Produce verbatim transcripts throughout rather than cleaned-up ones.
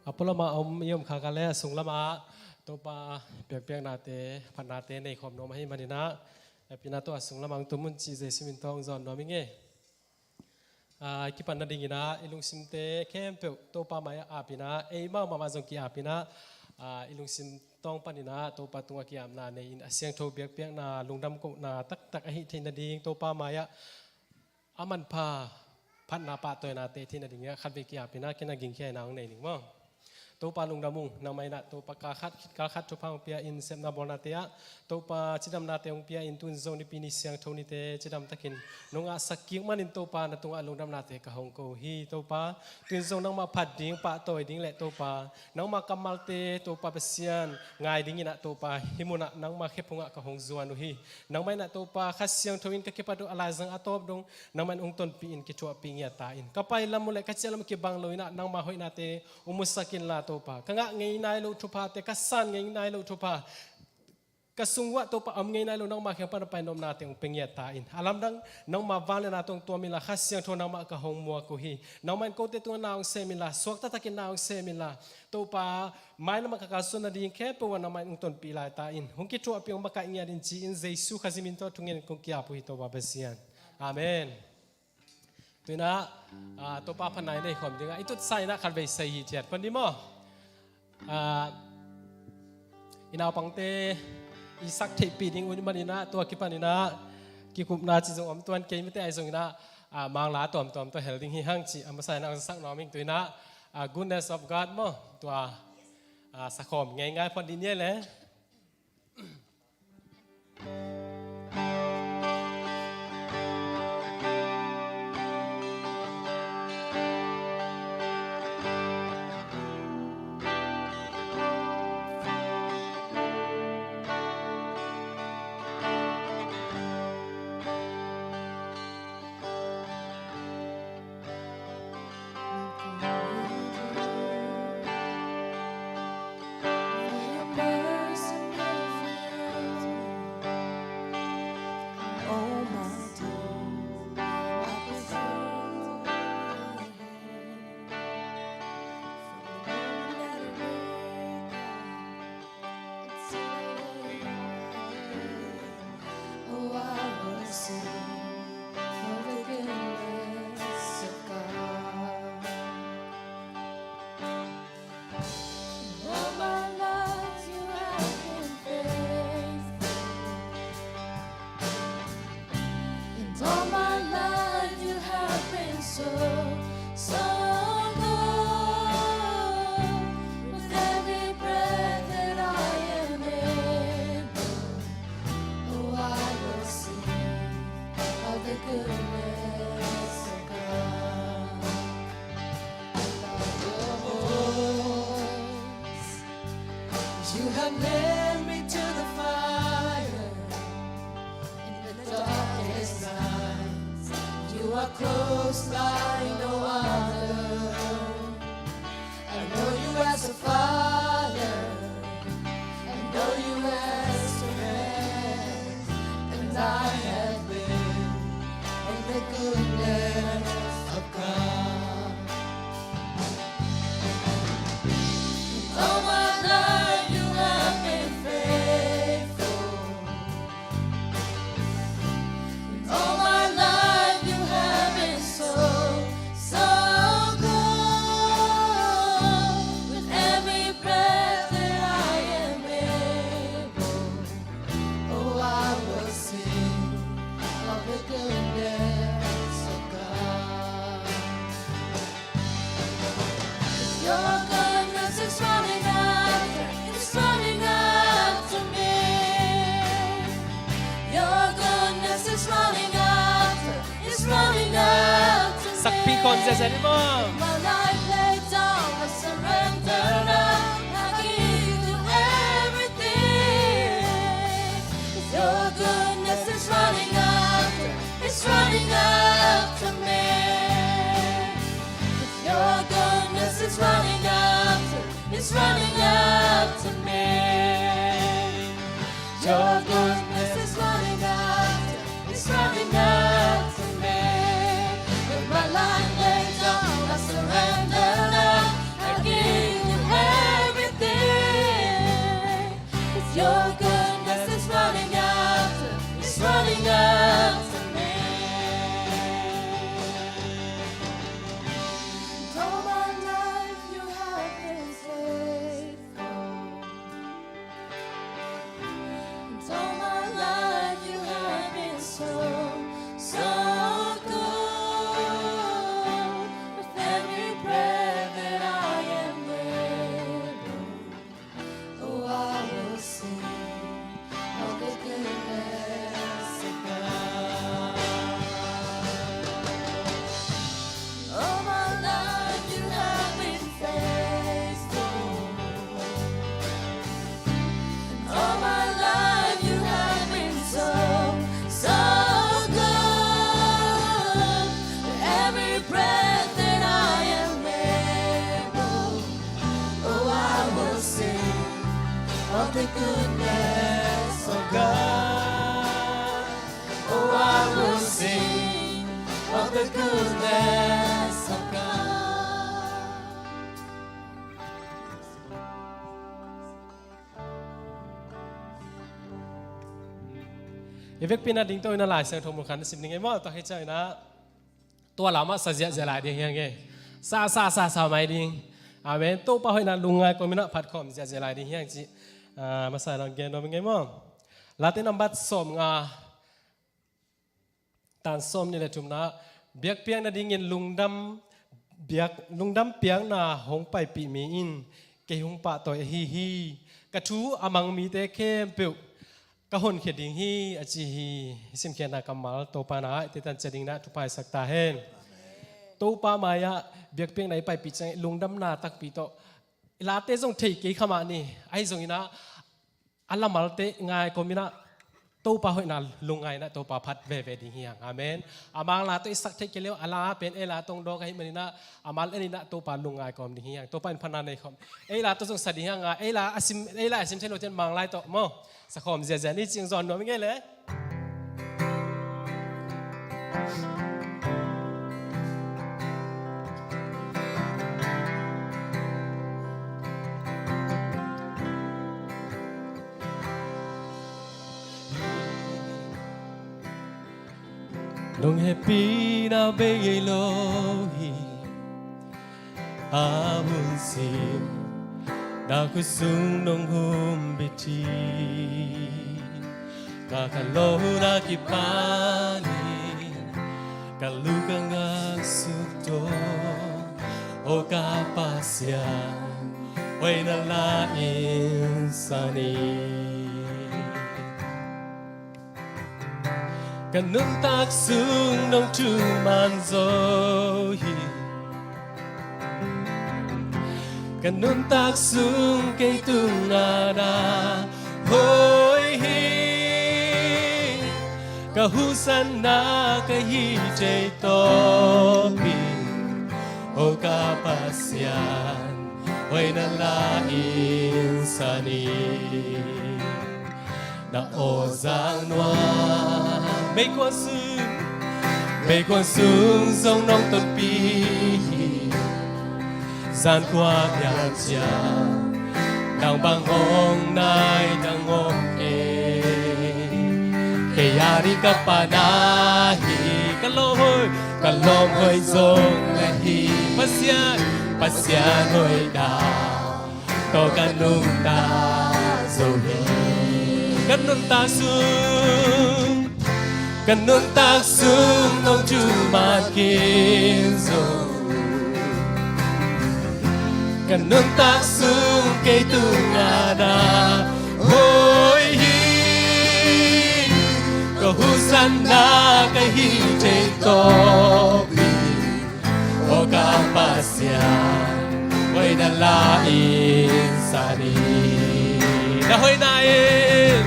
A pualamah a om i om khakha le a sunglamah Topa biakpiaknate, phatnate nei khawm nuam ahih maninah, a pinah tawh a sunglamah hong tum un cih Jesu min tawh hong zawn nuam ing e. A, i kipan nadinginah i lungsimte khempeuh Topa mai-ah apinah, eimau mahmah zong kiapinah, a, i lungsim tawng paninah Topa tungah kiapna nei-in a siangtho biakpiakna, lungdam kohna taktak ahih theih nading Topa mai-ah a manpha phatna pahtawinate theih nadingah khatvei kiapinah kei na gingkhia-in a hong nei ning maw. Topa lungdam ung, nangmah inah Topa kal khat, kal khat thupha hong pia-in sepna bawlnate ah Topa cidamnate hong pia-in tun Zo nipi ni siangtho nite cidamtakin nong ngahsak kik manin Topa na tungah lungdamnate ka hong ko hi. Topa tun Zo nangmah phat ding, pahtawi ding le Topa nangmah kammalte Topa Pasian ngai dinginah Topa hih munah nangmah khephungah ka hong zuan uh hi. Nangmah inah Topa Kha Siangtho in ka kipat uh a laizang a tawp dong nangmah in hong tonpih in kithuahpih ngiat ta in. Ka pai lam uh le ka ciah lam uh kibang lo inah nangmah hoihnate hong musak inla Topa. Ka ngah ngei nai loh thuphate, ka san ngei nai loh thupha, ka sung uah Topa om ngei nai loh nangmah kiang pan a pai nopnate hong pia ngiat ta in. A lamdang nangmah vangliatna tawh hong tuam inla Kha Siangtho nangmah ka hong muak uh hi. Nangmah in kote tungah na hong sem inla, suakta takin na hong sem inla Topa, mailam ah ka kalsuan nading khempeuh ah nangmah in hong tonpih lai ta in. Hong kithuahpih hong makaih ngiat in ci-in Jesu Khazih min tawh thungen in kong ki-ap uh hi Topa Pasian. Amen. Tuinah, ah, Topa phatna i nei khawm dingah i tutsa inah khatvei sei hi thiat pan ding maw? Ah, i naupangte i sak theihpih ding uh maninah tua kipaninah kikupna ci zong om tuan kei mite ahi zonginah, ah, Mangla tuamtuam tawh hel ding hi hang cih a masa inah hong sak nuam ing. Tuinah, ah, Goodness of God maw? Tua, ah, sakhawm ngeingai phot dih ni e le. Oh, I will sing for the goodness of God. All my life you have been faithful. And all my life you have been so, so good. With every breath that I am able, oh, I will sing of the goodness of God. I love your voice. You have led me to the fire. In the darkest nights, you are close like no other. I know you as a father. I know you as a friend. And I have lived in the goodness of God. All my life you have been faithful. All my life you have been so, so good. With every breath that I am able, oh, I will sing of the goodness of God. Your goodness is running after, it's running after me. Your goodness is running after, it's running after me. Sakpih khawm ziahziah ni maw. My life laid down, I surrender now. I give you everything. Your goodness is running after, it's running after me. Your goodness is running after, it's running after me. Your goodness is running after, it's running after me. With my life laid down, I surrender. Your goodness is running after, is running after me. And all my life you have been faithful. And all my life you have been so, so good. With every breath that I am able, oh, I will sing of the goodness of God. All my life you have been faithful. And all my life you have been so, so good. With every breath that I am able, oh, I will sing of the goodness of God. Oh, I will sing of the goodness of God. I vekpi na ding to in a Lai Siangtho mun khat na sim ding ei maw, tua hi ciangin ah tua lamah sa ziahziah lai ding hiang e. Sa, sa, sa, sa mai ding. Amen. Topa hoihna lungngai kawmin ah phat khawm ziahziah lai ding hiang cih, ah, masa in ah gen nuam ing ei maw. Late nambat sawmnga, tan sawmnih le thumna, biakpiakna dingin lungdam, biak, lungdam piakna hong paipih mi in kei hong pahtawi ahi hi. Ka thu a mang mite khempeuh ka honkhia ding hi, a ci hi. I simkhiatna kammal Topa in ah i tetan ciat dingin ah thupha i sak ta hen. Topa mai-ah biakpiakna i paipih ciang lungdamna takpi tawh i late zong thei kei kha mah ni. Ahi zongin ah a la malte ngai kawmin ah Topa hoihna lungngai in ah Topa phat veve ding hiang. Amen. A mang la tawh i sak theih kei le uh, a la pen ei la tong dawk ahih manin ah a mal en in ah Topa lungngai kawm ding hiang. Topa in phatna nei khawm. Ei la tawh zong sa ding hiang a, ei la a sim, ei la a sim thei lo ten mang lai tawh maw, sa khawm ziahziah ni cih zawn nuam ing ei le. Nong hehpihna bei ngei lo hi. A hun sim na khutsung nong humbit hi. Ka khanlawhna kipanin ka lu ka ngasuk tawh, O ka Pasian, hoihna la in san in. Ka nuntak sung nong thuman zo hi. Ka nuntak sung kei tungah na hoih hi. Ka huhsanna ka hih thei tawpin, O ka Pasian, hoihna la in san in. Na aw zang nuam meikuang sung, meikuang sung zong nong tonpih hi. Zankhua biak ciang nang bang hong nai dang om kei. Kei a ding ka pa na hi, ka lawm hoih, ka lawm hoih zong na hi. Pasian, Pasian hoihna tawh ka nuntak zo hi. Ka nuntak sung, ka nuntak sung nong thuman khin zo. Ka nuntak sung kei tungah na hoih hi. Ka huhsanna ka hih thei tawpin, O ka Pasian, hoihna la in san in. Na hoihna in,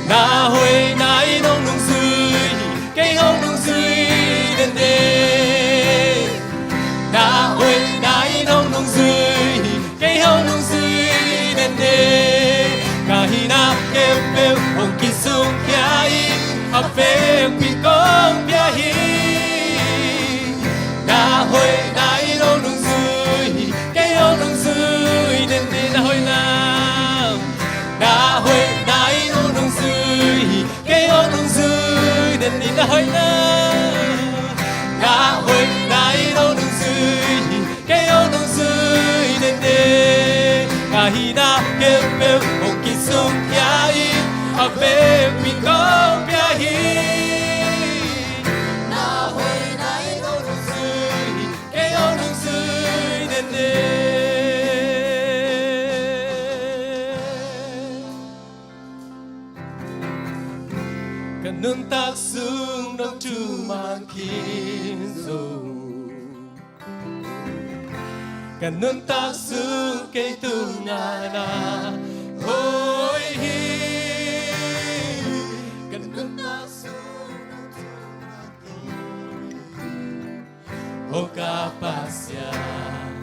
na hoihna in hong nungzui hi, kei hong nungzui dende. Na hoihna in hong nungzui hi, kei hong nungzui dende. Ka hihna khempeuh hong kisungkhia in, a vekpi kong pia hi. Na hoihna in hong nungzui hi, kei hong nungzui dende. Na hoihna, na hoih Hong kisungkhia in a vekpi kong pia hi. Na hoihna in hong nungzui, kei hong nungzui denden. Ka nuntak sung nong thumang khin zong, ka nuntak sung kei tungah na hoih hi. Ka nuntak sung nong thumang khin zong, O ka Pasian,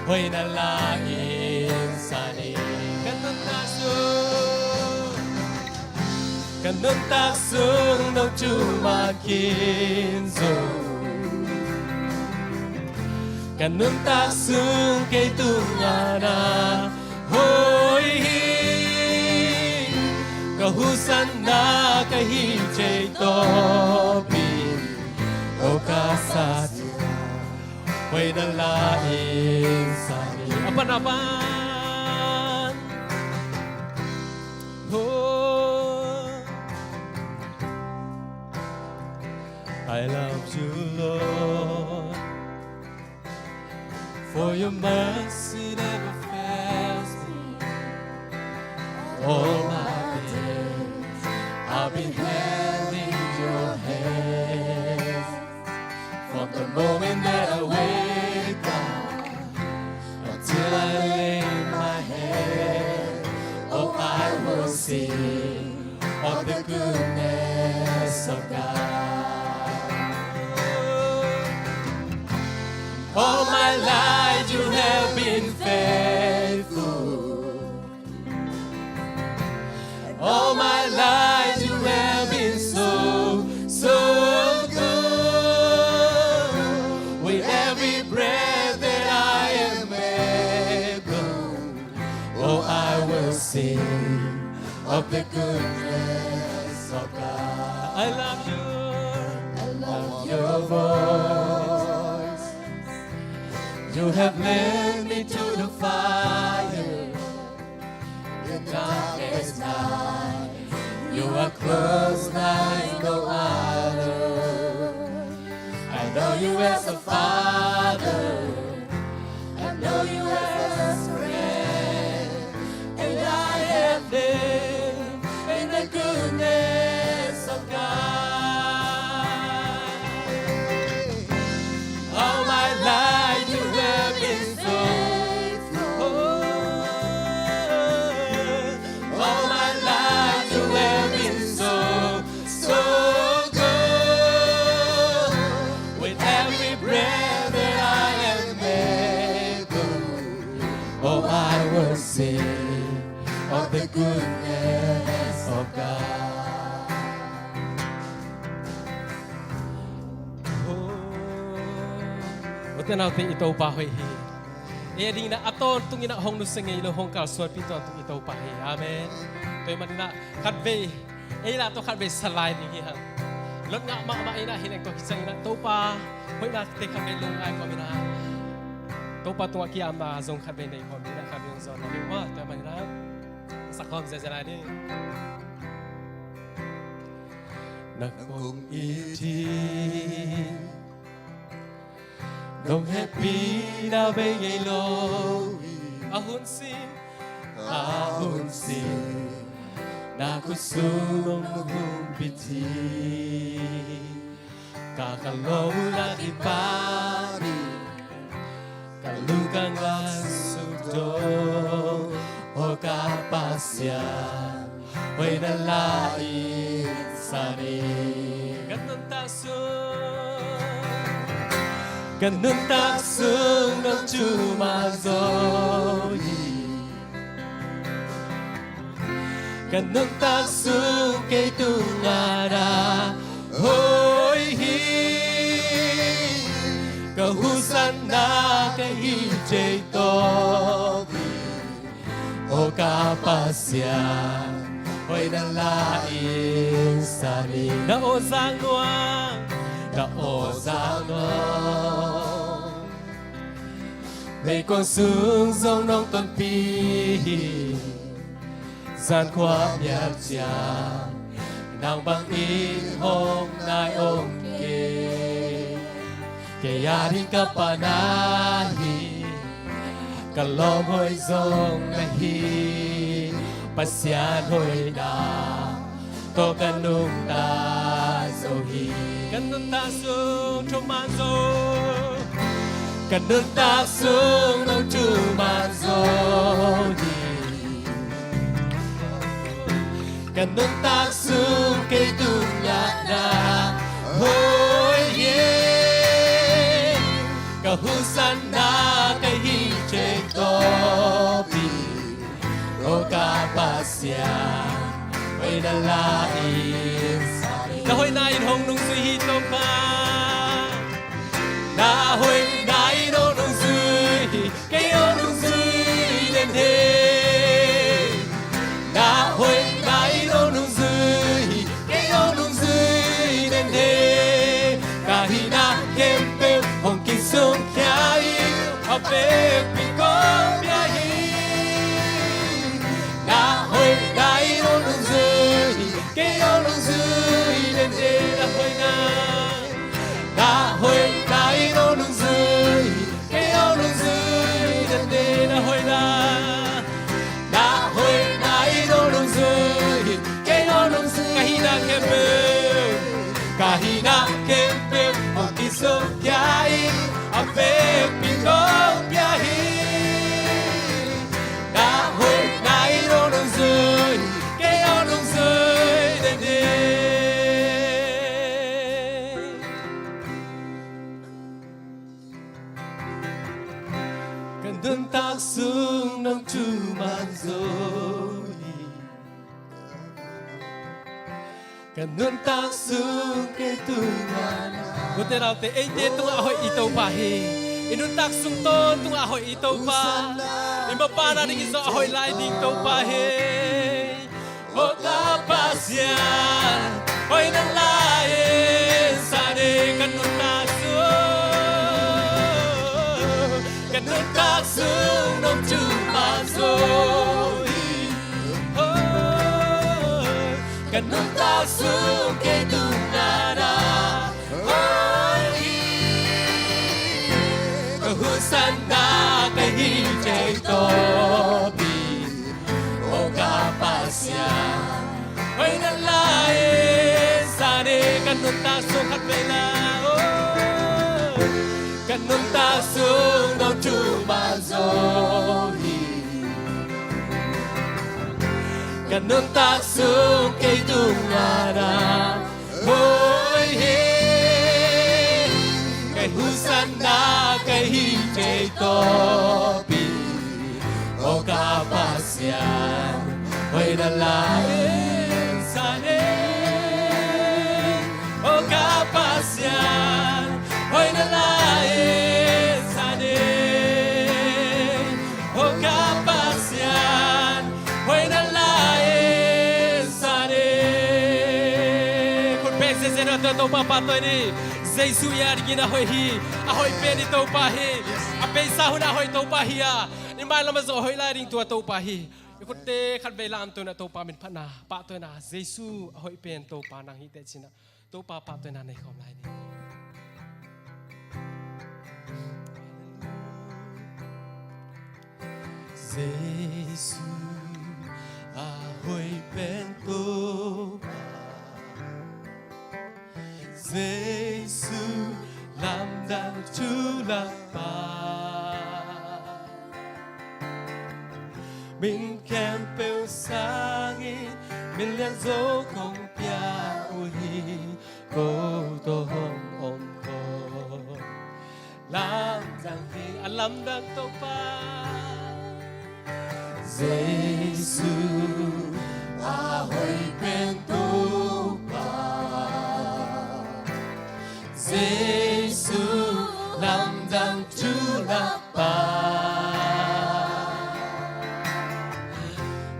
hoihna la in san in. Ka nuntak sung, ka nuntak sung nong thumang khin zong, ka nuntak sung kei tungah na hoih hi. Ka husanna ka hih thei tawpin, O ka Pasian, hoihna la in san in. A pan, a pan. Oh. I love you, Lord, for your mercy never fails me. All my days I've been held in your hands. From the moment that I wake up until I lay my head, oh, I will sing of the goodness of God. All my life you have been faithful. All my life you have been so, so good. With every breath that I am able, oh, I will sing of the goodness of God. I love you. I love your voice. You have led me to the fire. In darkest night, you are close like no other. I know you as a father, I know you as a friend, and I have lived in the goodness of God. All my life you have been faithful. All my life you have been so, so good. With every breath that I am able, oh, I will sing of the goodness of God. Oh, u te nau te, i Topa hoih hi. Ei adingin a tawntung in hong nusia ngei lo, hong kalsuanpih tawntung i Topa hi. Amen. Tua ahih manin khatvei ei lah tawh khatvei sa lai ding hi hang. Lot ngah mahmah in, hi leng tua hi ciangin Topa hoihnate khatvei lungngai kawmin, Topa tungah ki-apna zong khatvei nei kawmin, khatvei hong zawn lai ding maw. Tua ahih manin sa kawm ziahziah lai ding. Na kong it hi. Nong hehpihna bei ngei lo hi. A hun sin, a hun sin na khut sung nong humbit hi. Ka khanlawh uh na kipan in, ka lungtang ka sukdawh, aw ka Pasian, hoihna la in san in. Ka nuntak sung, ka nuntak sung nong thumang zo hi. Ka nuntak sung kei tungah na hoih hi. Ka husanna ka hih thei tawpin, aw ka Pasian, hoihna la in san in. Na aw zak nuam, na aw zak nuam. Meikuang sung zong nong tonpih hi. Zan khua mial ciang nang bangin hong nai om kei. Kei ading ka pan ahi, ka lawm hoih zong na hi. Pasian hoihna tawh ka nungta zo hi. Ka nuntak sung thuman zo, ka nuntak sung nong thuman zo hi. Ka nuntak sung kei tung ngana hoih hi. Ka husanna ka hi thei tawpi. O ka Pasian, hoihna la in sa hi. Na hoihna in hong nungzui hi Topa. Na hoihna in hong nungzui hi. Kei hong nungzui den hi. Na hoihna in hong nungzui hi. Kei hong nungzui den hi. Ka hihna khempeuh hong kisungkhia hi. A vekpi kong pia hi. Na hoihna in hong nungzui hi. Kei hong nungzui den hi. Na hoihna. Na hoihna in hong nungzui hi. Kei hong nungzui den hi. Na hoihna. Na hoihna in hong nungzui hi. Kei hong nungzui. Ka hihna khempeuh, ka hihna khempeuh hong kisungkhia hi. A vekpi kong pia hi. Na hoihna in hong nungzui hi. Kei hong nungzui den hi. Ka nuntak sung nong thuman zo hi. Ka nuntak sung kei tung ngana. Kote naute, eite tungah a hoih i Topa hi. I nuntak sung tawntungah a hoih i Topa. I mapana ding i zawh a hoih lai ding Topa hi. O ka Pasian, hoihna la in sa hi. Ka nuntak sung, ka nuntak sung nong thuman zo hi. Ka nuntak sung kei tung ngana hoih hi. Ka husanna ka hi thei tawpi. O ka Pasian, hoihna la in sa hi. Ka nuntak sung khat vei la, oh. Ka nuntak sung nong thuman zo hi. Ka nuntak sung kei tung ngana hoih hi. Ka husanna ka hi thei tawpi. O ka Pasian, hoihna la in sa hi. O ka Pasian, hoihna la in sa hi. O ka Pasian, hoihna la in sa hi. Khut beng sese na, Topa pahtawi ni. Jesu i a dingin a hoih hi. A hoih pen i Topa hi. A beisa hun a hoih Topa hi a, i mailam a zong a hoih lai ding tua Topa hi. I khutte khat vei lamto na, Topa min phatna, pahtawina, Jesu a hoih pen Topa nang hi teh ci-in a, Topa pahtawina nei khawm lai ni. Jesu a hoih pen Topa. Jesu lamdang thulakpa. Min khempeuh sangin min lianzaw kong pia uh hi, ko tawh hong om khawm. Lamdang hi, a lamdang Topa. Jesu a hoih pen Topa. Jesu lamdang thulakpa.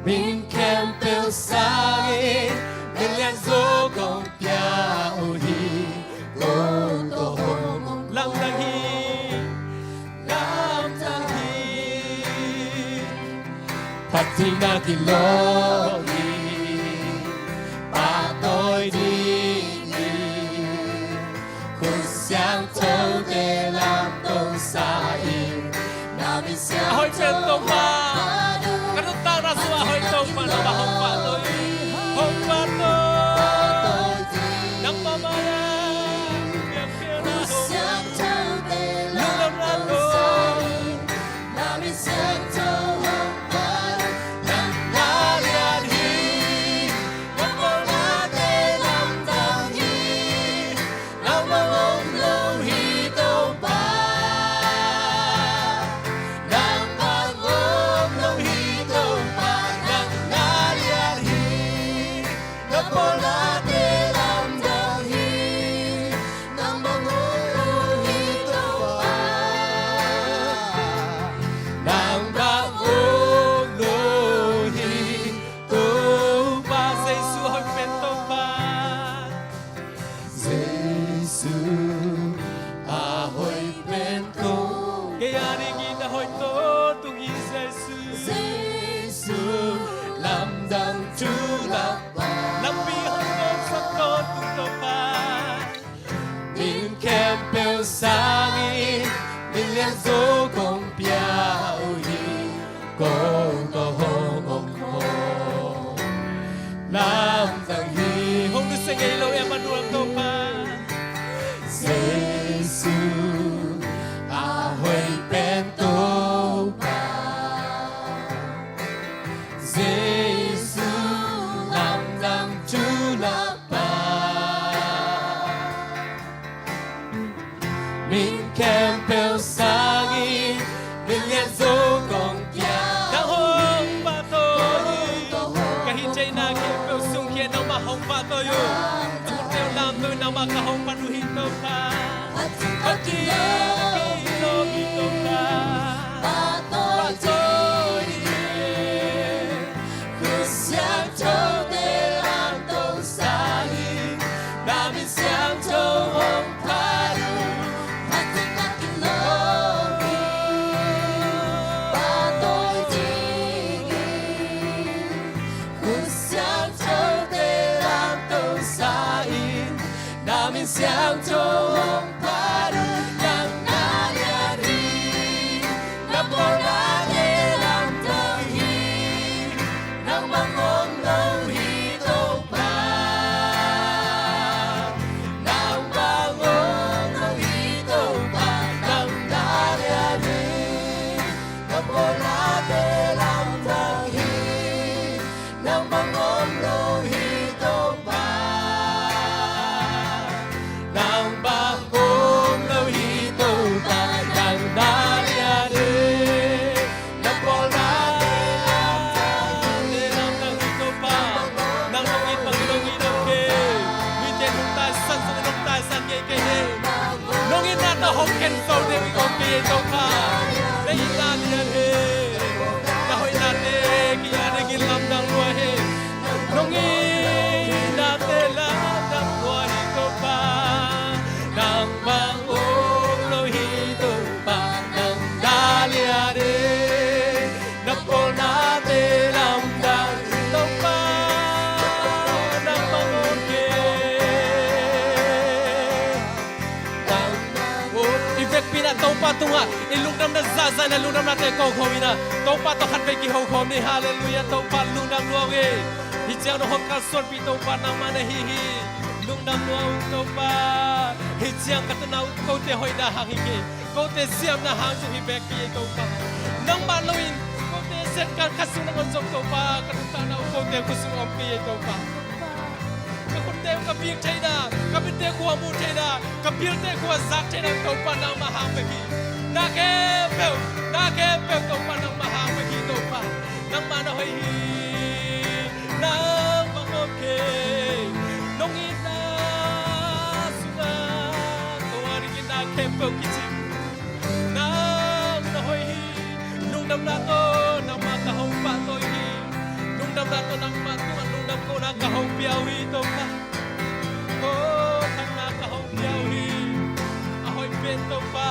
Min khempeuh sangin min lianzaw kong pia uh hi, ko tawh hong om. Lamdang hi, lamdang hi. Phattheihna kilawm A hoih pen Topa, ka nuntakna sung a hoih Topa, nangmah hong pahtawi, hong pahtawi. Nangmah mai-ah biakpiakna hong, lungdamna tawh. Nangmah om lo hi Topa, nangmah om lo hi Topa, nang na lian hi, na pawlnate lamdang hi, nangmah om lo hi Topa, nangmah om lo hi Topa. Jesu a hoih pen Topa. Jesu a hoih pen Topa. Kei a dingin a hoih tawntung hi Jesu. Jesu lamdang thulakpa. Lampi hong tawmsak tawntung Topa. Min khempeuh sangin min lianzaw kong pia uh hi. Ko tawh hong om khawm lamdang hi. Hong nusia ngei lo Emmanuel Topa. Jesu a hoih pen Topa. Jesu lamdang thulakpa. Min khempeuh sangin min lianzaw kong pia. Nang hong pahtawi. Ka hih theihna khempeuh sung khia nangmah hong pahtawi uh. Ka khut tawh lamdang nangmah ka hong phat uh hi Topa. Phat ding a kilawm hi Topa. Pahtawi ding hi. Khut siangthote lamdang sangin na min siangtho hong phat uh. Phat ding a kilawm hi. Pahtawi ding hi. Khut siangthote lamdang sangin na min siangtho hong phat uh. Nang na lian hi, na pawlnate lamdang hi, nangmah om lo hi Topa. Nangmah om lo hi Topa, nang na lian hi, na pawlnate lamdang hi, nangmah om lo hi Topa. Nangmah om lo hi Topa, nang na lian hi, na pawlnate lamdang hi Topa. Nang nong it bang nong it om kei. Mite nong taisan zong nong taisan ngei kei hi. Nong itna tawh hong khen zo deuh i om kei hi Topa. Na itna lian hi. Na hoihnate kei a dingin lamdang lua hi. Nong itnate lamdang lua hi Topa. Nangmah om lo hi Topa, nang na lian hi. Na pawlnate lamdang hi Topa, nangmah om kei. Nangmah om. I vekpi in ah Topa tungah i lungdamna zahzah in ah lungdamnate ko khawm in ah Topa tawh khatvei kiho khawm ni. Halleluiah. Topa lungdam lua ung ei. Hih ciang nong hong kalsuanpih Topa nangmah na hi hi. Lungdam lua ung Topa. Hih ciang ka tana uh kote hoihna hang hi kei. Kote siamna hang zong hi bek kei ei Topa. Nangmah lo-in kote siatkan khat sung nangawn zong Topa, ka nuntakna uh kote khut sung om kei ei Topa. Ka khutte uh ka bik theihna, ka mitte uh ka muh theihna, ka pilte uh ka zak theihna Topa nangmah hang bek hi. Na khempeuh, na khempeuh Topa nangmah hang bek hi Topa. Nangmah na hoih hi. Nangmah om kei. Nong itna sungah ko a dingin na khempeuh kici. Nang na hoih hi. Lungdamna tawh nangmah ka hong pahtawi hi. Lungdamna tawh nangmah tungah lungdam kohna ka hong pia uh hi Topa. Aw, phatna ka hong pia uh hi. A hoih pen Topa,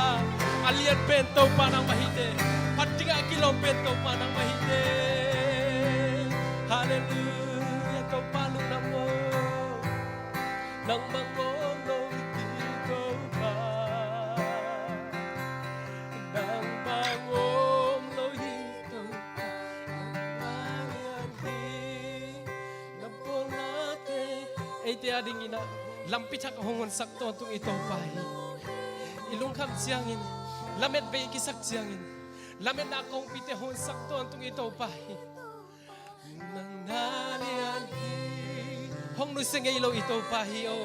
a lian pen Topa nangmah hi teh. Phat dingah a kilawm pen Topa nangmah hi teh. Halleluiah, Topa lungdam aw. Nangmah om lo hi Topa. Nangmah om Eite a dingin ah lampi thak a hong honsak tawntung i Topa hi. I lungkham ciangin, lamet bei kisak ciangin, lametna kongpite hong honsak tawntung i Topa hi. Nang na lian hi. Hong nusia ngei lo i Topa hi aw.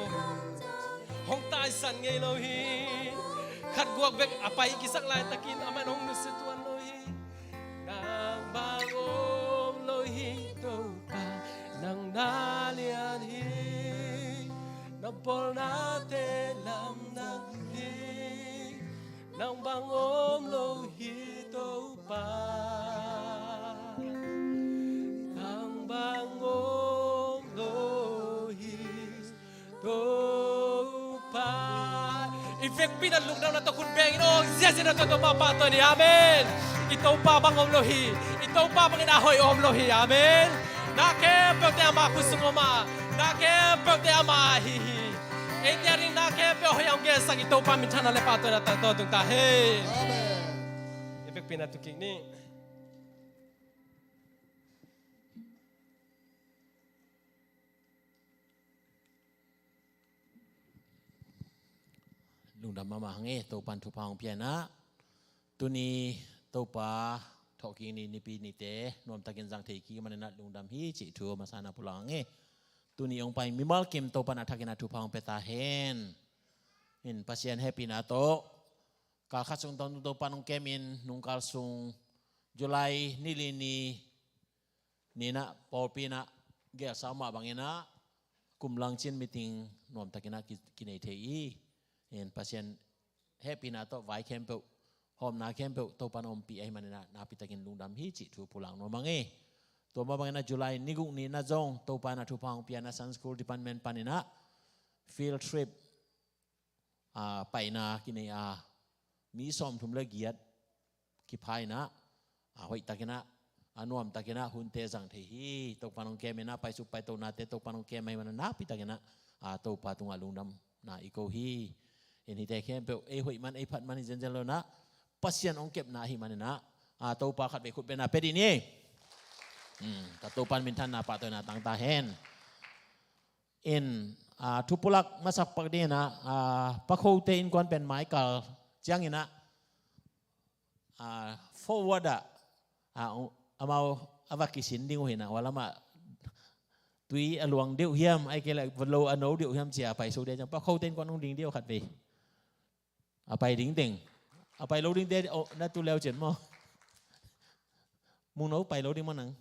Hong taisan ngei lo hi. Khat guak bek a pai kisak laitakin aman hong nusia tuan lo hi. Nang bang om lo hi Topa, nang na lian hi. Na pawlnate lam nang hi. Nang bang om lo hi Topa. Nang bang om lo hi Topa. I vekpi in a lungdamna tawh khut bengin aw, ziazia na tawh Topa pahtawi ni. Amen. I Topa bang om lo hi. I Topa bangin a hoih om lo hi. Amen. Na khempeuhte ama khut sung om a, na khempeuhte ama ahi hi. Eite a ding na khempeuh a hoih a hong gensak i Topa minthanna le pahtawina tawh tawntung ta hen. Amen. I vekpi in a tu kik ni. Lungdam mahmah hang e, Topan thupha hong pia in ah. Tuni Topa thawhkik ni, Nipi nite nuamtakin zang thei kik manin ah lungdam hi cih thu masa in ah pulak hang e. Tuni hong pai mimal kim Topan a thakin ah thupha hong pia ta hen. In Pasian hehpihna tawh kal khat sung tawntung Topan hong kemin nungkal sung July ni li ni ni in ah pawlpi in ah gelsa om mah bangin ah kum lang cin meeting nuamtakin ah ki, kinei thei hi. In Pasian hehpihna tawh vai khempeuh, hawmna khempeuh Topan ompih ahih manin ah nakpitakin lungdam hi cih thu pulak nuam hang e. Tua mah bangin ah July ni guk ni in ah zong Topan a thupha hong pia in ah Sunday School Department panin ah field trip a, paina kinei a, mi sawmthum le giat kipha in ah, a, hoihtakin ah, a, nuamtakin ah hunte zang thei hi. Topan hong kem in ah, paisuk paitohnate Topan hong kem ahih manin ah nakpitakin ah, a, Topa tungah lungdamna i ko hi. In hihte khempeuh ei hoih man ei phat man hi zenzen lo in ah, Pasian hong kepna ahih manin ah, a, Topa khatvei khut bengna pia dih ni. Hmm, ta Topan minthanna pahtawina tang ta hen. In, a, thu pulak masak pak dingin ah, a, Pakhote innkuan pen maikal ciangin ah, a, forward ah, a, amau a va kisin ding uh hi in ah, hua lamah tui a luang deuh hiam, ahih kei leh lo a no deuh hiam ci a paisuk ding ciang Pakhote innkuan hong ding deuh khatvei. A pai ding teng. A pai lo dingte, oh, na tu leu cin maw. Mungno pai lo ding maw nang.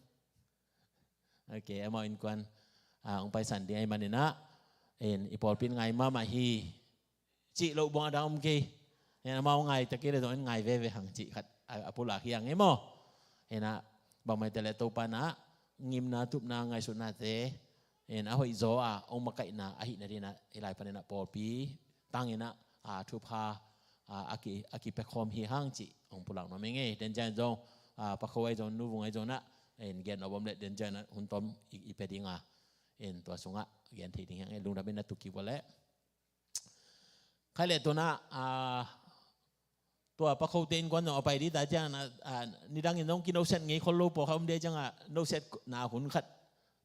Ok, amau innkuan, a, hong paisan ding ahih manin ah, in, i pawlpi in ngai mahmah hi cih loh buang a dang om kei. In amau ngai ta kei leh zong in ngai veve hang cih khat a, a pulak hi hang e maw. In ah bangmah hi ta leh Topa in ah ngimna, tupna, ngaihsutnate in a hoihzaw a hong makaihna ahih nadingin ah hih lai panin ah pawlpi tangin ah, a, thupha, a, a ki, a kipia khawm hi hang cih hong pulak nuam ing e. Den ciangin zong, a, Pakho ahi zong, Nu Vung ahi zong in ah, in gen nop om leh den ciangin ah hun tom i, i pia ding a, in tua sungah gen thei ding hi hang e. Lungdam in na tu kik uh leh. Khai leh tu in ah, a, tua Pakhote innkuan zong a pai ding ta ciangin ah, a, nidangin zong kinoset ngei khol lo pawlkhat om ding ciangin ah, nosetna hun khat,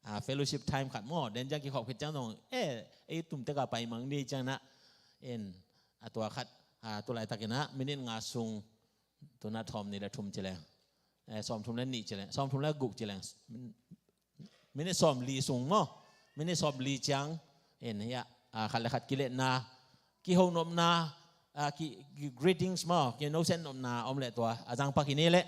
a, fellowship time khat maw, den ciang kikhop khit ciang zong, eh, ei tum tek a pai mang ding ciangin ah, in, a, tua khat, a, tu laitakin ah minute nga sung, tu in ah thawm nih le thum ci leng, eh, sawmthum le nih ci leng, sawmthum le guk ci leng, minute sawmli sung maw, minute sawmli ciang, in, hiah, a, khat le khat kiletna, kihonopna, a, ki, ki greetings maw, kinoset nopna om leh tua a zang pak hi ni leh.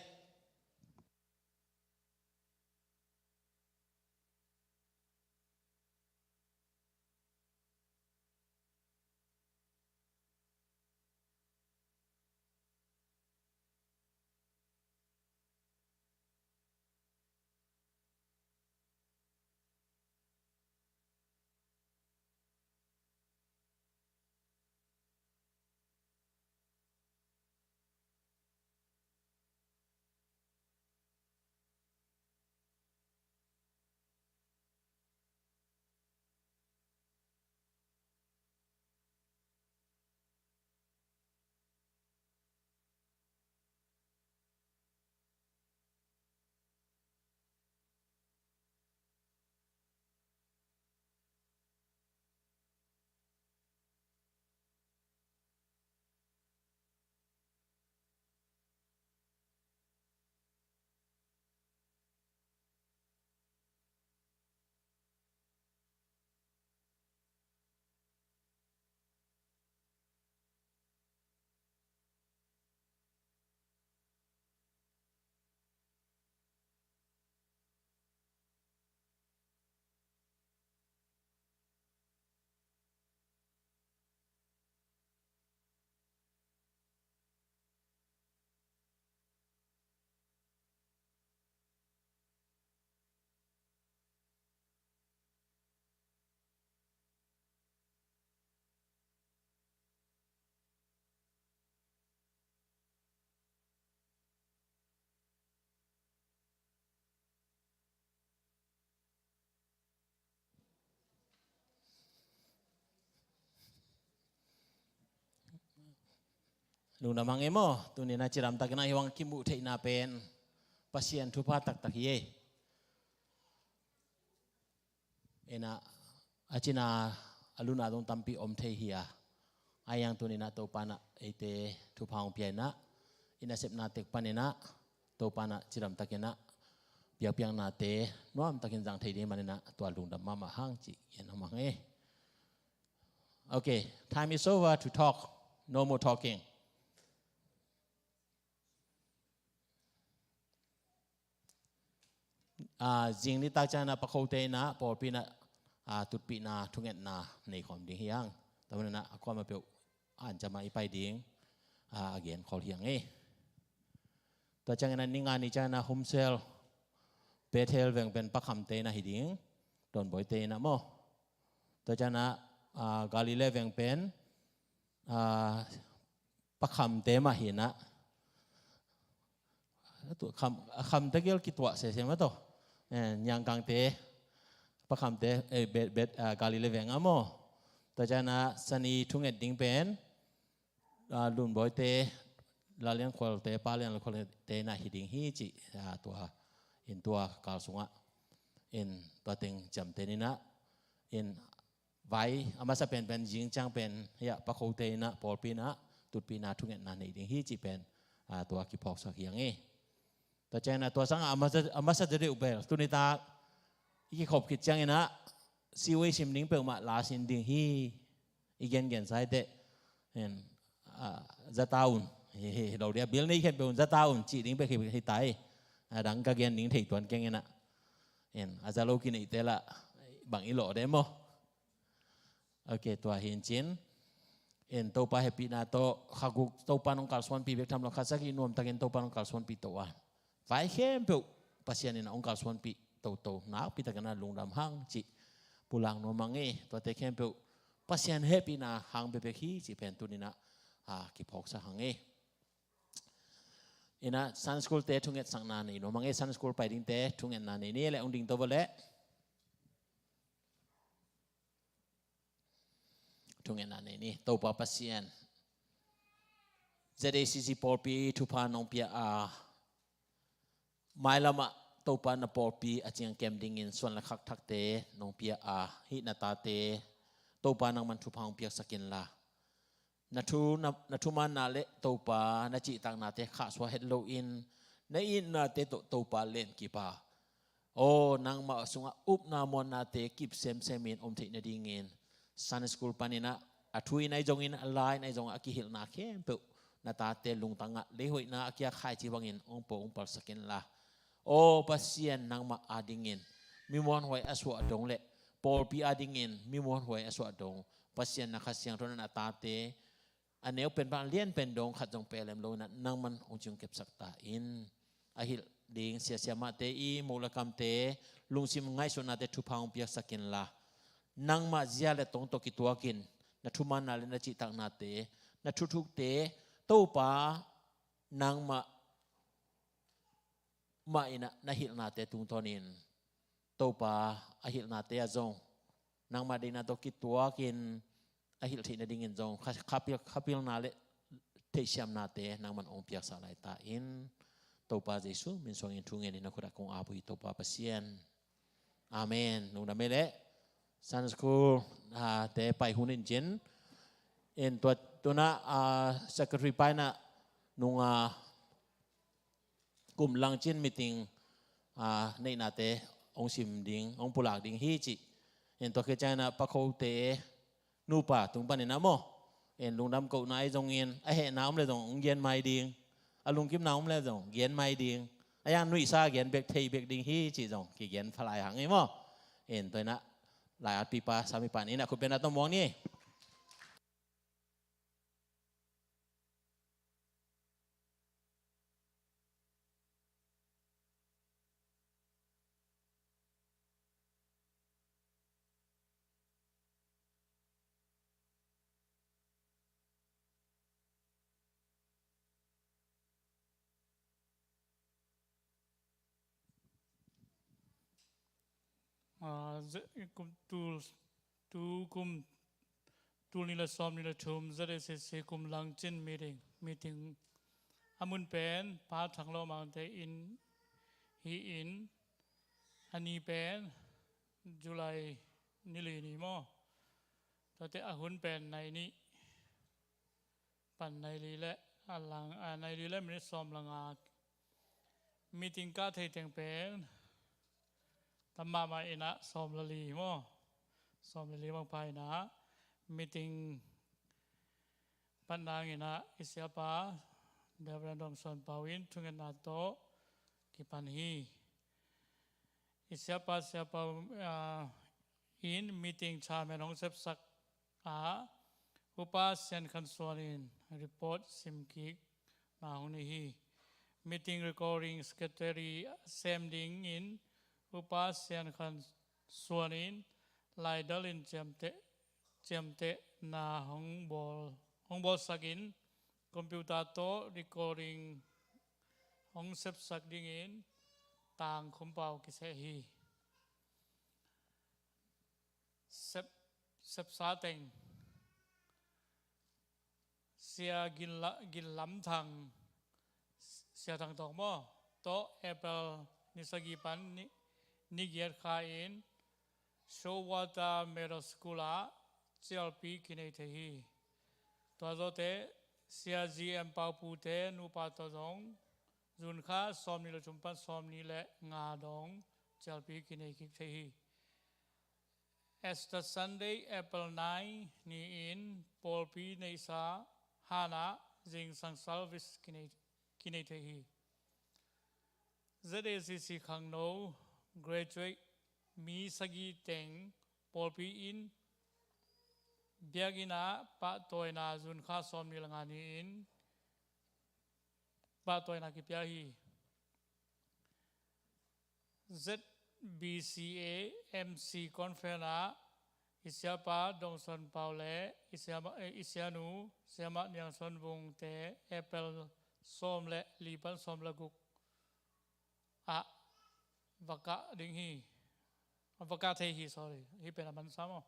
Lungdam hang ei maw, tuni-in ah cidamtakin ah hih bang kimuh theihna pen Pasian thupha taktak hi ei. Inah a cina a luna dong tampi om thei hi a, a yang tuni-in ah Topa in ah eite thupha hong pia inah, i nasepna tek panin ah Topa in ah cidamtakin ah biakpiaknate nuamtakin zang thei ding manin ah tua lungdam mahmah hang cih gen nuam hang ei. Okay, time is over to talk. No more talking. Ah, zing nitak ciangin ah pakhote in ah pawlpi in ah, ah, tutpihna thungetna nei khawm ding hi hang. Tua manin ah a kuamah peuh ancam ah i pai ding, ah, a gen khol hi hang ei. Tua ciangin ah ni nga ni ciangin ah Home Cell Bethel veng pen Pa Khamte in ah hi ding, Donbawite in ah maw. Tua ciangin ah, ah, Galilee veng pen, ah, Pa Khamte mah hi inah. Tua Kham, Khamte gel kituah sese mah tawh. Eh, Niangkangte, Pa Khamte, eh, Bet, Bet, ah, Galilee veng ah maw. Tua ciangin ah Sani thunget ding pen, ah, Lunbawite, Laliankhualte, Pa Liankhualte in ah hi ding hi cih, ah, tua in tua kal sungah in tua teng ciamteh ni inah, in vai a masa penpen zing ciang pen hiah pakhote in ah pawlpi in ah tutpihna thungetna nei ding hi cih pen, ah, tua kiphawksak hi hang ei. Tua ciangin ah tua sangah a masa, a masa deuhdeuh bel tuni tak i kikhop khit ciangin ah C O A sim ding peuhmah la sin ding hi. I gengen sa hi teh, en, ah, za ta un. Hi, hi, hi lo dia, bill nei khempeuh un za ta un cih ding bek hi, hi ta ei. A dang ka gen ding thei tuan keng inah. En, a za lo kineihte lah bang i lawh de maw. Okay, tua hi in cin. En, Topa hehpihna tawh kha guk Topa in hong kalsuanpih bek tham lo, kha sagih nuamtakin Topa in hong kalsuanpih to a, vai khempeuh Pasian in ah hong kalsuanpih toto, nakpi takin ah lungdam hang cih pulak nuam hang ei. Tuate khempeuh Pasian hehpihna hang bekbek hi cih pen tuni-in ah, ah, kiphawksak hang ei. Inah Sunday School te thungetsakna nei nuam hang ei, Sunday School pai dingte thungetna nei ni leh hong ding to vawleh. Thungetna nei ni. Topa Pasian, Z A C C pawlpi thupha nong pia a, mailamah Topa na pawlpi a ciangkem dingin suan le khak thakte nong pia a, hih na tate Topa nangman thupha hong piaksak inla, na thu, na, na thumanna le Topa na cihtaknate khahsuah het loin na itnate tawh Topa lenkip a, aw, nangmah sungah upna muannate kip semsemin om theih nadingin Sunday School panin ah a thu in ahi zongin, a la in ahi zongin a kihilhna khempeuh na tate lungtang ah leihoihna a kiak khaici bangin hong po hong palsak inla, aw Pasian, nangmah adingin mi muanhuai a suah dong le pawlpi adingin mi muanhuai a suah dong, Pasian na Kha Siangtho in ah na tate a neu pen pan lian pen dong khat zong pia lem lo in ah nangman hong cium kepsak ta in. A hilh ding sia siamahte i moh le kamte lungsim ngaihsutnate thupha hong piaksak inla, nangmah zia le tong tawh kituakin na thumanna le na cihtaknate, na thuthukte Topa nangmah mah in ah na hilhnate tungtawnin Topa a hilhnate ah zong nangmah deihna tawh kituakin a hilh theih nadingin zong kha, khapil, khapilna le theihsiamnate nangman hong piaksak lai ta in. Topa Jesu min suangin thu ngenin na khut ah kong ap uh hi, Topa Pasian. Amen. Lungdam ei leh. Sunday School, ah, te pai hun in cin. In tua, tu-in ah, ah, secretary pa in ah nung, ah, kum lang cin meeting, ah, neihnate hong sim ding, hong pulak ding hi cih. In tua khit ciangin ah pakhote nupa tung panin ah maw, in lungdam kohna ahi zongin, a hehna om le zong hong gen mai ding, a lungkimna om le zong gen mai ding, a yang nuihsa gen bek thei bek ding hi cih zong kigen pha lai hang ei maw. In tua in ah lai-atpipa samipa in ah khut beng a tawh muang ni. Ah, ze-, kum tul, tu kum Tul nih le sawm nih le thum, Z A C C kum langcin meeting. Meeting a mun pen Pa Thang Lawh Mangte inn hi-in, a ni pen July ni li ni maw? Tuate a hun pen nai nih pan nai li le a lang, a, nai li le minit sawm le nga. Meeting kah thei teng pen tam mahmah in ah sawm le li maw? Sawm le li mangpha in ah meeting pan nang in ah i siapa Reverend Dong Suan Pau in thungetna tawh kipan hi. I siapa, siapa, ah, in meeting chairman hong sepsak a, Upa Sian Khan Suan in report simkikna hong nei hi. Meeting recording secretary sem dingin Upa Sian Khan Suan in laidal in ciamteh, ciamtehna hong bawl, hong bawlsak in computer tawh recording hong sepsak dingin Tang Khum Pau kiseh hi. Sep, sepsa teng Sia Gin La, Gin Lam Thang, Sia Thang Tawng maw, tawh April ni sagih pan ni, ni giat kha in Showalter Middle School ah cialpi kinei thei hi. Tua zawhte Sia G M Pau Pu te nupa tawh zong June kha sawm nih le thum pan sawm nih le nga dong cialpi kinei kik thei hi. Easter Sunday, April nine ni-in pawlpi neihsa hanah zingsang service kinei, kinei thei hi. Z A C C khangno graduate mi sagih teng pawlpi in biakinn ah pahtawina June kha sawm nih le nga ni-in pahtawina kipia hi. Z B C A M C conference ah i siapa Dong Suan Pau le i siama, eh, i sianu Siamah Niang Suan Vung te April sawm le li pan sawm le guk ah va kah ding hi. Va kah thei hi, sorry. Hih pen a mansa maw?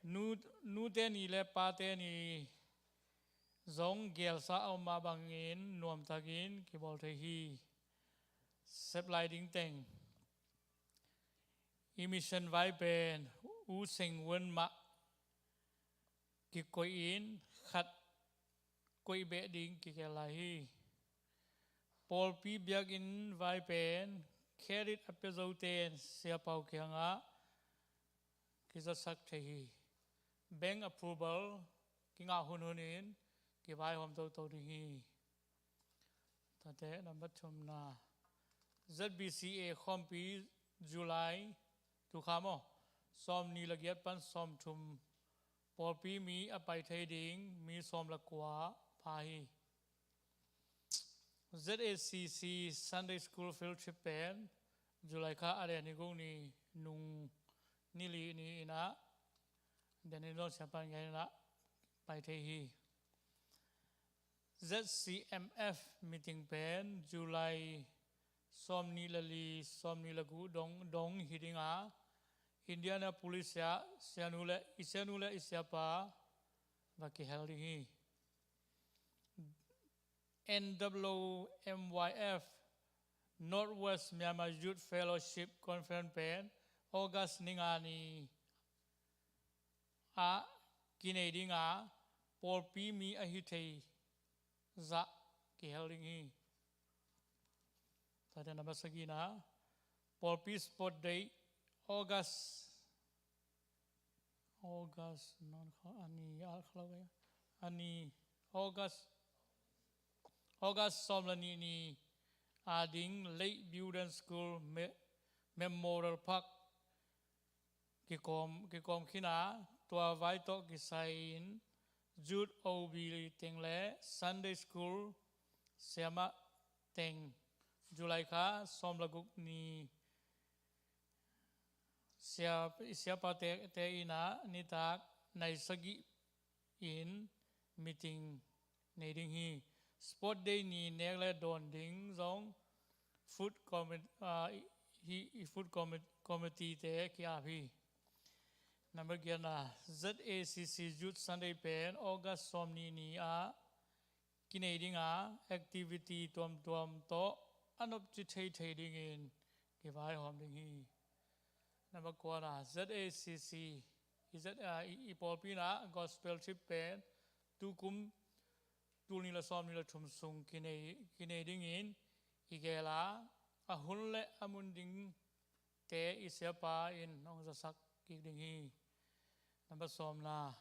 Nu, nute ni le pate ni zong gelsa a om mah bangin nuamtakin kibawl thei hi. Sep lai ding teng i mission vai pen U Seng Wen mah kikoih in khat koih beh ding kikel lai hi. Pawlpi biakinn vai pen credit a pia zote in Sia Pau kiangah kizatsak thei hi. Bank approval kingah hunhun in kivaihawm toto ding hi. Tate number thumna, Z B C A khawmpi July, tu kha maw, sawm nih le giat pan sawm thum pawlpi mi a pai thei ding mi sawm le kua pha hi. Z A C C Sunday School Field Trip pen July kha a lian ni guk ni nung ni li ni in ah Daniel Dawng Siapa in ah pai thei hi. Z C M F meeting pen July sawm nih le li, sawm nih le guk dong, dong hi ding a, Indianapolis ah sianu le, i sianu le i siapa va kihel ding hi. N W M Y F, Northwest Myanmar Youth Fellowship Conference pen August ni nga ni ah kinei ding a, pawlpi mi a hi thei zah kihel ding hi. Tate number sagihna, pawlpi sport day, August, August, non kha, ani, al kha lo ga, ani, August, August sawm le nih ni a ding Late Building School Me-, Memorial Park kikawm, kikawm khin a, tua vai tawh kisai in Youth O B teng le Sunday School siamah teng July kha sawm le guk ni sia, siapa te, te in ah nitak nai sagih in meeting nei ding hi. Sport day ni nek le dawn ding zong food commi-, ah, hi, i food commi-, committee te ki-ap hi. Number giatna, Z A C C Youth Sunday pen August sawmnih ni ah kinei dinga activity tuamtuam tawh a nopci thei thei dingin kivaihawm ding hi. Number kuana, Z A C C i Z, ah, i, i pawlpi inah gospel trip pen tukum tul nih le sawmnih le thum sung kinei, kinei dingin i gel a, a hun le a mun dingte i siapa in hong zasak kik ding hi. Number sawmna,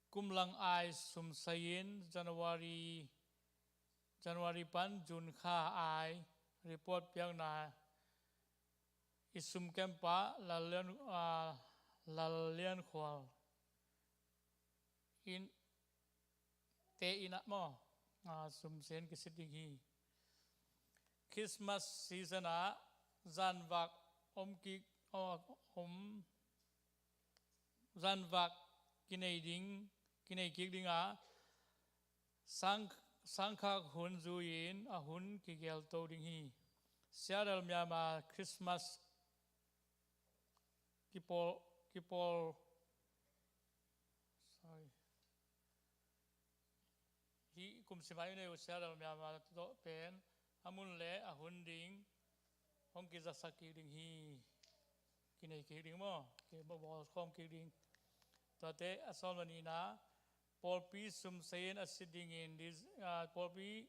kum lang ai sum sai-in January, January pan June kha ai report piakna i sum kempa Lal Lian, ah, Lal Lian Khual in te inah maw, ah, sum sai-in kisit ding hi. Christmas season ah zanvak om kik, om, om zanvak kinei ding, kinei kik dinga sang, sangkhak hun zui-in a hun kigelto ding hi. Seattle Myanmar Christmas kipawl, kipawl, sorry. Hih kum sim a i nei uh Seattle Myanmar tawh pen a mun le a hun ding hong kizasak kik ding hi. Kinei kik ding maw? Kibawl khawm kik ding. Tuate a sawm le nihna, pawlpi sum sai-in a sit dingin, ah, pawlpi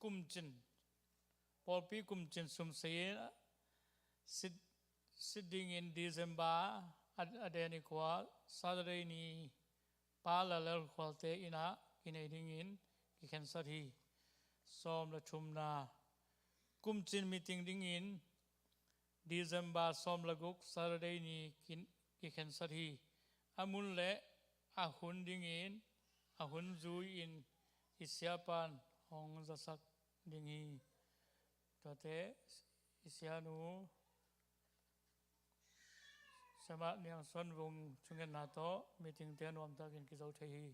kumcin, pawlpi kumcin sum sai-in sit, sit dingin December a, a deni kua Saturday ni pa Lal Lian Khualte inah kinei dingin kikhensat hi. Sawm le thumna, kumcin meeting dingin December sawm le guk Saturday ni kin, kikhensat hi. A mun le a hun dingin a hun zui-in i siapan hong zasak ding hi. Tuate i sianu Siamah Niang Suan Vung thungetna tawh meeting te nuamtakin kizo thei hi.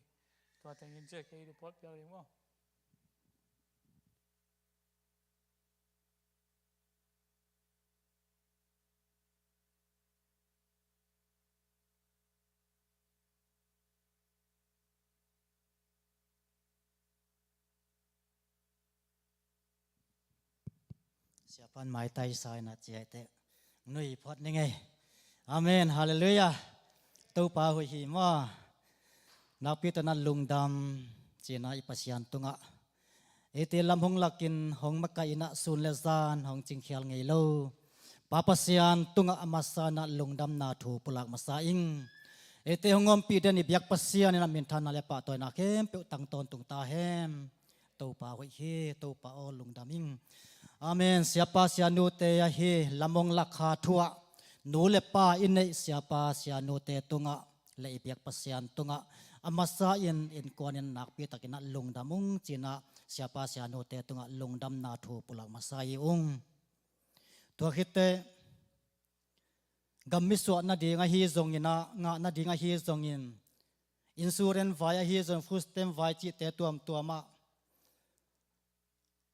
Tua tengin cia kei report piak ding maw? Siapan maitai sa inah ciaite nui phot ni ngei. Amen, halleluiah. Topa hoih hi maw. Nakpi tanah lungdam cina i Pasian tungah eite lam hong lakin hong makaih inah sun le zan hong cingkhial ngei lo Pa Pasian tungah a masa inah lungdamna thu pulak masa ing. Eite hong ompih den i biak Pasian inah minthanna le pahtawina khempeuh tang tawntung ta hen. Topa hoih hi, Topa aw lungdam ing. Amen. Siapa sianute ahi lam hong lakha thu ah nu le pa i neih siapa sianute tungah le i biak Pasian tungah a masa in innkuan in nakpi takinah lungdam ung cinah siapa sianute tungah lungdamna thu pulak masa hi ung. Tua khitteh gam misuah nading ahi zongin ah, ngah nading ahi zongin, insurance vai ahi zongin, food stamp vai cihte tuamtuamah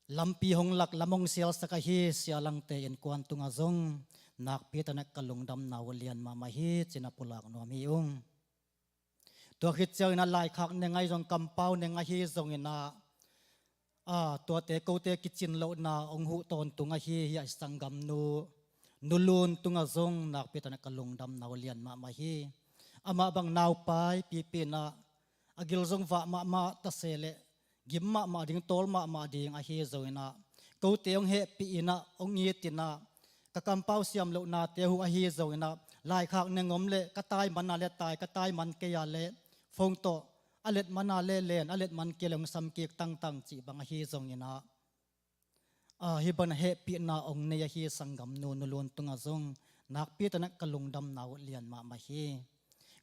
lampi hong lak, lam hong sialsak ahi sialangte innkuan tungah zong nakpi takinah ka lungdamna uh lian mahmah hi cinah pulak nuam hi ung. Tua khit ciangin ah laikhak neng ahi zong, kampau neng ahi zongin ah, a, tuate kote kicin lohna hong huh tawntung ahi hiah i sanggamnu Nu Lun tungah zong nakpi takinah ka lungdamna uh lian mahmah hi. Amah bang naupai pipi inah a gil zong vah mahmah ta se leh gim mahmah ding, tawl mahmah ding ahi zongin ah, kote hong hehpih inah, hong it inah, ka kampau siam lohnate huh ahi zongin ah, laikhak neng om leh ka tai man a leh tai, ka tai man kei a leh phone tawh a let man a leh len, a let man kei a leh hong sam kik tangtang cih bang ahi zongin ah, a, hih bangin hehpihna hong nei ahi sanggamnu Nu Lun tungah zong nakpi takinah ka lungdamna uh lian mahmah hi.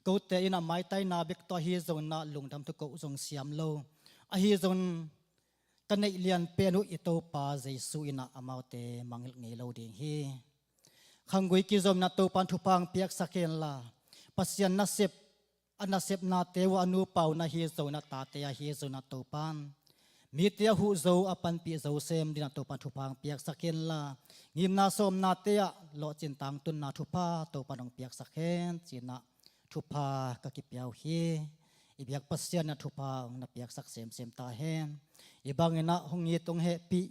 Kote inah maitaina bek tawh ahi zongin ah lungdam thu ko uh zong siam lo. Ahi zongin ka neih lian pen uh i Topa Jesu inah amaute mangngilh ngei lo ding hi. Khanggui kizom inah Topa in thupha hong piaksak henla, Pasian nasep, a nasepnate uh a nupa uh na hi zongin ah, tate ahi zongin ah Topa in mite a huh zo, a panpih zo sem dingin ah Topa in thupha hong piaksak henla, ngimna sawmnate ah lawhcin tangtunna thupha Topa in hong piaksak hen ci-in ah thupha ka kipia uh hi. I biak Pasian in ah thupha hong na piaksak semsem ta hen. Hih bangin ah hong it hong hehpih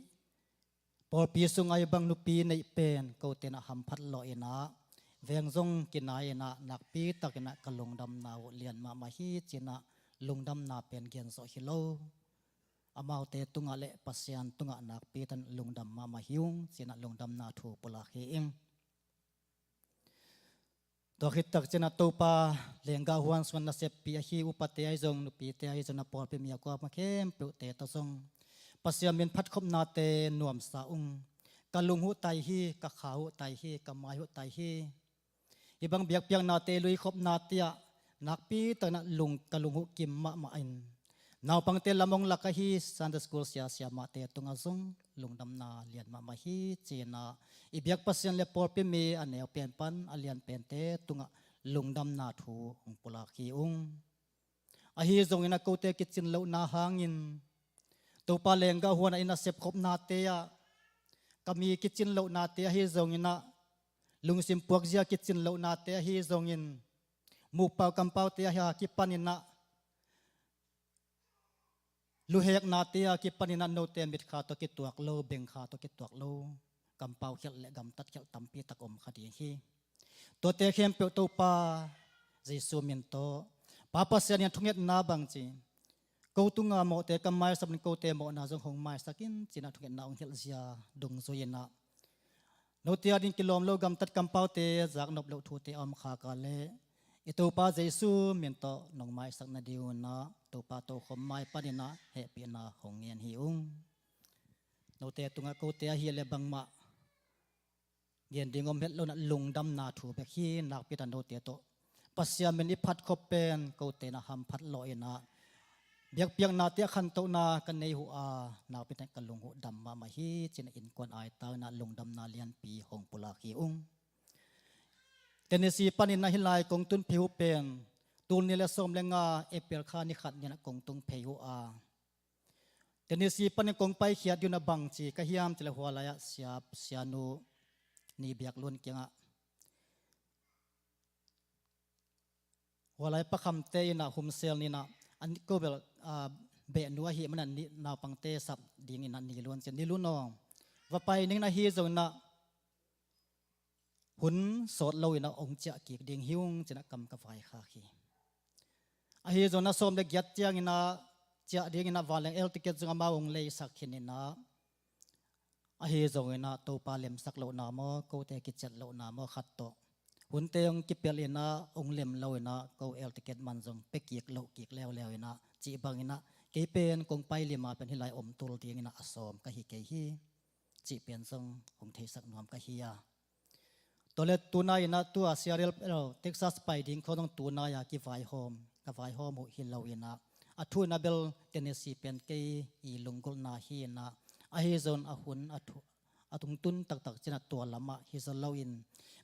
pawlpi sungah hih bang nupi neih pen kote in ah hamphat lawh in ah, veng zong kinai in ah, nakpi takin ah ka lungdamna uh lian mahmah hi ci-in ah lungdamna pen gen zawh hi lo. Amaute tungah le Pasian tungah nakpi takin lungdam mahmah hi ung ci-in ah lungdamna thu pulak hi ing. Tua khit tak ciangin ah Topa lenggah huan sungah naseppih ahi upate ahi zong, nupite ahi zong, na pawlpi mi a kuamah khempeuhte tawh zong Pasian min phatkhopnate nuamsa ung. Ka lung huh tai hi, ka kha huh tai hi, ka mai huh tai hi. Hih bang biakpiaknate, luikhopnate ah nakpi takin ah lung, ka lung huh kim mahmah in, naupangte lam hong lak ahi Sunday school sia, siamahte tungah zong lungdamna lian mahmah hi ci-in ah i biak Pasian le pawlpi mi a neu pen pan a lian pente tungah lungdamna thu hong pulak hi ung. Ahi zongin ah kote kicin lohna hangin Topa lenggah huan ah i nasep khopnate ah, ka mi kicin lohnate ahi zongin ah, lungsim puakzia kicin lohnate ahi zongin, mukpau kampaute a kipanin ah, luheknate a kipanin ah note mitkha tawh kituak lo, bengkha tawh kituak lo kampau khialh le gamtat khialh tampi tak om kha ding hi. Tuate khempeuh Topa Jesu min tawh, Pa Pasian in ah thungetna bang ci, ko tunga mawhte ka maisak in, kote mawhna zong hong maisak in ci-in ah thungetna hong hilh zia dungzui in ah, note ading kilawm lo gamtat kampaute, zaknop loh thute a om khak a leh, i Topa Jesu min tawh nong maisak nading un ah Topa tokhom mai panin ah hehpihna hong ngen hi ung. Note tungah kote ahi leh bangmah gen ding om het lo in ah lungdamna thu bek hi, nakpi takin note tawh Pasian min i phatkhop pen kote in ah hamphat lawh in ah, biakpiaknate ah khantohna ka nei uh a, nakpi takin ka lung huh dam mahmah hi ci-in ah innkuan aitang in ah lungdamna lianpi hong pulak hi ung. Tennessee panin ah hih lai kong tun phei uh pen, tul nih le sawm le nga April kha ni khat ni-in ah kong tun phei uh a, Tennessee panin kong paikhiat ding un ah bangci ka hiam cih leh, hua lai-ah sia, sianu Ni Biak Lun kiangah, hua lai Pa Kham te in ah humsel ni-in ah, an ko bel, ah, behnu ahih manin ah, naupangte sap dingin ah Ni Lun ci-in, Ni Lun aw, va pai ning in, ahi zongin ah hun sawt lo-in ah hong ciah kik ding hi ung ci-in ah kam ka vaikhak hi. Ahi zongin ah sawm le giat ciangin ah ciah dingin ah vanleng air ticket zong amau hong leisak khin in ah, ahi zongin ah Topa lemsak lohna maw, kote kiciat lohna maw khat tawh, hunte hong kipelh in ah hong lem lo-in ah ko air ticket man zong pia kik loh kik leuleu in ah, cih bangin ah kei pen kong pai lim a pen hih lai om tul dingin ah a sawm ka hi kei hi cih pen zong hong theisak nuam ka hi a. Tua leh tunai-in ah tua Seattle, Texas pai ding khawng zong tunai-a kivaihawm, ka vaihawm uh hi lo-in ah, a thu-in ah bel Tennessee pen kei i lunggulhna hi-in ah, ahi zongin a hun a thu, a tungtun taktak ciangin ah tua lamah hi zaw lo-in,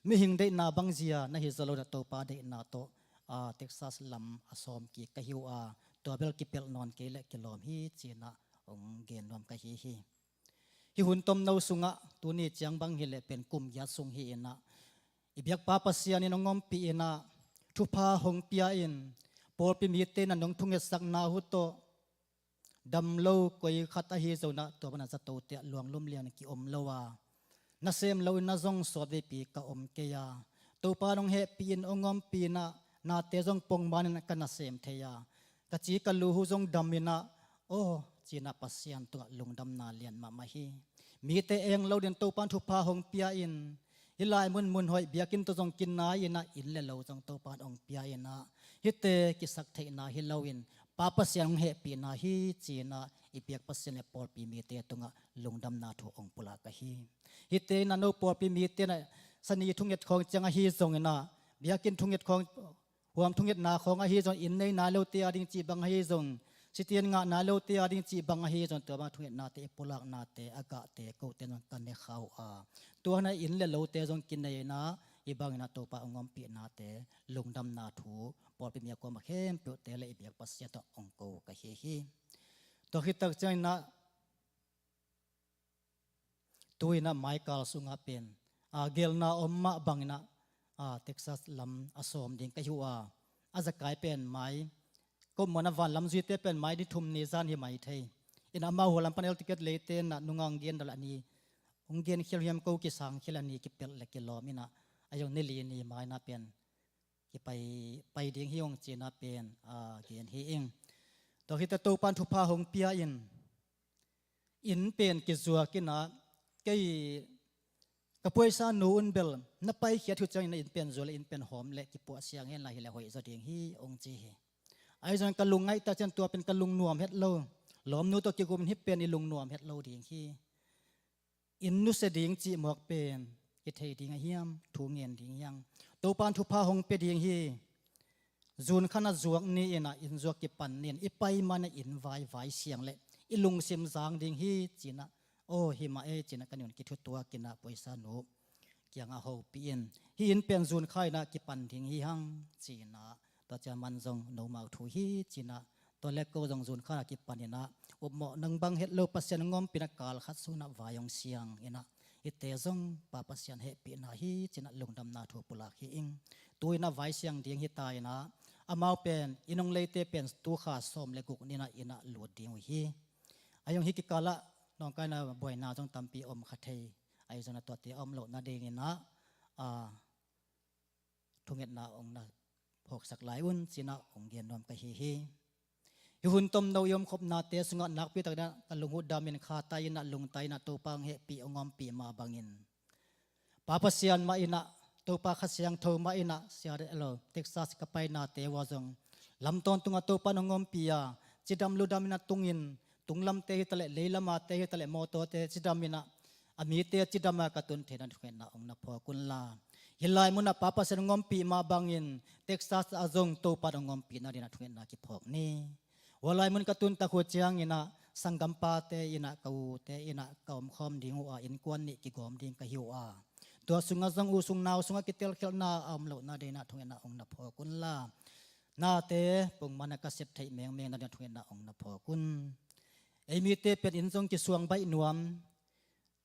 mihing deihna bangzia na hi zaw lo-in ah Topa deihna tawh, ah, Texas lam a sawm kik ka hi uh a, tua bel kipelh nawn kei leh kilawm hi ci-in ah hong gen nuam ka hi hi. Hih hun tomno sungah tuni ciang bang hi leh pen kum giat sung hi-in ah, i biakpa Pasian in hong ompih in ah, thupha hong pia in, pawlpi mite in ah nong thungetsakna uh tawh, dam lo koi khat ahi zongin ah tua bangin ah zatote ah luanglum lian ki-om lo a, nasem lo-in ah zong sawtveipi ka om kei a, Topa in hong hehpih in, hong ompih in ah, nate zong pongman in ah ka nasem thei a, ka ci ka lu uh zong dam in ah, aw, ci-in ah Pasian tungah lungdamna lian mahmah hi. Mite eng lo dingin Topa in thupha hong pia in, hih lai mun, mun hoih, biakinn tawh zong kinai-in ah, inn le lo zong Topa in hong pia in ah, hihte kisaktheihna hi lo-in, Pa Pasian hong hehpihna hi ci-in ah, i biak Pasian le pawlpi mite tungah lungdamna thu hong pulak ka hi. Hihte in ah no pawlpi mite in ah, sani thunget khawng ciang ahi zongin ah, biakinn thunget khawng, huam thungetna khawng ahi zong, inn nei nai lote ading cih bang ahi zong, sitian ngah nai lote ading cih bang ahi zong, tua bang thungetnate, i pulaknate, a gahte, kote in zong ka ne kha uh a, tua hi-in ah inn le lote zong kinei in ah, hih bangin ah Topa hong ompihnate lungdamna thu pawlpi mi a kuamah khempeuhte le i biak Pasian tawh hong ko ka hi hi. Tua khit tak ciangin ah, tu-in ah maikal sungah pen, a, gelna om mah bangin ah, a, Texas lam a sawm ding ka hi uh a, a zakai pen mai, ko muan a vanlam zuite pen mai ni thum ni zan hi mai thei. In ah amau hua lam pan air ticket leite in ah nunga hong gen dal a ni, hong gen khial hiam ko kisang khial a ni kipelh le kilawm in ah, a zong ni li ni mai in ah pen kipai, pai ding hi ung ci-in ah pen, a, gen hi ing. Tua khit teh Topa'n thupha hong pia in, inn pen kizuak in ah, kei ka puaisa nu un bel na paikhiat uh ciangin ah inn pen zuak le inn pen hawm le kipuah siang hen la hi le hoih zaw ding hi ung ci hi. Ahi zongin ka lungngaih tak ciang tua pen ka lungnuam het lo. Lawmnu tawh kigum in hih pen i lungnuam het lo ding hi. Inn nusia ding cih mawk pen i thei ding a hiam, thu ngen ding hiam? Topa'n thupha hong pia ding hi. June kha na zuak ni in ah inn zuak kipan ni in, i pai man ah inn vai, vai siang le i lungsim zang ding hi ci-in ah, aw hi mah e ci-in ah ka nu in kithutuak in ah puaisa nu kiangah hopih in, hih inn pen June kha in ah kipan ding hi hang ci-in ah, tua ciang man zong nomau thu hi ci-in ah, tua le ko zong June kha in ah kipan in ah, upmawh nang bang het lo Pasian hong ompih in ah kal khat sung in ah vai hong siang in ah, hihte zong Pa Pasian hehpihna hi ci-in ah lungdamna thu pulak hi ing. Tu-in ah vai siang ding hi ta in ah, amau pen inn hong leite pen tu kha sawm le guk ni in ah inn ah lut ding uh hi. Ahi zong hih kikal ah nawngkaina buaina zong tampi om kha thei. Ahi zong in ah tuate a om loh nadingin ah, a, thungetna hong na phawksak lai un ci-in ah hong gen nuam ka hi hi. Hih hun tomno i omkhopnate sungah nakpi takin ah ka lung huh dam in, kha tai in ah, lung tai in ah, Topa hong hehpih hong ompih mah bangin, Pa Pasian mah in ah, Topa Kha Siangtho mah in ah, Seattle, Texas ka painate uh ah zong lam tawntungah Topa'n hong ompih a, cidam ludam in ah tungin, tunglamte hi ta leh, leilamate hi ta leh, mawtawte cidam in ah, a mite cidam a ka tun theihna thungetna hong na phawk un la. Hih lai munah Pa Pasian hong ompih mah bangin Texas ah zong Topa'n hong ompih nadingin ah thungetna kiphawk ni. Hua lai mun ka tun tak uh ciangin ah sanggampate in ah, ka ute in ah ka omkhawm ding uh a, innkuan nih kigawm ding ka hi uh a, tua sungah zong u sung nau sungah kitelkhialhna a om loh nadingin ah thungetna hong na phawk un la. Nate pongman ah ka sep theih mengmeng nadingin ah thungetna hong na phawk un. Ei mite pen inn zong kisuang baih nuam,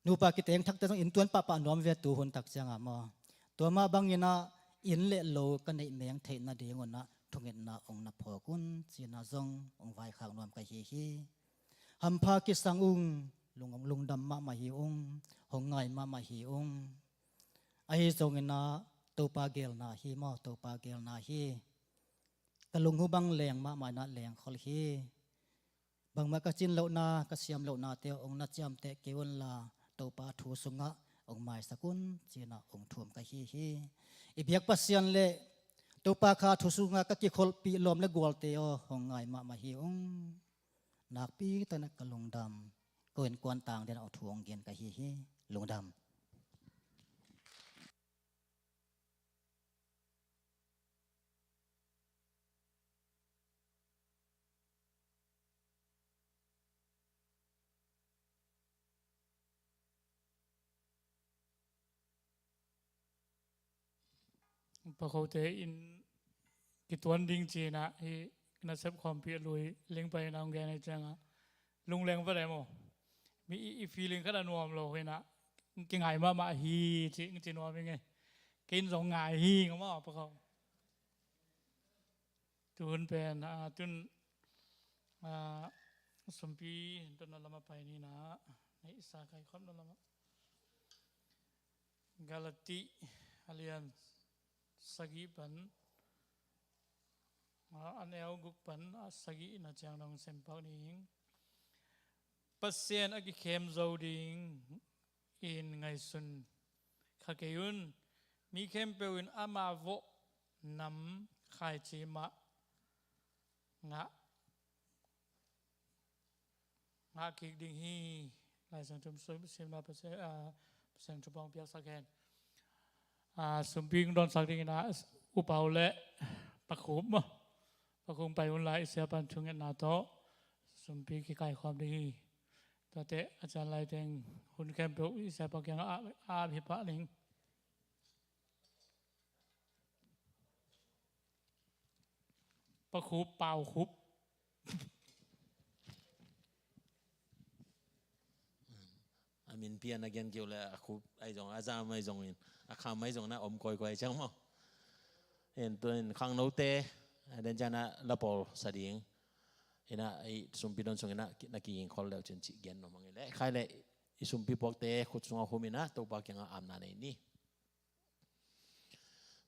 nupa kiteng thakte zong inn tuan pahpah nuam ve tu hun tak ciang a maw. Tua mah bangin ah inn le lo ka neih meng theih nadingun ah thungetna hong na phawk un ci-in ah zong hong vaikhak nuam ka hi hi. Hampha kisang ung, lung, lungdam mahmah hi ung, hong ngai mahmah hi ung. Ahi zongin ah Topa geelna hi maw, Topa geelna hi. Ka lung uh bang leng mahmah in ah lengkhol hi. Bangmah ka cin lohna, ka siam lohnate hong na ciamteh kei un la, Topa thu sungah hong maisak un ci-in ah hong thum ka hi hi. I biak Pasian le Topa Kha thu sungah ka kikholhpih lawm le gualte aw, hong ngai mahmah hi ung. Nakpi takin ah ka lungdam. Ko innkuan tang dingin ah thu hong gen ka hi hi. Lungdam. Pakhote in kituan ding ci-in ah hih nasep khawmpi a lui lingpai in ah hong gen ahih ciangah lungleng vat e maw. Mi i, i feeling khat a nuam lo hi in ah, kingai mahmah hi ci, ci nuam ing e. Kei in zong ngai hi ing maw, pakho. Tuhun pen, a, tun, a, sumpi tun na lamah pai ni in ah, na i sa kaikhopna lamah. Galati a lian sagih pan, a, a neu guk pan a sagihna ciang dong sempak ni ing. Pasian a kikhem zo ding in ngaihsun kha kei un. Mi khempeuh in ama vawh nam khaici mah ngah, ngah kik ding hi. Lai Siangtho simna Pasian, a, Pasian thupha hong piaksak hen. A, sumpi hong dawnsak dingin ah, U Pau le Pa Khup maw, Pa Khup pai un la, i siapa thungetna tawh sumpi kikaikhawm ding hi. Tuate a cian lai teng hun khempeuh i siapa kiangah a, a hi pah ding. Pa Khup, Pau Khup. Pian a gen kiu le a khup ai zong, a zam ai zong in, a kham ai zong na om koi koi ciang maw. En tu in khangnote, a den ciang na la pawl sa ding. Ina i sumpi don sung ina na ki ing khol leu cin ci gen no mang le. Khai le i sumpi puakte khut sunga hum ina Topa kianga amna nei ni.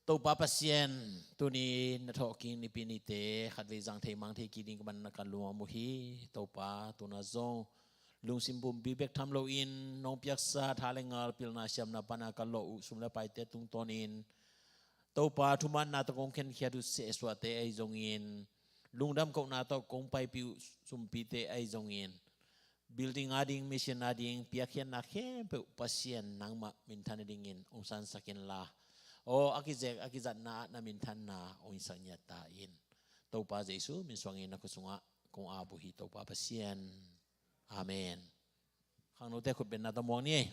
Topa Pasian, tuni na thawhking nipi nite khatvei zang thei mang thei kik ding ka man na ka lungam uh hi. Topa, tuna zong lungsim pumpi bek tham loin nong piaksa tha le ngal pilna siamna pana ka lawh uh sum le paite tungtawnin Topa, thumanna tawh kong khenkhiat uh sehsuahte ahi zongin, lungdam kohna tawh kong paipih uh sumpite ahi zongin, building a ding, mission a ding piakkhiatna khempeuh Pasian nangmah minthan a dingin hong sansak inla, aw a kizek a kizatna ah na minthanna hong hisak ngiat ta in. Topa Jesu min suangin na khut sungah kong ap uh hi Topa Pasian. Amen. Khangnote khutbetna tawh muang ni.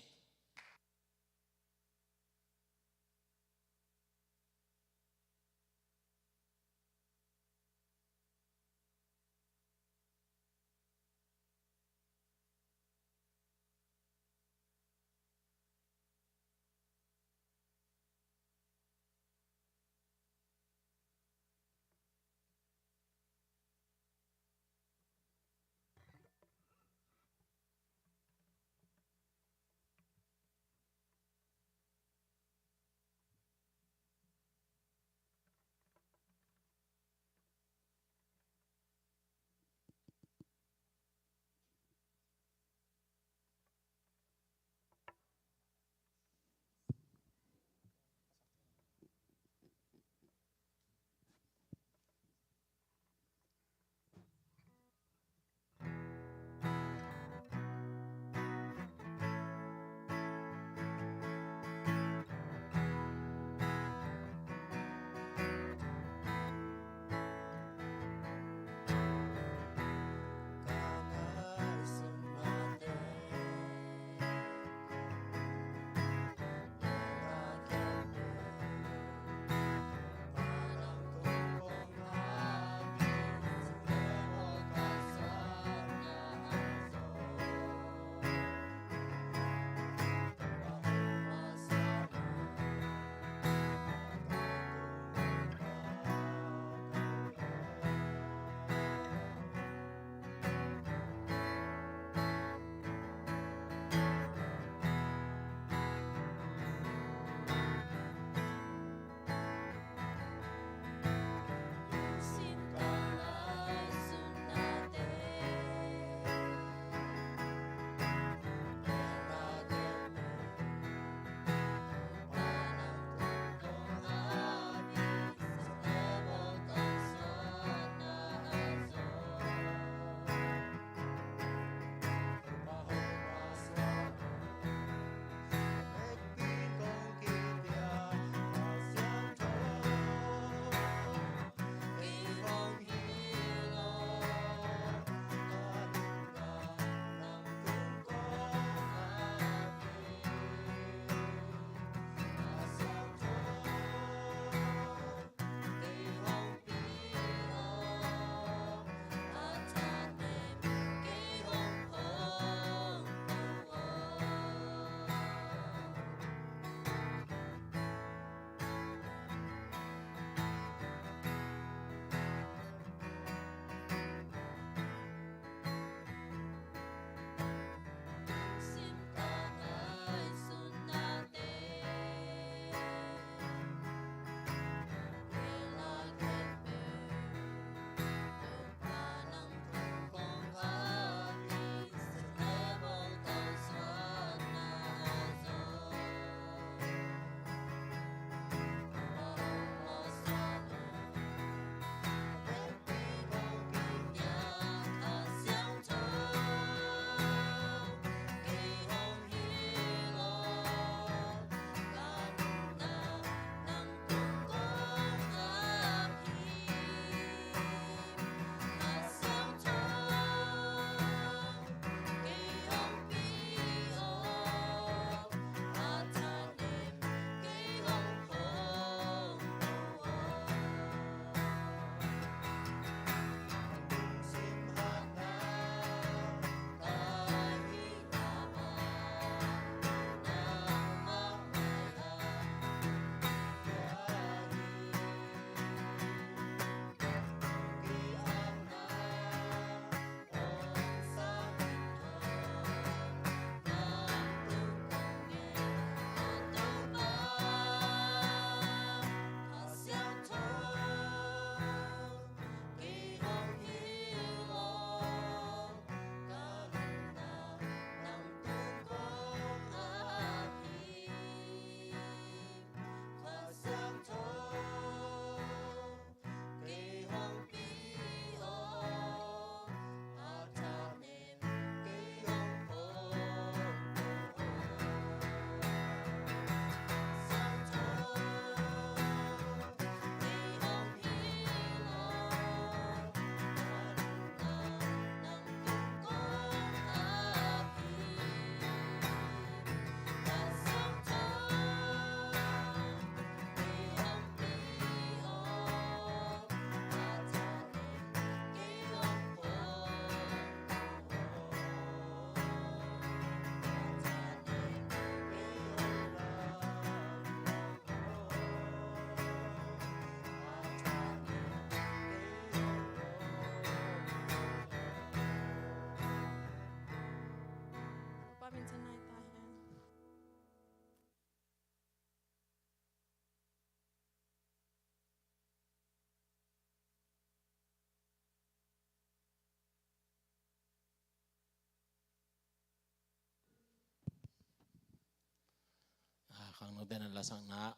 Khangnote na lasakna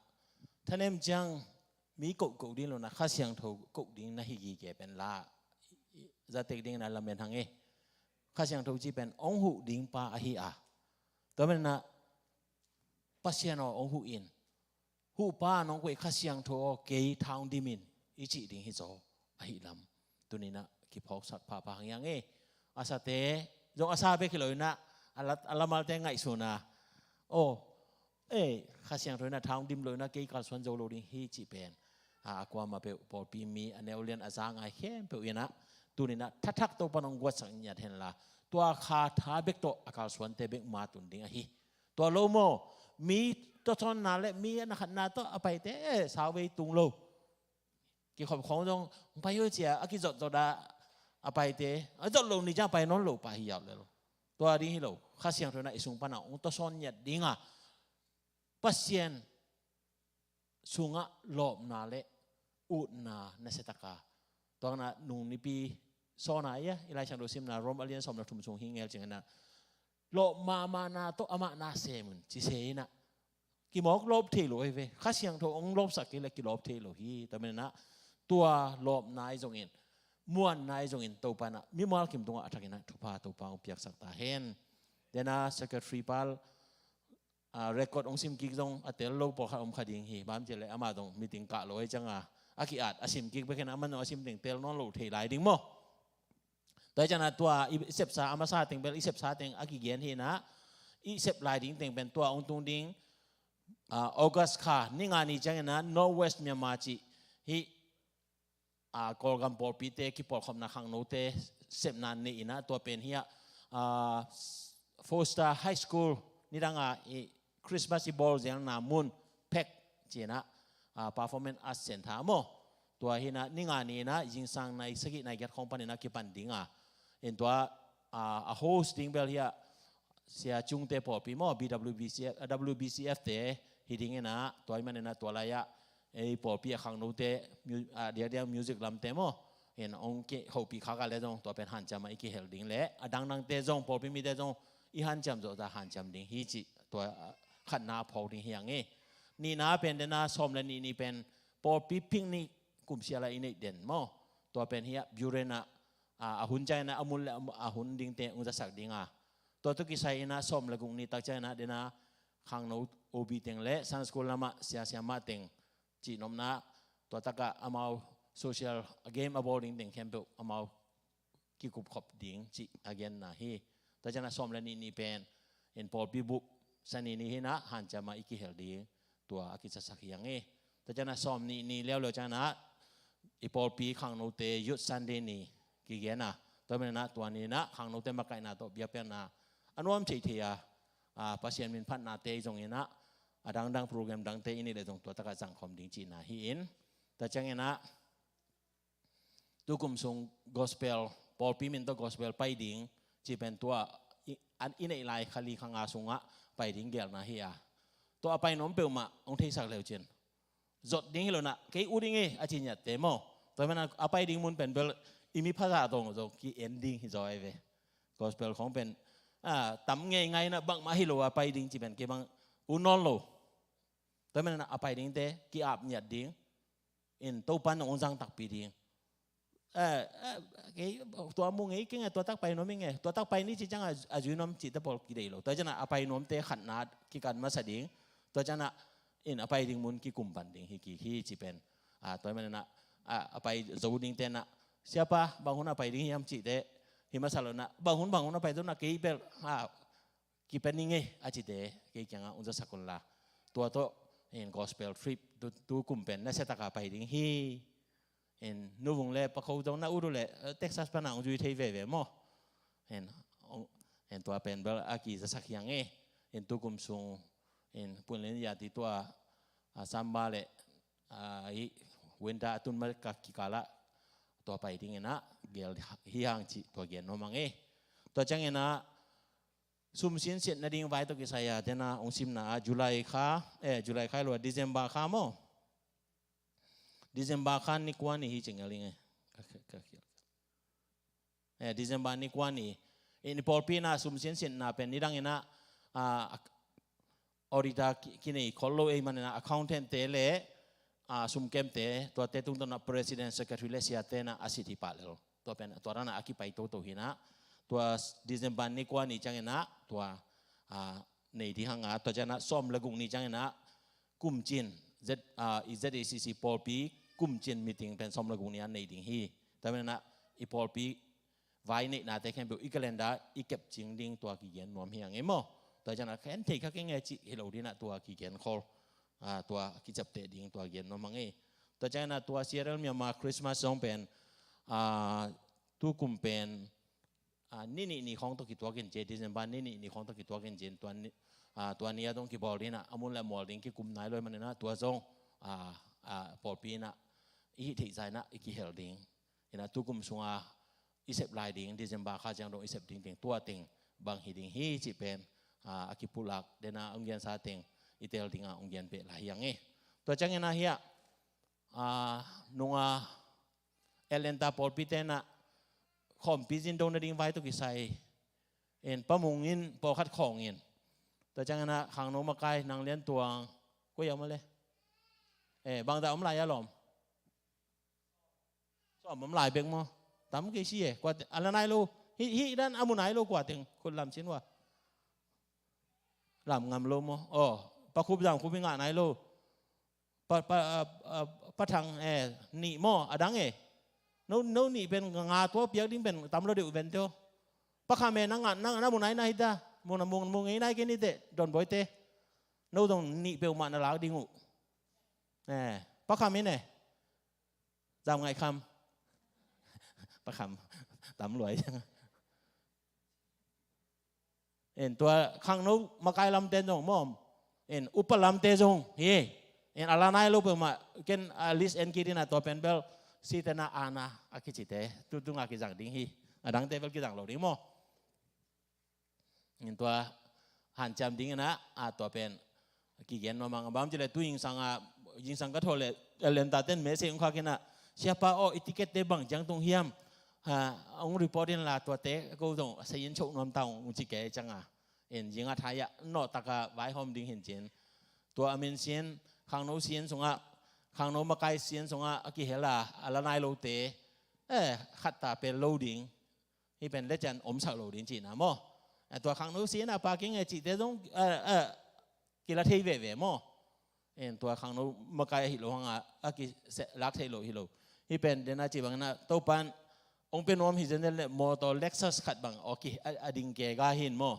thanem ciang mi kohkoh ding lo na, Kha Siangtho koh ding na hi gige pen la zatek ding na lamen hang e. Kha Siangtho ci pen ong huh ding pa ahi a, tua men na Pasian aw ong huh in, huhpa nong kuai Kha Siangtho aw kei thaung dimin i cih ding hi zaw ahi lam tuninah kiphawksak phapha hang iang e. A sate zong a sa bek hi lo inah a lamalte ngaihsuna aw e, Kha Siangtho inah thaung dim lo inah kei kalsuan zo lo ding hi cih pen a kuama peuh pawlpi mi a neu lian a za ngai khempeuh inah tuninah thathak Topan ong guatsak ngiat henla tua kha tha bek tawh a kalsuante bek ma tun ding ahi. Tua lo maw, mi tawsawnna le mi a nakhatna tawh a paite e, sauvei tung lo. Kikhop khawng zong pai hoi cia a kizot zot a, a paite a zot lo ni ciang pai nawn lo pa hi yau le lo. Tua ding hi lo, Kha Siangtho na i sung pana ong tawsawn ngiat dinga Pasian sungah lawpna le utna nasiataka tuakna nung nipi sawna ia i Lai Siangtho simna Rom a lian sawm le thum sung hi ngel ciangina lawp mahmahna tawh amah na semun ci se inah kimawk lawp thei lo hi ve. Kha Siangtho ong lawpsak kei le kilawp thei lo hi. Tua menah tua lawpna i zongin muanna i zongin Topa inah mimal kim tungah a thakinah thupha Topa ong piaksak ta hen. Dena secretary pal a record ong sim kik zong a tel lo pawlkhat om kha ding hi. Bam ci le amah zong meeting kah lo hi cianga a ki-at a sim kik bekin amah zong a sim ding tel nawn lo thei lai ding maw? Tua hi ciana tua i sepsa a masa teng bel i sepsa teng a kigen hi inah i sep lai ding teng pen tua ong tung ding August kha ni nga ni ciangina North West Myanmar cih hi a Kawlgam pawlpite kipawlkhopna khangnote sepna nei inah tua pen hiah Foster High School nidanga i Christmas i bawl zelna mun phek cinah performance arts center maw? Tua hinah ni nga ni inah zingsang nai sagih nai giat khawng paninah kipan dinga in tua a host ding bel hiah Sia Cungte pawlpi maw, B W B C F, W B C F te hi dinginah tua i maninah tua lai-ah ei pawlpi a khangnote a diakdiak music lamte maw, in ong hopih khak a le zong tua pen hanciam a i kihel ding le a dangdangte zong pawlpi mite zong i hanciam zawhta hanciam ding hi cih tua khatna a phawk ding hi a ngei. Nihna pen dena sawm le nihni pen pawlpi picnic kumsiala i neih den maw? Tua pen hiah Buren ah a hun ciangina a mun le a hun dingte ong zasak dinga tua tu kisai inah sawm le guk ni tak ciangina dena khangno O B teng le Sunday school lamah siasia mah teng cihnopna tua takah amau social game a bawl ding teng khempeuh amau kikupkhop ding cih a genna hi. Tua ciana sawm le nihni pen in pawlpi bup sanini hinah hanciama i kihel ding tua a kicasak hi a ngei. Tua ciana sawm nihni leuleu ciana i pawlpi khangnote Youth Sunday ni kigena tua menah tua ninah khangnote makaihna tawh biakpiakna a nuam theithei a Pasian min phatnate i zonginah a dangdang program dangte i nih le zong tua takah zangkhawm ding cihna hi-in tua cianginah tukum sung gospel pawlpi min tawh gospel pai ding cih pen tua i neih lai kha li kha nga sungah pai ding gelna hi a tua a pai nuam peuhmah hong theisak leu cin zot ding hi lo nah kei ut ding e a ci ngiatte maw? Tua hi mana a pai ding mun pen bel i mi phazah dong zong ki en ding hi zaw ai ve. Gospel khawng pen tam ngei ngai na bangmah hi lo a pai ding ci pen kei bang ut nawn lo. Tua hi mana a pai dingte ki-ap ngiat ding in Topa nong ong zang takpi ding. Tua mu ngei kei nge tua tak pai nuam i nge tua tak pai ni ci cianga a zui nuam cihte pawl kidei lo. Tua ciana a pai nuamte khatna kikan masa ding. Tua ciana in a pai ding mun kikum pan ding hi kik hi ci pen tua hi mana a pai zo dingte na siapa bang hun a pai ding hiam cihte hi masa lo na bang hun bang hun a pai zo na kei bel kipen ning e a cite kei kiangah un zasak un la. Tua tawh in gospel trip tu kum pen nasiataka pai ding hi. In nuvung le pakho zong na ut uh le Texas pana ung zui thei veve maw? In tua pen bel a kizasak hiang e. In tukum sung in punlin yati tua a samba le a hi winter a tun ma ka kikalah tua pai dinginah gel hi hang cih tua gen nuam ang e. Tua cianginah sum sinsiat nading vai tawh kisai a tena ong simna a July kha eh July kha lua December kha maw? December kha ni kua ni hi ci ngeling e. Eh December ni kua ni i ni pawlpi na sum sinsiatna pen nidang inah a auditor ki- kinei khol lo ei maninah accountant te le, ah, sumkemte, tuate tungtawnah president, secretary le siate nah a sit hi pah lel. Tua pen tua ranah a kipai toto hinah, tua December ni kua ni cianginah tua, ah, nei ding hanga, tua cianah sawm le guk ni cianginah kumcin Z, ah, ZACC pawlpi kumcin meeting pen sawm le guk ni a nei ding hi. Tua maninah i pawlpi vai neihnate khempeuh i calendar i kepcing ding tua kigen nuam hi a ngei maw. Tua cianah khen thei kha kei nge cih hi lo dinah tua kigen khol, ah, tua kiciapteh ding tua gen nuam a ngei. Tua cianah tua C R L Myanmar Christmas zong pen, ah, tukum pen, ah, ni nih ni khawng tawh kituakin ci, December ni nih ni khawng tawh kituakin ci, tua ni, ah, tua ni a dong kibawl dinah a mun le a mual ding kikum nai lo hi maninah tua zong, ah, ah, pawlpi inah i hih theih zainah i kihel ding. Inah tukum sunga i sep lai ding, December kha ciang dong i sep ding teng, tua teng bang hi ding hi cih pen, ah, a kipulak dena ong gensa teng i tel dinga ong gen peh lai hi a ngei. Tua cianginah hiah, ah, nunga Atlanta pawlpi tenah khawmpi zin do nading vai tawh kisai in Pa Mung in pawlkhat khawng in. Tua cianginah khangno makai nang Lian Tuang, koi a om a le? Eh, bangdah om lai a lawm? Sawm om lai bek maw? Tam kei si e, kua te, a la nai lo. Hih, hih dan a mu nai lo kua teng, khut lam sin ua. Lam ngam lo maw? Aw, Pa Khup Zam Khup i ngah nai lo. Pa, pa, ah, ah, Pa Thang, eh, nih maw, a dang e. No, no nih pen nga tua piak ding pen tam lo deuh ven teo. Pa Kham e, na ngah, na, na mu nai na hi ta. Mu na, mu, mu ngei nai kei ni teh, Don Boy te. No dong nih peuhmah na lak ding uh. Eh, Pa Kham in e. Zam Ngaih Kham. Pa Kham, tam luai. En tua khangno makai lamte zong maw. En upa lamte zong hi. En a la nai lo peuhmah ken a list en kidin a tua pen bel sitena ana a kicite. Tutunga kizang ding hi. A dangte bel kizang lo ding maw. In tua hanciam ding inah, a tua pen kigen nuam a ngei. Bang ci le tu zingsang a, zingsang ka thaw le, Atlanta ten message ong khak inah, Siapa aw, i ticket te bang ciang tung hiam? Ha, ong report in la tuate ko zong a sayin chok nuam ta ung ci kei cianga. In zing a thai ah nawh taka vaihawm ding hin cin. Tua a min sin, khangno sin sungah, khangno makai sin sungah a kihel a, a la nai lote, eh, khat ta pel lo ding. Hih pen le cian omsak lo ding cihna maw. A tua khangno sina pa keng e cihte zong, a, a, kila thei veve maw. En tua khangno makai ahi lo hanga a kilak thei lo hi lo. Hih pen dena cih bangna Topan ong pe nuam hi zen le mawtaw Lexus khat bang aw ki a, a ding kega hin maw.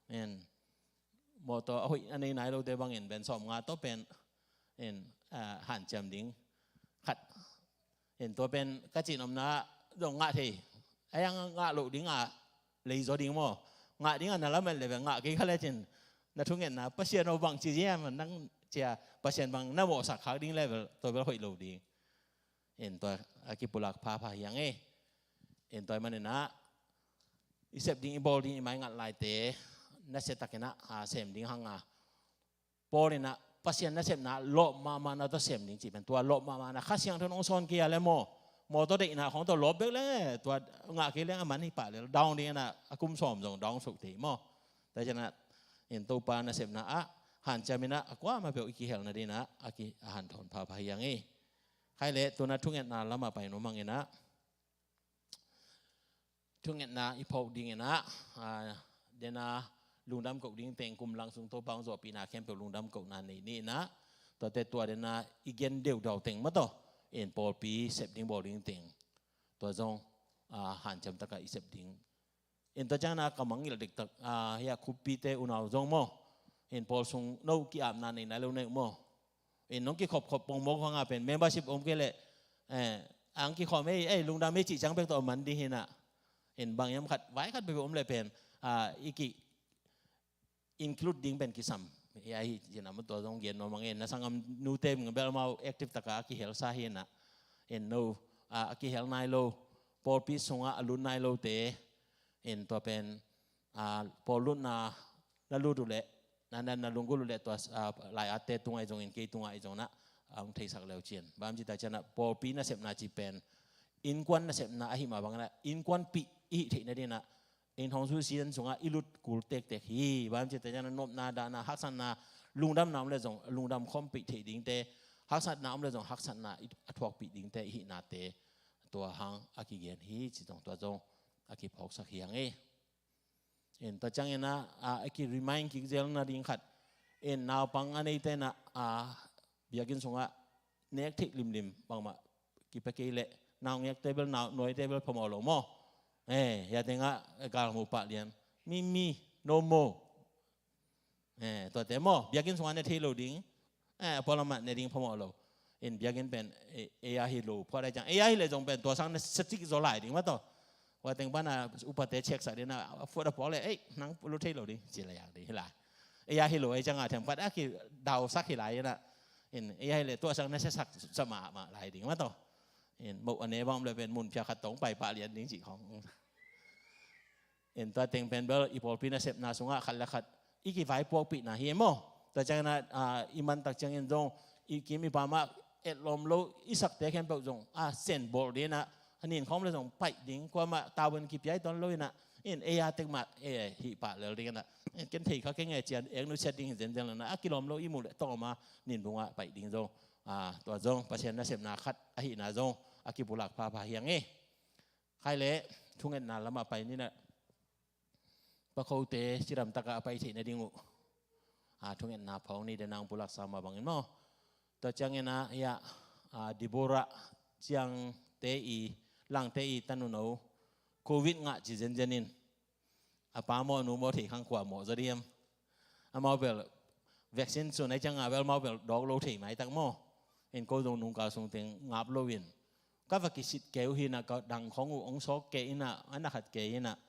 En mawtaw a hoih a nei nai lote bangin pen sawm nga tawh pen en, ah, hanciam ding khat. En tua pen ka cin omna zong ngah thei. A yang ngah loh ding a lei zaw ding maw. Ngah ding a na lamet le pen ngah kei kha le cin na thungetna Pasian aw bang ci ziam nang cia Pasian bang na mawhsak khak ding le pen tua bel hoih lo ding. En tua a kipulak phapha hi a ngei. En tua i maninah i sep ding i bawl ding i mai ngat laite nasia takinah a sem ding hanga. Paul inah Pasian nasepna lawp mahmahna tawh sem ding cih pen tua lawp mahmahna Kha Siangtho in hong sawn kei a le maw. Mawtaw deihna khawng tawh lawp bek le tua ngah kei leng a man hi pah le daung ding inah a kum sawm zong daung suk thei maw. Tua cianah in Topa nasepna ah hanciam inah a kuamah peuh i kihelna dinah a ki a hanthawn phapha hi a ngei. Khai le tuna thungetna lamah pai nuam hanginah thungetna i phawk dinginah, ah, dena lungdam koh ding teng kum lang sung Topa hong zawhpihna khempeuh lungdam kohna nei ni inah tuate tua dena i gen deudau teng mataw in pawlpi sep ding bawl ding teng tua zong, ah, hanciam takah i sep ding. In tua ciangna ka mangngilh diktak, ah, hiah khuppite unau zong maw. In pawl sung no ki-apna nei nai lo nei uh maw. In nong kikhopkhop pongmawk hanga pen membership om kei leh, eh, ang kikhawm ei, ei, lungdam ei cih ciang bek tawh a man ding hinah. In bang hiam khat vai khat bek om leh pen, ah, i ki include ding pen kisam. Hiah hi cinah maw tua zong gen nuam a ngei. Na sanggam nute ming bel amau active taka a kihelsa hinah. In no, ah, a kihel nai lo pawlpi sungah a lut nai lote. In tua pen, ah, pawl lutna na lut uh leh na, na, na lunggulh uh leh tua, ah, lai-atte tungah i zongin kei tungah i zonah, ah, hong theisak leu cin. Bang ci ta cianah pawlpi nasepna ci pen innkuan nasepna ahi mah banginah innkuanpih i hih theihna dinah in hong susian sungah i lut kul tektek hi. Bang ci ta cianah nopna dahna haksatna lungdamna om le zong lungdam khawmpih theih dingte, haksatna om le zong haksatna i, a thuakpih dingte i hihnate tua hang a kigen hi ci zong tua zong a kiphawksak hi hang e. In tua ciangin ah, a, a ki remind kik zel nading khat. In naupang a neite in ah, a, biakinn sungah nek theih limlim bangmah kipia kei leh naungek table, nau, nuai table phamawh lo maw. Eh, ya tengah galmu pah lian. Mi, mi, no more. Eh, tuate maw, biakinn sungah ne thei lo ding. Eh, a pualamah ne ding phamawh lo. In biakinn pen, eh, ei a hi lo, phuat ai ciang. Ei a hi le zong pen, tua sang ne satik zaw lai ding mah tawh. Ua teng pana upate check sak ding na, a phuat a puak le, ei, nang lo thei lo ding, ci lai yang ding hi lai. Ei a hi lo, ei ciang a thempat a kidausak hi lai na. In, ei a hi le, tua sang ne sasak sa mahmah lai ding mah tawh. In, moh a ne bang om le pen, mun phiak khat tawh pai pah lian ding ci khong. In tua teng pen bel i pawlpi nasepna sungah khat le khat i kivaipuakpihna hi e maw. Tua ciangin ah, a, i mantak ciangin zong i kim i pam ah etlawm lo i sakte khempeuh zong, a, sen bawl ding in ah, a nin khawm le zong paih ding, kuamah tavuan kipia i tuan lo in ah, in ei a tek mah, e, hih pah lel ding in ah, ken thei kha keng e ci-in ek nusiat ding hi zenzen lo in ah, a kilawm lo i muh le tawm a nin bungah paih ding zong, a, tua zong Pasian nasepna khat ahihna zong a kipulak phapha hi hang e. Khai le, thungetna lamah pai ni na. Pakhote cidam takah a pai theih nading uh, a, thungetna phawk ni, den a hong pulaksa mah bangin maw. Tua ciangin ah, hiah, a, Deborah ciangte i, Langte i tanuno Covid ngah ci zenzen in. A pa maw, a nu maw, thei khang kua mawh zaw diam. Amau bel vaccine sun ai ciangah bel amau bel dawk lo thei maitak maw. In ko zong nungkal sung teng ngap lo in, ka va kisit kei uh hi na, ka dang khong uh hong sawk kei in ah, a na khat kei in ah,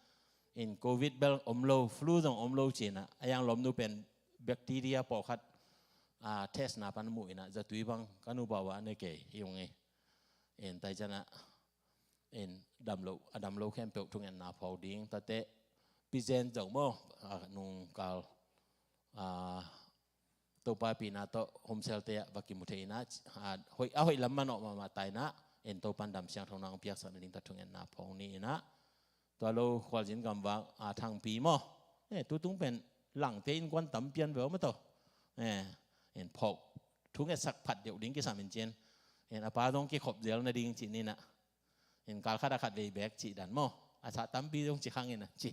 in Covid bel om lo, flu zong om lo ci-in ah, a yang lawmnu pen bacteria pawlkhat, a, test na pan muh in ah, zatui bang ka nu bau ah a ne kei hi ung e. In tai ciang ah, in dam lo, a dam lo khempeuh thungetna phawk ding, tate pizen zong maw, a, nungkal, a, Topa pina tawh homsel te ah va kimu thei in ah, a, hoih, a hoih lam manawh mahmah tai in ah, in Topan dam siangtho na hong piaksak nading ta thungetna phawk ni in ah. Tua lo khualzin gamvak, a, Thangpi maw. Eh, tutung pen Langte innkuan tam pian ve aw mah tawh. Eh, in phawk thungetsak phat deuh ding kisam in cin. In a pa zong kikhop zel nading ci ni na. In kal khat a khat vei bek cih dan maw. A sah tampi zong ci khang in a ci.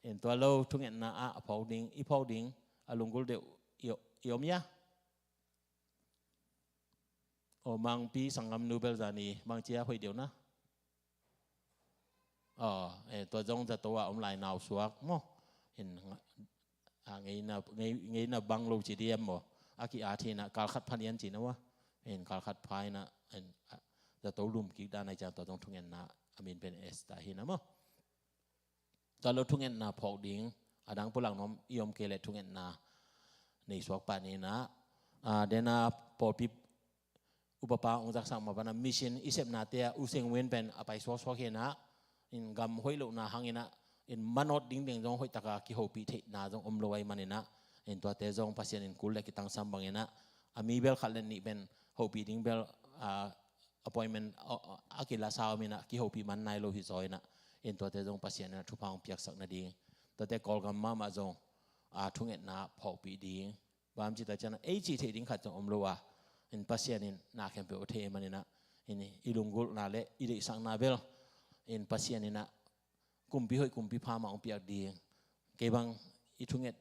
In tua lo thungetna ah a phawk ding, i phawk ding, a lunggulh deuh i, i om ia. Aw, Mangpi sanggamnu bel zani bang ci a hoih deuh na. Aw, eh, tua zong zato a om lai nau suak maw. In, a, ngeina, ngei, ngeina bang lo ci diam maw. A ki-at hi na, kal khat pha lian ci na ua. In kal khat pha hi na, in, a, zato lum kik dan ai ciang tua zong thungetna a min pen Esther hi na maw. Tua lo thungetna phawk ding, a dang pulak nuam i om kei leh thungetna nei suak pah ni na. A, den a pawlpi upapa hong zaksak mah bana mission i sepnate ah U Seng Win pen a pai suaksuak hi na, in gam hoih lohna hang in ah, in manawt ding teng zong hoih taka kihopih theihna zong om lo ahih man in ah, in tuate zong Pasian in kul le kitangsam bang in ah, a mi bel khat le nih pen hopih ding bel, a, appointment, a, a, a kilasa om in ah, kihopih man nai lo hi zaw in ah, in tuate zong Pasian in ah thupha hong piaksak nading, tuate Kawlgam mahmah zong, a, thungetna phawkpih ding. Bang ci ta ciang a, ei cih theih ding khat zong om lo a, in Pasian in na khempeuh a thei ahih man in ah, in i lunggulhna le i deihsakna bel, in Pasian in ah kumpi hoih kumpi pha mah hong piak ding. Kei bang i thunget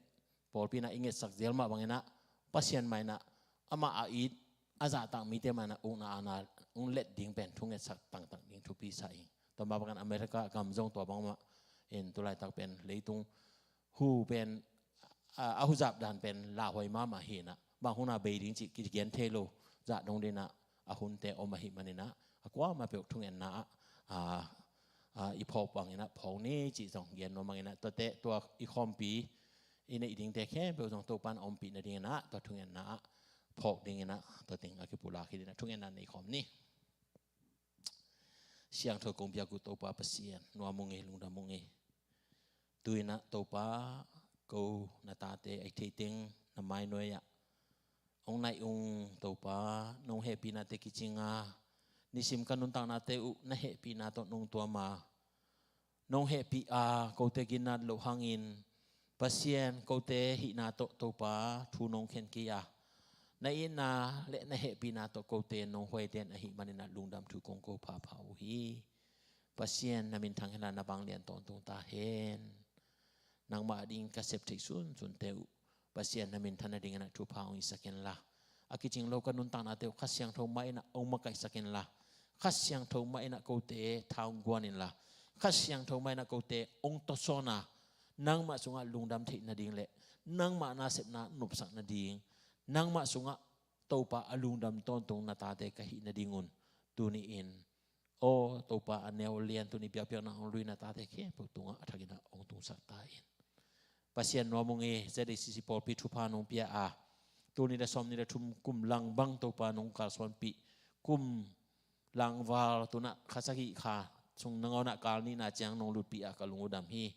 pawlpi in ah i ngetsak zel mah bang in ah, Pasian mah in ah, amah a it, a zahtak mite mah in ah ukna aana hong let ding pen thungetsak tangtang ding thupi sa ing. Tua mah bang in America gam zong tua bang mah, in tulaitak pen leitung hu pen, a, a huzap dan pen lauhuai mahmah hi in ah, bang hun a bei ding cih kigen thei lo, zah dong ding in ah, a hunte om ahih man in ah, a kuamah peuh thungetna ah, a, a, i phawk bang in ah phawk ni cih zong gen nuam bang in ah, tuate tua i khawmpi i neih dingte khempeuh zong Topan a ompih nading in ah, tua thungetna ah phawk ding in ah, tua teng a kipulak hi ding in ah, thungetna nei khawm ni. Siangtho kong biak uh Topa Pasian, nuam ung ei, lungdam ung ei. Tu in ah Topa, ko na tate a i thei teng na mainuai ah hong naih ung Topa, nong hehpihnate kicing a, nisim ka nuntaknate uh na hehpihna tawh nong tuam a, nong hehpih a kote ginat loh hangin Pasian, kote hihna tawh Topa thu nong khen kei a, na itna le na hehpihna tawh kote nong huaiten ahih manin ah lungdam thu kong ko phapha uh hi. Pasian, na minthang hen la, na vanglian tawntung ta hen. Nangmah ading ka sep theih sunsunte uh Pasian, na minthan nadingin ah thupha hong hisak hen la, a kicing lo ka nuntaknate uh Kha Siangtho mah in ah hong makaihsak hen la, Kha Siangtho mah in ah kote tha hong guan hen la, Kha Siangtho mah in ah kote hong tawsawn a, nangmah sungah lungdam theih nading le nangmah nasepna nopsak nading, nangmah sungah Topa a lungdam tawntung na tate ka hih nadingun tuni-in, aw Topa, a neu lian tuni biakpiakna hong lui na tate khempeuh tungah a thakin ah hong tungsak ta in. Pasian, nuam ung e, Z A C C pawlpi thupha nong pia a, tul nih le sawmnih le thum kum lang bang Topa nong kalsuanpih, kum lang val tunah kha sagih kha sung nangawnah kal nihna ciang nong lutpih a ka lung uh dam hi.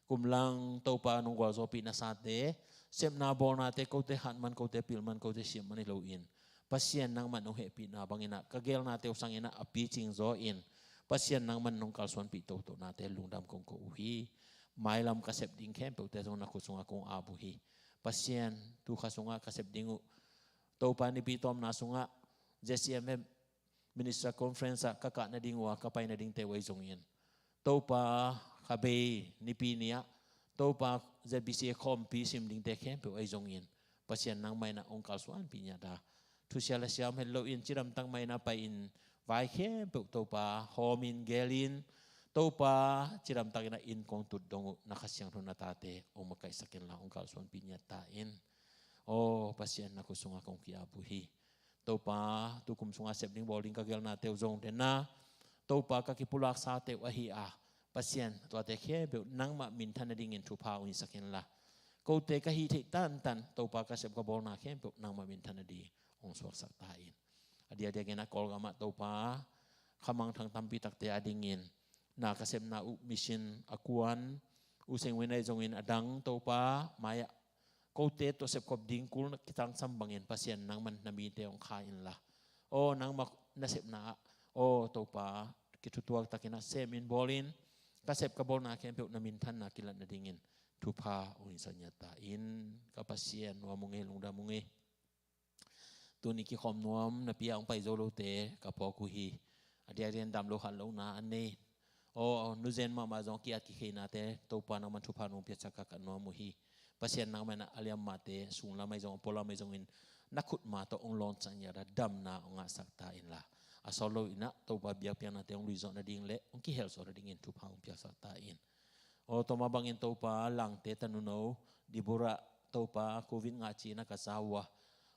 Kum lang Topa nong gualzawhpih nasate, sepna bawlnate kote hat man, kote pil man, kote siam man hi loin, Pasian, nangman hong hehpihna bangin ah ka gelnate uh sangin ah a picing zaw in, Pasian, nangman nong kalsuanpih toto nate lungdam kong ko uh hi. Mailam ka sep ding khempeuhte zong na khut sungah kong ap uh hi. Pasian, tu kha sungah ka sep ding uh Topa, nipi tawmna sungah Z C M M Minister Conference ah ka kah nading uh a ka pai nadingte uh ahi zongin, Topa, kha bei Nipi ni-ah Topa, Z B C A khawmpi sim dingte khempeuh ahi zongin, Pasian, nangmah in ah hong kalsuanpih ngiat a, thusia le sia om het loin cidamtak mah in ah pai-in vai khempeuh Topa hawmin gelin, Topa, cidamtak in ah inn kong tut dong uh na Kha Siangtho na tate hong makaihsak hen la, hong kalsuanpih ngiat ta in. Aw Pasian, na khut sungah kong ki-ap uh hi. Topa, tu kum sungah sep ding bawl ding ka gelnate uh zong den a, Topa, ka kipulaksate uh ahi a, Pasian, tuate khempeuh nangmah minthan nadingin thupha hong hisak hen la, kote ka hih theih tantan Topa, ka sep ka bawlna khempeuh nangmah minthan nading hong suaksak ta in. A diakdiakin ah Kawlgamah Topa, kha mangthang tampi takte adingin na ka sepna uh, mission a kuan, U Seng Win ahi zongin a dang Topa, mai-ah kote tawh sepkhop ding kul kitangsam bangin, Pasian, nangman na mite hong kha in la, aw nangmah nasepna ah, aw Topa, kithutuak takin ah semin bawlin, ka sep ka bawlna khempeuh na minthanna kilat nadingin thupha hong hisak ngiat ta in. Ka Pasian, nuam ung e, lungdam ung e. Tuni kikhawm nuam napi-a hong pai zo lote ka phawk uh hi. A diakdiakin dam lo khat lohna a nei, aw nuzen mahmah zong a ki-at kikheinate Topa, nangman thupha nong piaksak a ka nuam uh hi. Pasian, nangman a liammate sunglam ahi zong, a pualam ahi zongin na khutma tawh hong lawnsak ngiat a, damna hong ngahsak ta in la, a sawt loin ah Topa, biakpiaknate hong luizawh nading le hong kihelzawh nadingin thupha hong piaksak ta in. Aw tua mah bangin Topa, Langte tanuno Deborah, Topa, covid ngah ci-in ah ka za uh a,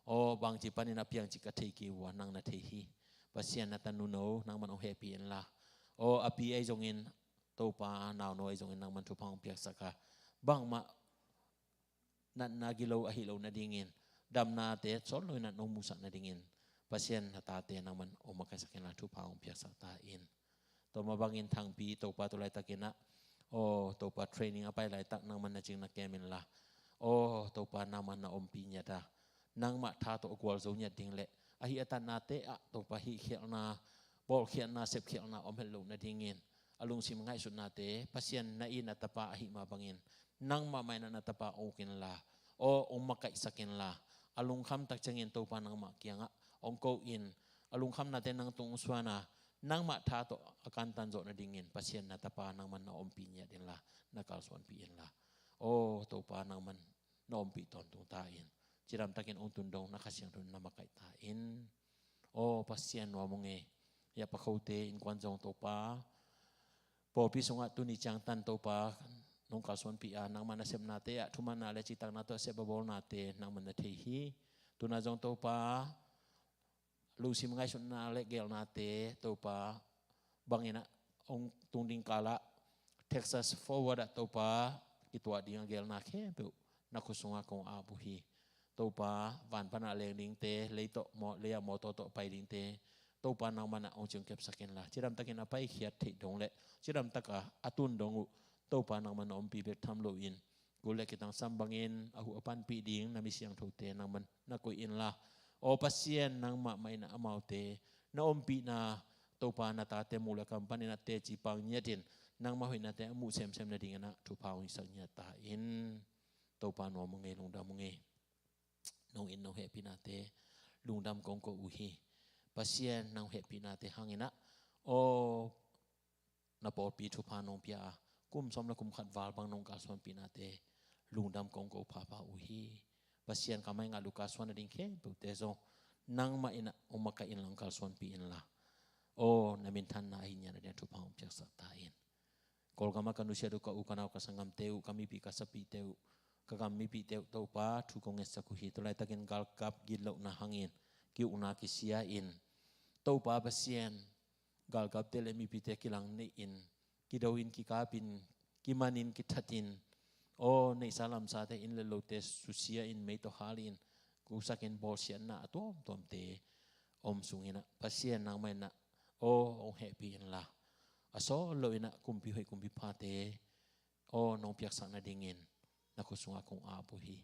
aw bangci panin ah piang cih ka thei kei uh a, nang na thei hi. Pasian, na tanuno nangman hong hehpih in la, aw a pi ahi zongin, Topa, nauno ahi zongin nangman thupha hong piaksak a, bangmah natna gilo ahi lo nadingin, damnate sawt loin ah nong musak nadingin, Pasian, na tate nangman hong makaihsak in la, thupha hong piaksak ta in. Tua mah bangin Thangpi, Topa, tu laitakin ah, aw Topa, training a pai laitak nangman na cing na kem in la, aw Topa, nangman na ompih ngiat a, nangmah tha tawh a gualzo ngiat ding le ahi a tatnate ah Topa, hihkhialhna, bawlkhialhna, sepkhialhna om het loh nadingin, a lungsim ngaihsutnate, Pasian, na it na tapa ahih mah bangin, nangmah mah in ah na tapa hong uk in la, aw hong makaihsak in la, a lungkham tak ciangin Topa, nangmah kiangah hong ko in, a lungkhamnate nang tung hong suan a, nangmah tha tawh a kantan zawh nadingin, Pasian, na tapa nangman na ompih ngiat in la, na kalsuanpih in la, aw Topa, nangman na ompih tawntung ta in. Cidamtakin hong tun dong na Kha Siangtho in na makaih ta in. Aw Pasian, nuam ung e. Hiah Pakhote innkuan zong Topa, pawlpi sungah tuni ciangtan Topa, nong kalsuanpih a, nangman na sepnate ah thumanna le citakna tawh sep a bawlnate nangman na thei hi. Tuna zong Topa, lungsim ngaihsutna le gelnate Topa, bangin ah hong tung ding kalah Texas Forward ah Topa, kituah ding a gelna khempeuh na khut sungah kong ap uh hi. Topa, van panah leng dingte, lei tawh maw, lei-ah mawtaw tawh pai dingte, Topa, nangman ah hong ciangkepsak in la, cidamtakin a paikhiat theih dong le cidamtak a a tun dong uh, Topa, nangman na ompih bek tham loin, kul le kitangsam bangin a huh a panpih ding na mi siangthote nangman na koih in la, aw Pasian, nangmah mah in ah amaute na ompihna, Topa, na tate muh le kam panin ah teci pang ngiatin, nangmah hoihnate a muh semsem nadingin ah thupha hong hisak ngiat ta in. Topa nuam ung ei, lungdam ung ei. Nong it nong hehpihnate lungdam kong ko uh hi. Pasian nong hehpihnate hangin ah, aw, na pawlpi thupha nong pia a, kum sawm le kum khat val bang nong kalsuanpihnate lungdam kong ko phapha uh hi. Pasian, ka mai ngah lo kalsuan nading khempeuhte zong nangmah in ah hong makaih inla, hong kalsuanpih inla, aw, na minthanna ahi ngiat nading thupha hong piaksak ta in. Kawlgam ah ka nusia uh, ka u ka nau ka sanggamte uh, ka mipi ka sapite uh, ka gam mipite uh, Topa, thu kong ngetsak uh hi. Tulaitakin galkap gitlohna hangin ki-ukna kisia in, Topa Pasian, galkapte le mipite kilang nei in, kido in, kikap in, kiman in, kithat in, aw, neihsa lamsate, inn le lote susia in, mei tawh hal in, kusak in, bawlsiatna a tuamtuamte om sungin ah, Pasian, nangmah in ah, aw, hong hehpih inla, a sawt loin ah kumpi hoih, kumpi phate, aw, nong piaksak nadingin na khut sungah kong ap uh hi.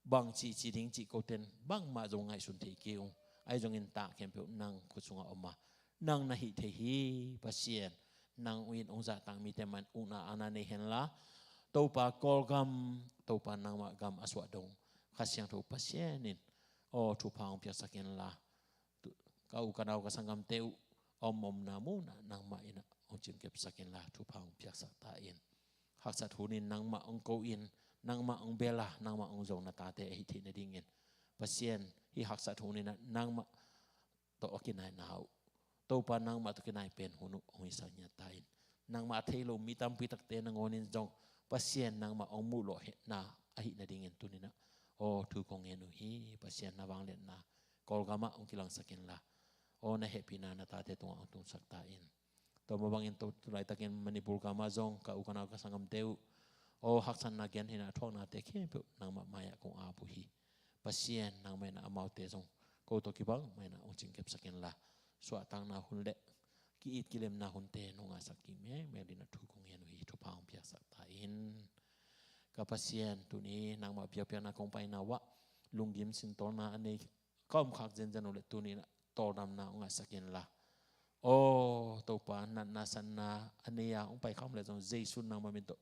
Bang cih ci ding cih ko ten bangmah zong ngaihsun thei kei ung. Ahi zongin ta khempeuh nang khut sungah om a, nang na hih thei hi. Pasian, nang in hong zahtak mite mah in ukna aana nei henla, Topa, Kawlgam, Topa, nangmah gam a suah dong Kha Siangtho Pasian in, aw, thupha hong piaksak inla, tu-, ka u ka nau ka sanggamte uh a om omna munah nangmah in ah hong ciangkepsak inla, thupha hong piaksak ta in. Haksat hunin nangmah hong ko in, nangmah hong bel a, nangmah hong zo na tate ahi theih nadingin, Pasian, hih haksat hunin ah nangmah tawh a kinaina uh, Topa, nangmah tawh kinai pen hun uh hong hisak ngiat ta in. Nangmah a thei lo mi tampi takte nangawnin zong, Pasian, nangmah hong muh lawhna ahih nadingin tuni-in ah, aw, thu kong ngen uh hi. Pasian, na vangliatna Kawlgam ah hong kilangsak inla, aw, na hehpihna na tate tungah hong tungsak ta in. Tua mah bangin tu, tu laitakin Manipur gam ah zong ka u ka nau ka sanggamte uh, aw, haksatna, gentehna a thuaknate khempeuh nangmah mai-ah kong ap uh hi. Pasian, nangmah in ah amaute zong ko tawh kibang mah in ah hong ciangkepsak inla, suahtakna hun le ki-it kilemna hunte nong ngahsak kik mekmek dingin ah thu kong ngen uh hi. Thupha hong piaksak ta in. Ka Pasian, tuni nangmah biakpiakna kong paina uh ah lunggim sintawlna a nei ka omkhak zenzen uh leh tuni-in ah tawldamna hong ngahsak inla, aw, Topa, natna satna a nei a hong pai kha om leh zong, Jesu nangmah min tawh,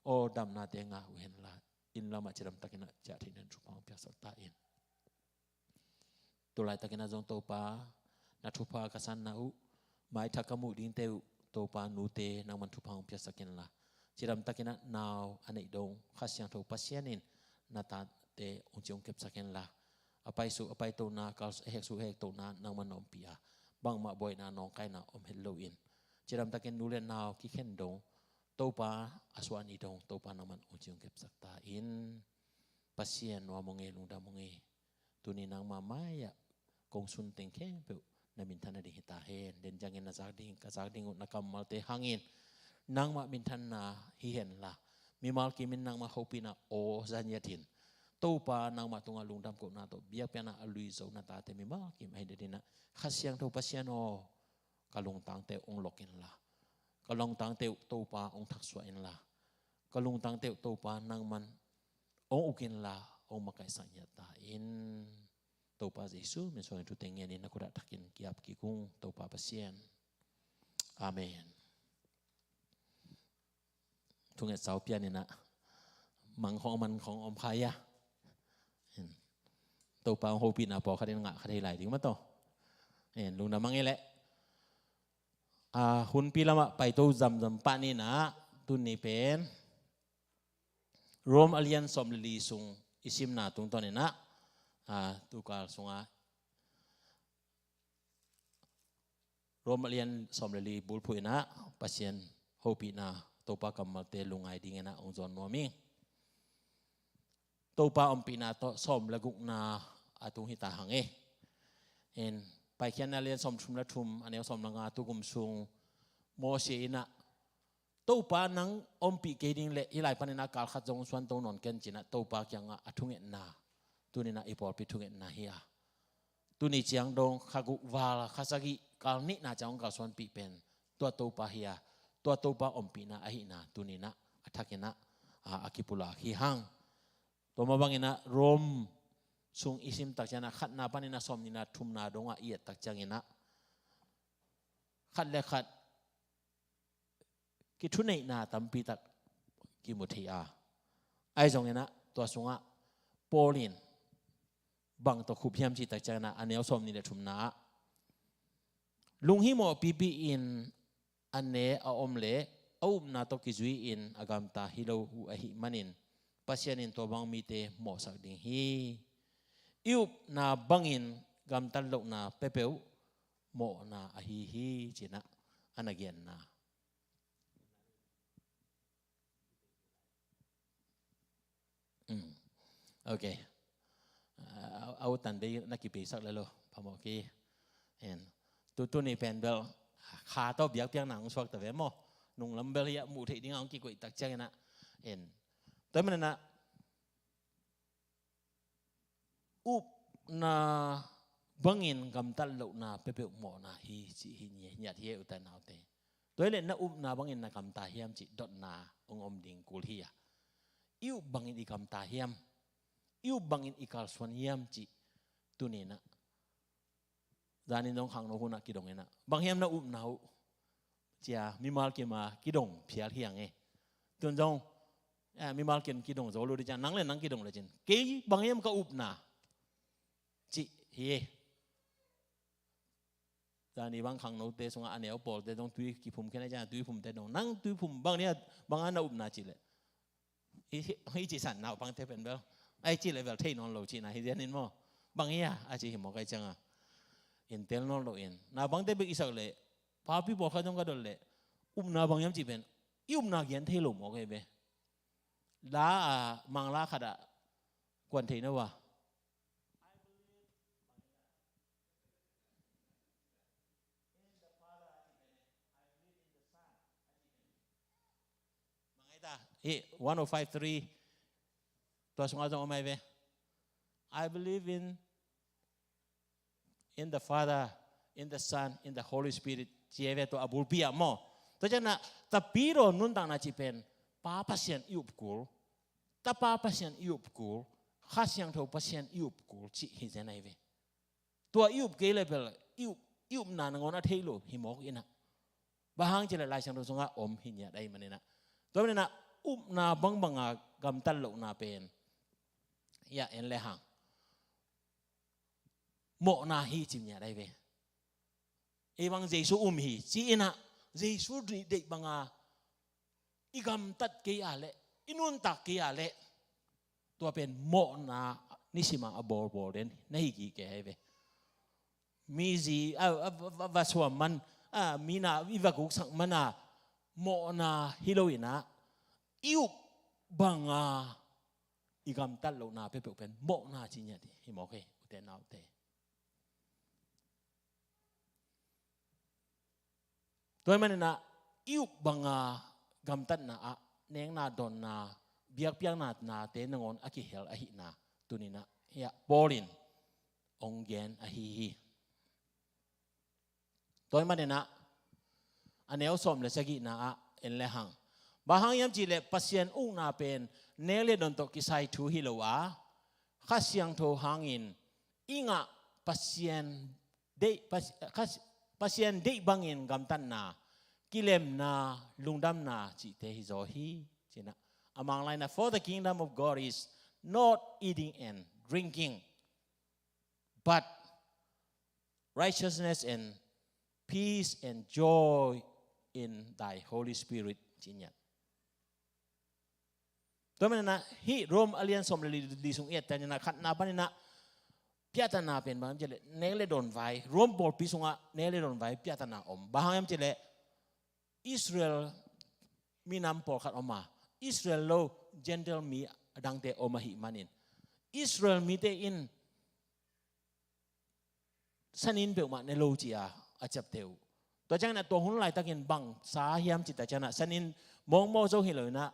aw, damnate ngah uh henla, inn lamah cidamtakin ah ciah theihna thupha hong piaksak ta in. Tu laitakin ah zong Topa, na thupha ka sanna uh, maithak ka muh dingte uh, Topa, nute nangman thupha hong piaksak inla, cidamtakin ah nau a neih dong Kha Siangtho Pasian in na tate hong ciangkepsak inla, a paisuk a paitona, kal a heksuk a hektona nangman na ompih a, bangmah buaina nawngkaina om het loin, cidamtakin nu le nau kikhen dong, Topa, a suah ni dong, Topa, nangman hong ciangkepsak ta in. Pasian, nuam ung ei, lungdam ung ei. Tuni nangmah mai-ah kong sun teng khempeuh na minthan nading hi ta hen. Den ciangin na zak ding, ka zak ding uh na kammalte hangin nangmah minthanna hi henla, mimal kimin nangmah hopihna aw za ngiatin, Topa, nangmah tungah lungdam kohna tawh biakpiakna a luizo na tate mimal kim ahi nadingin ah, Kha Siangtho Pasian aw, ka lungtangte uh hong lok inla, ka lungtangte uh, Topa, hong thaksuah inla, ka lungtangte uh, Topa, nangman hong uk inla, hong makaihsak ngiat ta in. Topa Jesu min suangin thute ngenin na khut ah thakin ki-ap kik ung, Topa Pasian. Amen. Thunget sau pian in ah, mang khawng man khawng om kha ia. Topa hong hopihna pawlkhat in ngah kha thei lai ding mah tawh. Lungdam a ngei leh, a, hunpi lamah paito zamzam pah ni in ah, tuni pen Rom a lian sawm le li sung i simna tungtawn in ah, a, tukal sungah Rom a lian sawm le li bulphuh in ah Pasian hopihna, Topa kammalte lungngai dingin ah hong zawn nuam ing. Topa ompihna tawh sawm le gukna a tung hi ta hang e. En, Paikhiatna lian sawm thum le thum, a neu sawm le nga, tukum sung Moses in ah, Topa nang ompih kei ding leh hih lai panin ah kal khat zong suanto nawn ken, ci-in ah Topa kiangah a thungetna, tuni in ah i pawlpi thungetna hi a. Tuni ciang dong kha guk val kha sagih kal nihna ciang hong kalsuanpih pen tua Topa hi a, tua Topa ompihna ahihna tuni in ah a thakin ah, a, a kipulak hi hang. Tua mah bangin ah Rom sung i sim tak ciangin ah khatna panin ah sawmnihna thumna dongah i et tak ciangin ah khat le khat kithuneihna tampi tak kimu thei a, ahi zongin ah Tua sungah Paul in bang tawh khup hiam cih tak ciangin ah, a neu sawm nih le thumna ah, lunghimawh pipi in a ne a om leh a upna tawh kizui-in a gamta hi lo uh ahih manin Pasian in tua bang mite mawhsak ding hi. I upna bangin gamtat lohna peuhpeuh mawhna ahi hi, ci-in ah a na genna. Mm. Ok. Ah, a utan bei na kipeisak le lo. Phamawh ki. En. Tu, tuni pen bel kha tawh biakpiakna hong suak ta ve maw. Nunglam bel hiah muh theih dingah hong kikoih tak ciangin ah. En. Tua manin ah upna bangin gamtat lohna peuhpeuh mawhna hi cih hi ngiat hi, uta naute. Tua hi leh na upna bangin na gamta hiam cih dotna hong om ding kul hi a. I up bangin i gamta hiam? I up bangin i kalsuan hiam cih tuni-in ah, zanin zong khangno hunah kidong in ah, bang hiam na upna uh, ci-a mimal kim a kidong phial hi hang e. Tun zong, eh, mimal kim kidong zo lo ding ci-a, nang le nang kidong lecin, kei bang hiam ka upna, cih hi e. Zani bang khangnote sungah a neu pawlte zong tui kiphum khin a, ci-a tui phumte dong, nang tui phum bang ni a, bang a na upna cih leh, i, i cih san naupangte pen bel, a i cih leh bel thei nawn lo cihna hi zianin maw. Bang hi a, a cih hi mawk a, i ciangah in tel nawn lo in, naupangte bek i sak leh, papi pawlkhat zong ka dot leh, upna bang hiam cih pen i upna gen thei lo mawk a hi ve. La a, Mangla khat ah kuan thei na uh a, Hi, one oh five three. Tua sungah zong om ahi ve. I believe in, in the Father, in the Son, in the Holy Spirit. Ci ahi ve, tua a bulpi ah maw. Tua ciangin ah, Tapidaw nuntakna cih pen, Pa Pasian i up kul, Tapa Pasian i up kul, Kha Siangtho Pasian i up kul cih hi zen ahi ve. Tua i up kei leh bel i up, i upna nangawn a thei lo hi mawk in ah. Bang hang cih leh Lai Siangtho sungah om hi ngiat ahih manin ah. Tua manin ah upna bangbang a gamtat lohna pen, hiah en le hang, mawhna hi ci ngiat ahi ve. Ei bang Jesu um hi ci-in ah, Jesu deih banga i gamtat kei a leh, i nuntak kei a leh, tua pen mawhna nisim a a bawlbawl den na hi kei ahi ve. Mi zi a, a, a, a va suam man, a, mi na i va guksak man a mawhna hi lo in ah, i up banga i gamtat lohna peuhpeuh pen mawhna ci ngiat hi mawk hi, ute naute. Tua ahih manin ah, i up banga gamtatna ah nekna, dawnna, biakpiakna, nate nangawn a kihel ahihna tuni-in ah, hiah Paul in hong gen ahi hi. Tua ahih manin ah, a neu sawm le sagihna ah en le hang, bang hang hiam cih leh Pasian ukna pen nek le dawn tawh kisai thu hi lo a, Kha Siangtho hangin i ngah Pasian deih, Pas-, Kha-, Pasian deih bangin gamtatna, kilemna, lungdamna cihte hi zaw hi, ci-in ah. A Mangla in ah, "For the kingdom of God is not eating and drinking, but righteousness and peace and joy in thy Holy Spirit," ci ngiat. Tua manin ah, hih Rom a lian sawm le li, li sung i et ciangin ah, khatna panin ah piahtana pen bang hiam cih leh nek le dawn vai, Rom pawlpi sungah nek le dawn vai piahtana om. Bang hang hiam cih leh Israel minam pawlkhat om a, Israel lo Gentile mi a dangte om ahih manin, Israel mite in sanin peuhmah ne lo ci-a a ciapteh uh. Tua ciangin ah, tua hun laitakin bang sa hiam cih tak ciangin ah, sanin mawkmawk zo hi lo in ah,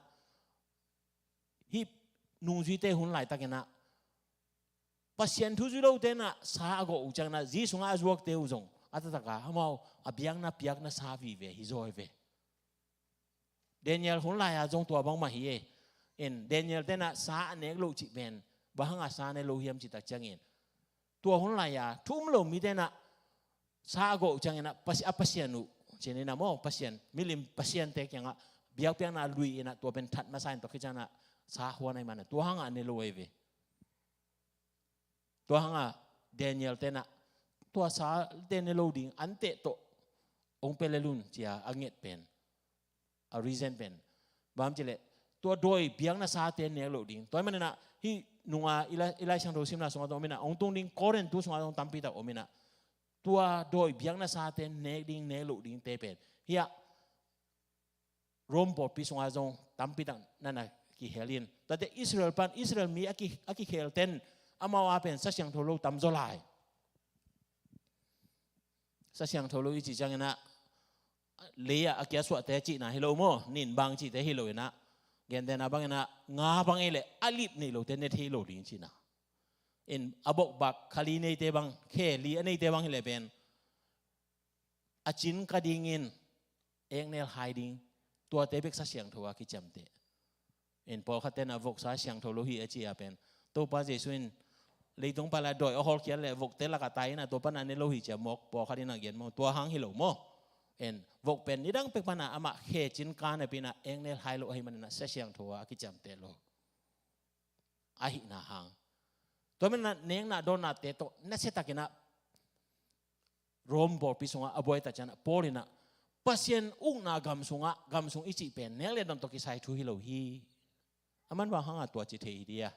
hih nungzuite hun laitakin ah, Pasian thu zui lote in ah sa a gawh uh ciangin ah, zi sungah a zuakte uh zong a taktak a, amau a biakna piakna sa vive hi zaw hi ve. Daniel hun lai-a zong tua bangmah hi e. In Daniel-te in ah sa a nek loh cih pen bang hanga sa ne lo hiam cih tak ciangin, tua hun lai-a thu um lo mite in ah sa a gawh uh ciangin ah, Pas-, a pasian uh, ci-in ah maw, pasian, milim pasiante kiangah biakpiakna lui in ah, tua pen that masa in, tua khit ciangin ah Sa huan ahi mana, tua hangah ne lo ahi ve. Tua hangah Daniel tenah tua sa te ne lo ding, anteh tawh hong pia lel un, ci-a a nget pen, a reason pen bang hiam cih leh, tua dawi biakna sa te nek loh ding. Tua hi maninah hih nunga i Lai, i Lai Siangtho simna sungah zong om inah, hong tung ding Korin tu sungah zong tampi tak om inah, tua dawi biakna sa te nek ding, nek loh ding te pen hiah Rome pawlpi sungah zong tampi tak nana kihel in. Tuate Israel pan, Israel mi a ki, a kikhel ten amau a pen Sa Siangtho lo tamzaw lai. Sa Siangtho lo i cih cianginah lei-ah a kia suahte cihna hi lo maw, nin bang cihte hi lo inah, gentehna banginah nga bang ei leh a lip nei lote ne thei lo ding cihna. In a bokbak kha li neite bang, khe li a neite bang hi leh pen a cin ka dingin eknel hai ding, tuate bek Sa Siangtho a kiciamteh. In pawlkhat tenah vok Sa Siangtho lo hi a ci-a pen, Topa Jesu in leitung pan la dawi a hawlkhiat leh vokte lakah tai inah tua panah ne lo hi ci-a mawk pawlkhat inah gen maw, tua hang hi lo maw. In vok pen nidang pek panah amah khe cin ka napi inah eknel hai lo ahi maninah Sa Siangtho a kiciamteh lo ahihna hang. Tua maninah nekna dawnnate tawh nasiatakinah Rome pawlpi sungah a buai ta cianah Paul inah Pasian ukna gam sungah, gam sung i cih pen nek le dawn tawh kisai thu hi lo hi. A man bang hangah tua ci thei hi dia?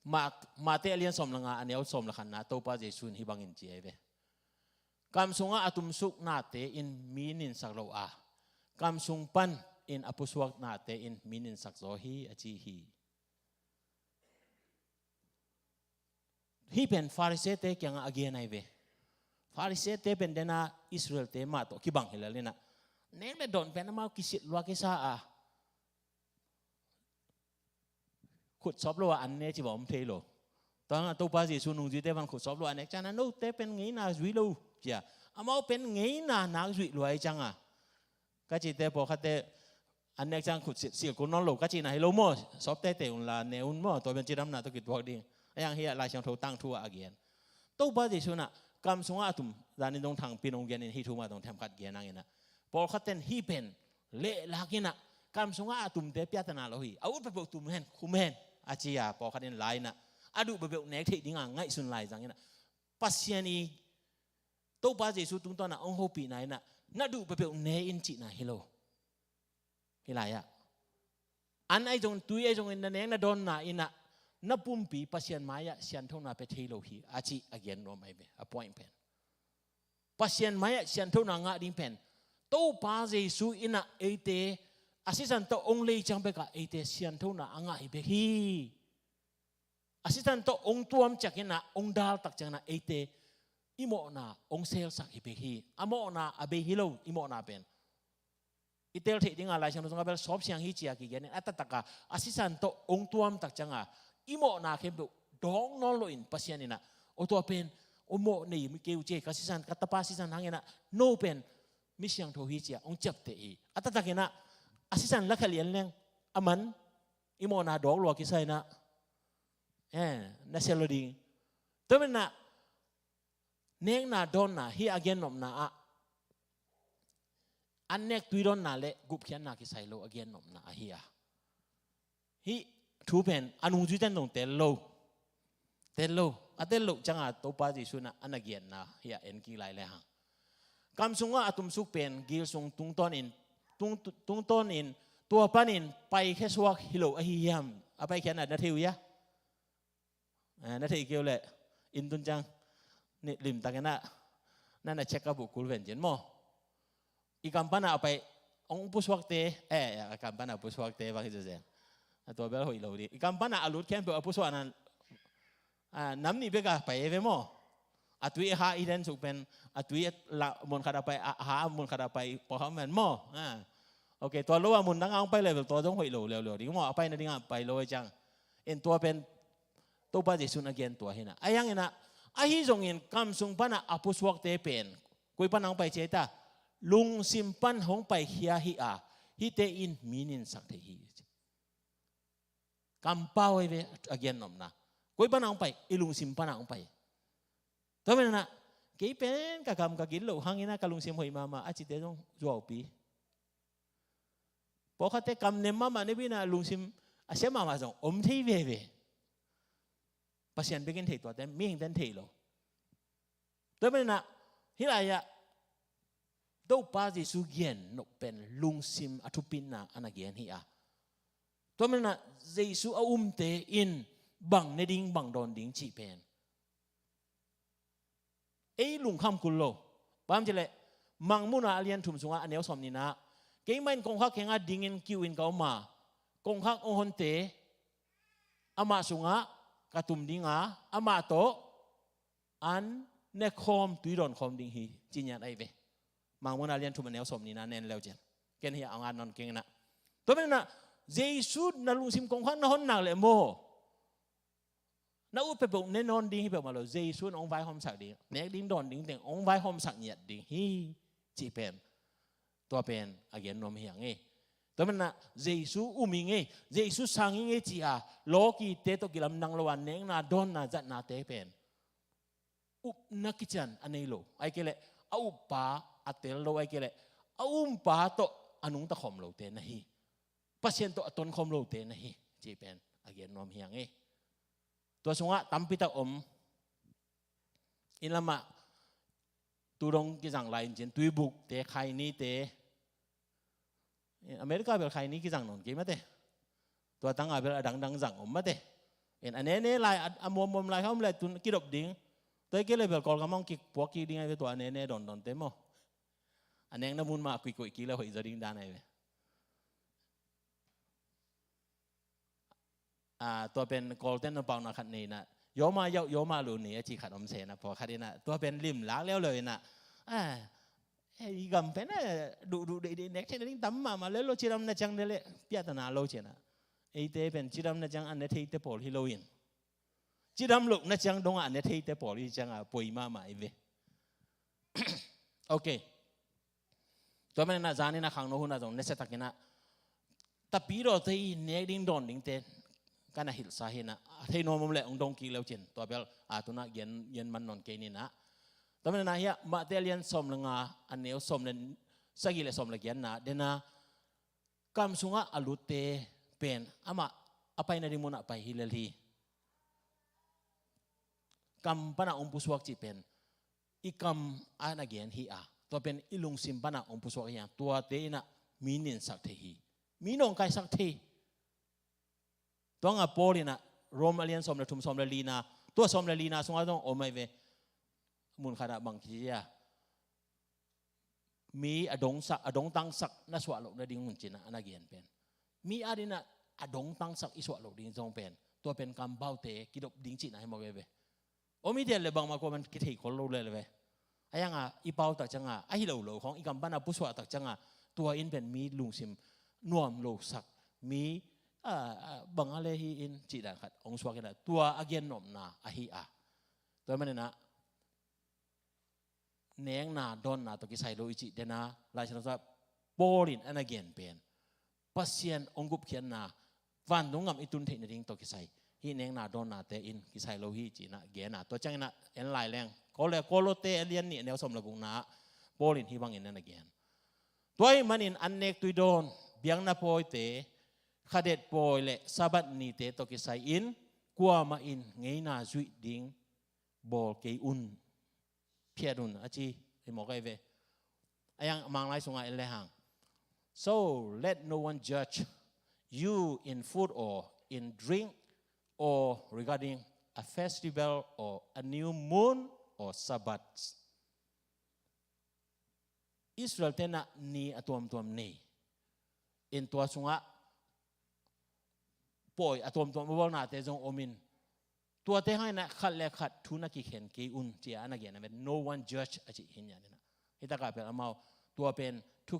Ma, Mate a lian sawm le nga, a neu sawm le khatna, Topa Jesu in hih bangin ci ahi ve. Kam sungah a tumsuk nate in mi ninsak lo a, kam sung pan in a pusuak nate in mi ninsak zaw hi, a ci hi. Hih pen Farisee-te kiangah a gen ahi ve. Farisee-te pen dena Israel-te mah tawh kibang hi lel inah, nek le dawn pen amau kisit lua kisa a, khut sawp lo a an ne ci bawm thei lo. Tua hangah Topa Jesu nungzuite pan khut sawp lo a nek cianah, note pen ngeina zui lo cia, amau pen ngeina nak zuih lua hi cianga, ka cite pawlkhatte an nek ciang khut sil, sil kul nawn lo ka cihna hi lo maw. Sawp teitei un la, ne un maw, tua pen cidamna tawh kituak ding. A yang hi a Lai Siangtho tangthu ah a gen. Topa Jesu inah kam sungah a tum, zanin dong thangpin hong genin hih thu mah dong themkhat gen hanginah, pawlkhatten hih pen lehlak inah kam sungah a tumte piatana lo hi. A ut peuhpeuh tum hen, khum hen, a ci-a pawlkhat in lai inah, a duh peuhpeuh nek theih dinga ngaihsun lai zanginah, Pasian i Topa Jesu tungtawnah hong hopihna inah, na duh peuhpeuh ne in cihna hi lo. Hih lai-ah an ahi zong, tui ahi zongin na nek na dawnna inah na pumpi Pasian mai-ah sianthona pia thei lo hi, a cih a gen nuam ahi ve, a point pen. Pasian mai-ah sianthona ngah ding pen Topa Jesu inah eite a sisan tawh hong lei ciang bekah eite sianthona a ngah hi bek hi. A sisan tawh hong tuam cianginah, hong dal tak cianginah eite i mawhna hong selsak hi bek hi. A mawhna a bei hi lo, i mawhna pen. I tel theih dinga Lai Siangtho sungah bel sawp siang hi cia kigenin, a taktak a a sisan tawh hong tuam tak cianga i mawhna khempeuh dawng nawn loin Pasian inah, aw tua pen aw mawh nei kei uh ci, ka sisan, ka tapa sisan hanginah no pen mi siangtho hi cia hong ciapteh hi. A taktak inah a sisan lakha lian leng a man i mawhna dawk lua kisa inah, eh, na sia lo ding. Tua maninah nekna dawnna hih a gennopna ah an nek tui dawnna le gupkhiatna kisai lo a gennopna ahi a. Hih thu pen a nungzuite in dong tel lo. Tel lo. A tel loh cianga Topa Jesu inah a na giatna hih a en kik lai le hang. Kam sungah a tumsuk pen gil sung tungtawnin, tung, tungtawnin tua panin paikhia suak hi lo ahi hiam? A paikhiatna na thei uh hia? Eh, na thei kei uh leh inn tun ciang limtakinah na na check up uh kul ven cin maw. I kam pana a pai, hong pusuakte, eh, a kam pana a pusuakte bang hi zezeng. A tua bel hoih lo ding. I kam pana a lut khempeuh a pusuakna, ah, nam nih bek a pai ve maw. A tui a ha i den suk pen, a tui a la, mun khat a pai, a ha mun khat a pai, pawlkhat men maw. Ah. Ok, tua lo a mun dang a hong pai level, tua zong hoih lo leuleu ding maw. A pai nading a pai lo a ciang. In tua pen Topa Jesu in a gen tua hinah. A hianginah, ahi zongin kam sung panah a pusuakte pen koi panah hong pai cia hi ta? Lungsim pan hong paikhia hi a, hihte in mi ninsak thei hi. Kampau ahi ve a gennopna. Koi panah hong pai? I lungsim panah hong pai. Tua menah kei pen ka kam ka gil loh hanginah ka lungsim hoih mahmah a cite zong zuaupi. Pawlkhatte kam nem mahmah, nepi inah lungsim a sia mahmah zong om thei veve. Pasian bekin thei tuate, mihingte in thei lo. Tua maninah hih lai-ah Topa Jesu gen nop pen lungsim a thupitna a na gen hi a. Tua maninah Jesu a umte in bang ne ding, bang dawn ding cih pen ei lungkham kul lo. Bang hang hiam cih leh Mangmuhna a lian thum sungah a neu sawm nihna, keimah in kongkhak kiangah dingin ki-uk in ka om a, kongkhak hong honte amah sungah ka tum ding a, amah tawh an ne khawm, tui dawn khawm ding hi, ci ngiat ahi ve. Mangmuhna a lian thum a neu sawm nihna na en le uh ciang. Ken hih a ngat nawn keng inah. Tua maninah Jesu na lungsim kongkhak na hon nak leh maw, na ut peuhpeuh ne nawn ding hi peuhmah lo, Jesu in hong vaihawmsak ding, nek ding dawn ding teng hong vaihawmsak ngiat ding hi, cih pen, tua pen a gen nuam hi hang e. Tua maninah Jesu um ing e, Jesu sang ing e ci a, lawkite tawh kilamdang lo a nekna dawnna zatnate pen upna kician a nei lo, ahih kei leh a uppa a tel lo, ahih kei leh a umpa tawh a nungta khawm lote na hi, Pasian tawh a ton khawm lote na hi, cih pen a gen nuam hi hang e. Tua sungah tampitak om. Inn lamah tu dong kizang lai in cin, tuibukte, khainite, America bel khaini kizang nawn kei mate. Tua tangah bel a dangdang zang om mate. In a nene lai, a, a muammuam lai kha om lai tun kidop ding. Tua hi kei leh bel Kawlgam ah hong kipuak kik ding ahi ve, tua a nene dawndawnte maw. A nekna mun mah a kuikuih kik leh hoih zaw ding dan ahi ve. Ah, tua pen Kawlte'n na pauna khat nei inah, yawma yauh yawma lu ni a ci khat om se inah, pawlkhat inah tua pen limlak leuleu inah, ah, eh, i gam pen, eh, duhduh deihdeih nek theihna ding tam mahmah lel lo, cidamna ciang ne leh piahtana lo ci inah. Eite pen cidamna ciang a ne theite pawl hi lo in, cidam lohna ciang dongah a ne theite pawl hi ciangah poi mahmah hi ve. Ok. Tua maninah zaninah khangno hunah zong nasiatakinah Tapidawte i nek ding dawn dingte ka na hilhsa hinah, a thei nuam om leh hong dong kik leu cin, tua bel a tunah gen, gen man nawn kei ninah. Tua maninah hiah Mate a lian sawm le nga, a neu sawm le sagih le sawm le giatna, dena kam sungah a lutte pen amah a paina ding munah pai hi lel hi. Kam pana hong pusuak cih pen i kam a na gen hi a, tua pen i lungsim pana hong pusuak hi a, tuate inah mi ninsak thei hi, mi nawngkaisak thei. Tua ngah Paul inah Rom a lian sawm le thum, sawm le lina, tua sawm le lina sungah zong om ahi ve. Mun khatah bang kici a, mi a dongsak, a dongtangsak na suah loh nading hun cinah a na gen pen. Mi adinah a dongtangsak i suah loh ding zong pen, tua pen kampaute kidop ding cihna hi mawk ve ve. Om i dial le bangmah kua man kithei khol lo le le ve. A yanga i pau tak cianga a hi lo lo khawng i kam pana pusuah tak cianga, tua in pen mi lungsim nuam losak, mi, a, a, banga le hi in cihdan khat hong suak inah, tua a gen nopna ahi a. Tua maninah nekna dawnna tawh kisai lo i cih dena Lai Siangtho sungah Paul in a na gen pen Pasian hong gupkhiatna, vantung gam i tun theih nading tawh kisai, hih nekna dawnnate in kisai lo hi cinah gen a. Tua cianginah en lai leng, Kawle, Kawlote a lian nih a neu sawm le gukna ah Paul in hih bangin a na gen. Tua ahih manin an nek tui dawn, biakna pawite, khadet pawi le Sabbath nite tawh kisai in kuamah in ngeina zuih ding bawl kei un, phiat un a ci hi mawk ahi ve. A yang Manglai sungah en le hang, "So let no one judge you in food or in drink or regarding a festival or a new moon or Sabbath." Israel tenah ni a tuamtuam nei in, tua sungah pawi a tuamtuam a bawlnate zong om in, tuate hanginah khat le khat thu na kikhen kei un, ci-a a na gen a vet, "No one judge," a cih hi nian inah. Hi takah pen amau tua pen thu,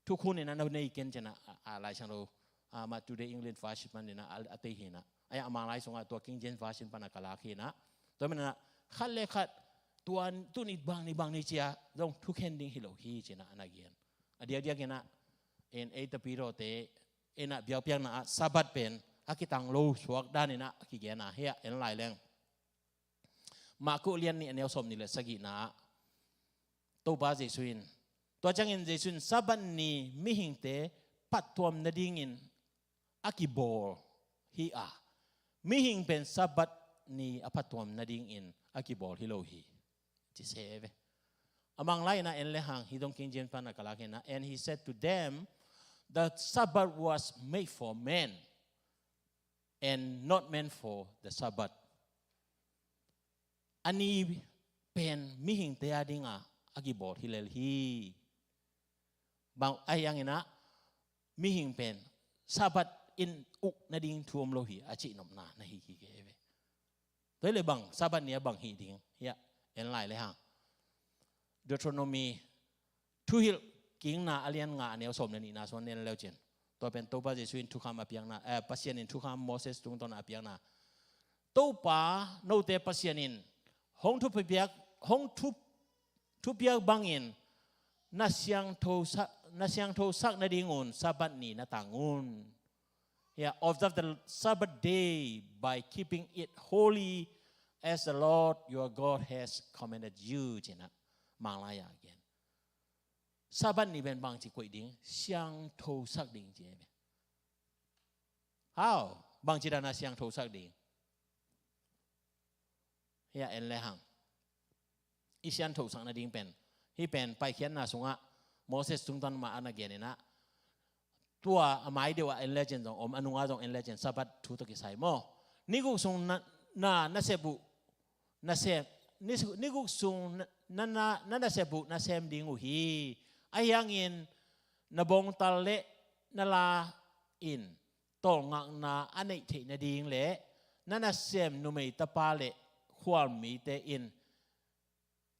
thukhun inah na nei ken cinah a, a Lai Siangtho, a, mah Today English Version pan inah a, a tei hinah. A, a Manglai sungah tua King James Version pana ka lak hinah. Tua maninah khat le khat tua tuni bang ni bang ni ci-a zong thukhen ding hi lo hi cinah a na gen. A diakdiak inah en ei Tapidawte inah biakpiakna ah Sabbath pen a kitang lo suak dan inah a kigen a, hiah en lai leng. Marku lian nih a neu sawm nih le sagihna ah Topa Jesu in, tua ciangin Jesu in, "Sabbath ni mihingte phattuam nadingin a kibawl hi a, mihing pen Sabbath ni a phattuam nadingin a kibawl hi lo hi, ci se ve. A Manglai in ah en le hang, hi dong King James pan a ka lak in ah, "And he said to them, 'The Sabbath was made for man, and not man for the Sabbath.'" A ni pen mihingte a dinga a kibawl hi lel hi. Bang ahi hangin ah mihing pen Sabbath in uk nading thu om lo hi, a cihnopna na hi kik hi ve. Tua hi leh bang, Sabbath ni a bang hih ding hiah en lai le hang. Deuteronomy, Thuhilh Kikna a lian nga, a neu sawm le nihna sung en leu cin. Tua pen Topa Jesuh in thukham a piakna, eh, Pasian in thukham Moses tungtawn a piakna. "Topa note Pasian in hong thupiak, hong thup thupiak bangin na siangthosak, na siangthosak nadingun Sabbath ni na tang un. Yeah, observe the Sabbath day by keeping it holy as the Lord your God has commanded you," ci-in ah Manglai ah gen. Sabbath ni pen bangci koih ding, siangthosak ding ci hi ve. How? Bangci dan a siangthosak ding? Hiah en le hang. I siangthosak nading pen, hih pen Paikhiatna sungah Moses tungtawn mah a na gen in ah, tua a mai deuh ah en le cin zong om, a nungah zong en le cin Sabbath thu tawh kisai maw. Ni guk sung na, na, na sep uh, na sem, ni, ni guk sung na, na, na, na nasep uh na sem ding uh hi. Ahi hangin na bawngtal le na la in tawlngakna a neih theih nading le na nasem numei tapa le khualmite in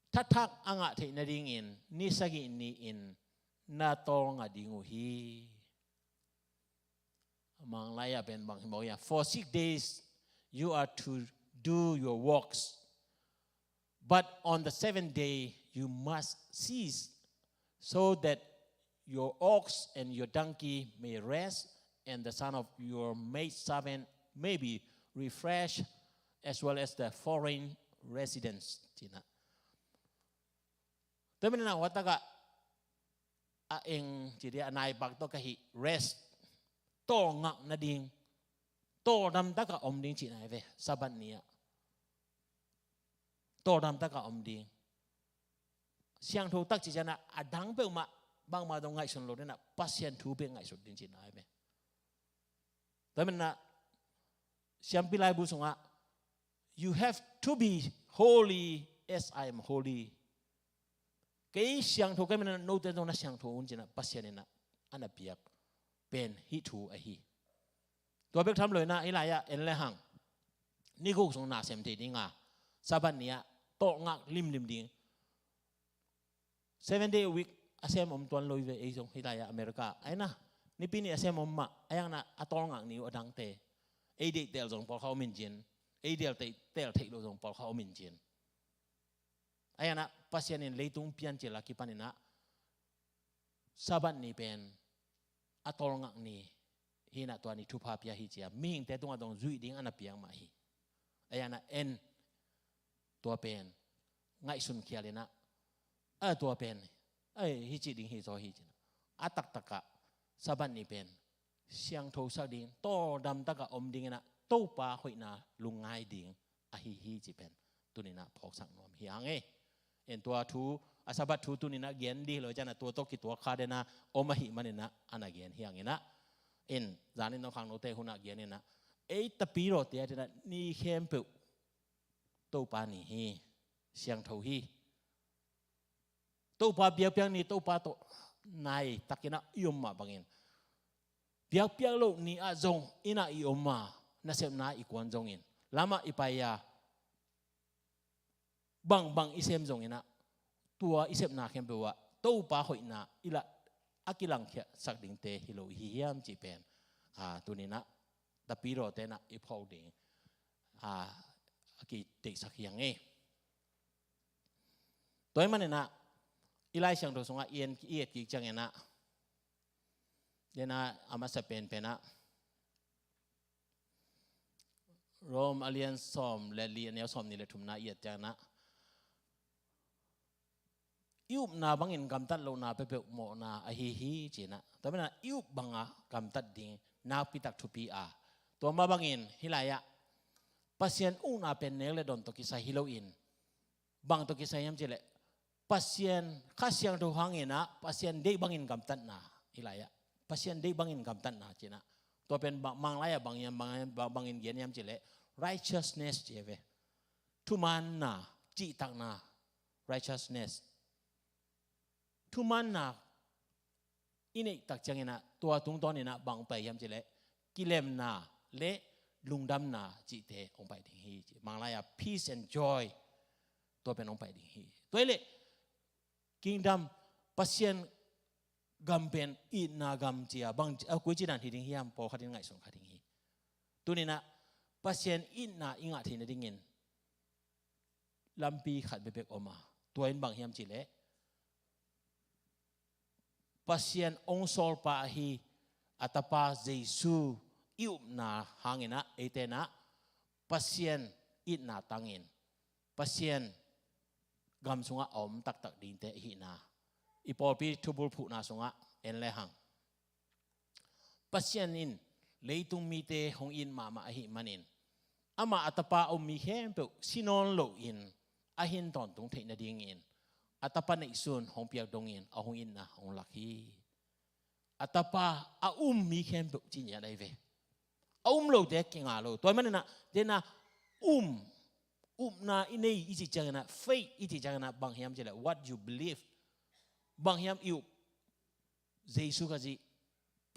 thathak a ngah theih nadingin ni sagih ni-in na tawlnga ding uh hi. Manglai ah pen bang hi maw hiah, "For six days you are to do your works, but on the seventh day you must cease, so that your ox and your donkey may rest, and the son of your maidservant may be refreshed, as well as the foreign residents," ci-in ah. Tua manin ah hua takah a eng ci dia, a naipak tawh ka hih rest, tawlngak nading, tawldam takah om ding cihna hi ve, Sabbath ni ah. Tawldam takah om ding. Siangtho tak cih ciangin ah a dang peuhmah bangmah dong ngaihsun lo ding ah, Pasian thu peuh ngaihsun ding cihna hi ve. Tua manin ah siampi laibu sungah, "You have to be holy as I am holy." Kei siangtho ka hih manin ah note zong na siangtho un ci-in ah Pasian in ah a na piak pen hih thu ahi. Tua bek tham lo-in ah hih lai-ah en le hang, ni guk sung na sem thei ding a, Sabbath ni-ah tawlngak limlim ding. Seven day a week a sem om tuan lo hi ve, ei zong hih lai-ah America ah. Ahi na, Nipi ni a sem om mah, ahi hangin ah a tawlngak ni uh a dangte. Ei deih teel zong pawlkhat om in cin, ei deih teel theih loh zong pawlkhat om in cin. Ahi hangin ah Pasian in leitung piancil a kipanin ah Sabbath ni pen a tawlngak ni hi-in ah tua ni thupha pia hi ci-a mihingte tungah dong zuih ding a na piak mah hi. Ahi hangin ah en, tua pen ngaihsun khial in ah, a tua pen, ai, hih ci ding hi zaw hi ci-in ah, a taktakah Sabbath ni pen siangthosak ding, tawldam takah om ding in ah, Topa hoihna lungngai ding ahi hi cih pen tuni-in ah phawksak nuam hi hang e. En, tua thu, a Sabbath thu tuni-in ah gen ding hi lo, ciangin ah tua tawh kituak kha den a om ahih manin ah a na gen hi hangin ah. En, zanin nong khangnote hun ah gen in ah, ei tapirawte adingin ah ni khempeuh Topa ni hi, siangtho hi. Topa biakpiak ni, Topa tawh nai takin ah i om mah bangin, biakpiak loh ni-ah zong inn ah i om a, nasepna i kuan zongin, lamah i pai a, bangbang i sem zongin ah, tua i sepna khempeuh ah Topa hoihna i lah, a kilangkhiatsak dingte hi lo i hi hiam cih pen, a, tuni-in ah tapirawte in ah i phawk ding, a, a kiteihsak hi hang e. Tua ahih manin ah i Lai Siangtho sungah i en, i et kik ciangin ah, den a, a masa penpen ah, Rom a lian sawm le li, a neu sawmnih le thumna i et ciangin ah, i upna bangin gamtat lohna peuhpeuh mawhna ahi hi, ci-in ah. Tua manin ah i up banga gamtat ding nakpitak thupi a, tua mah bangin hih lai-ah Pasian ukna pen nek le dawn tawh kisai hi loin, bang tawh kisai hiam cih leh, Pasian, Kha Siangtho hangin ah Pasian deih bangin gamtatna, hih lai-ah Pasian deih bangin gamtatna, ci-in ah. Tua pen bang, Manglai-ah bang hiam, bang, bang, bangin gen hiam cih leh, righteousness ci ve. Thumaanna, cihtakna, righteousness. Thumaanna i neih tak ciangin ah, tua tungtawnin ah bang pai hiam cih leh, kilemna le lungdamna cihte hong pai ding hi, ci. Manglai-ah peace and joy, tua pen hong pai ding hi. Tua hi leh, kingdom, Pasian gam pen itna gam ci a, bang, a, koici dan hi ding hiam, pawlkhat in ngaihsun kha ding hi. Tuni-in ah Pasian itna i ngah theih nadingin lampi khat bekbek om a, tua in bang hiam cih leh, Pasian hong sawlpa ahi a Tapa Jesu i upna hangin ah, eite in ah Pasian itna tangin Pasian gam sungah a om taktak dingte i hihna, i pawlpi thubulphuhna sungah en le hang, Pasian in leitung mite hong it mahmah ahih manin, amah a Tapa a um mi khempeuh si nawn loin a hin tawntung theih nadingin a Tapa neihsun hong piak dongin a hong itna hong lak hi. A Tapa a um mi khempeuh ci ngiat ahi ve. A um lote kinga lo. Tua ahih manin ah, den a um, upna i nei i cih ciangin ah, faith i cih ciangin ah, bang hiam cih leh, what you believe. Bang hiam i up? Jesu Khazih,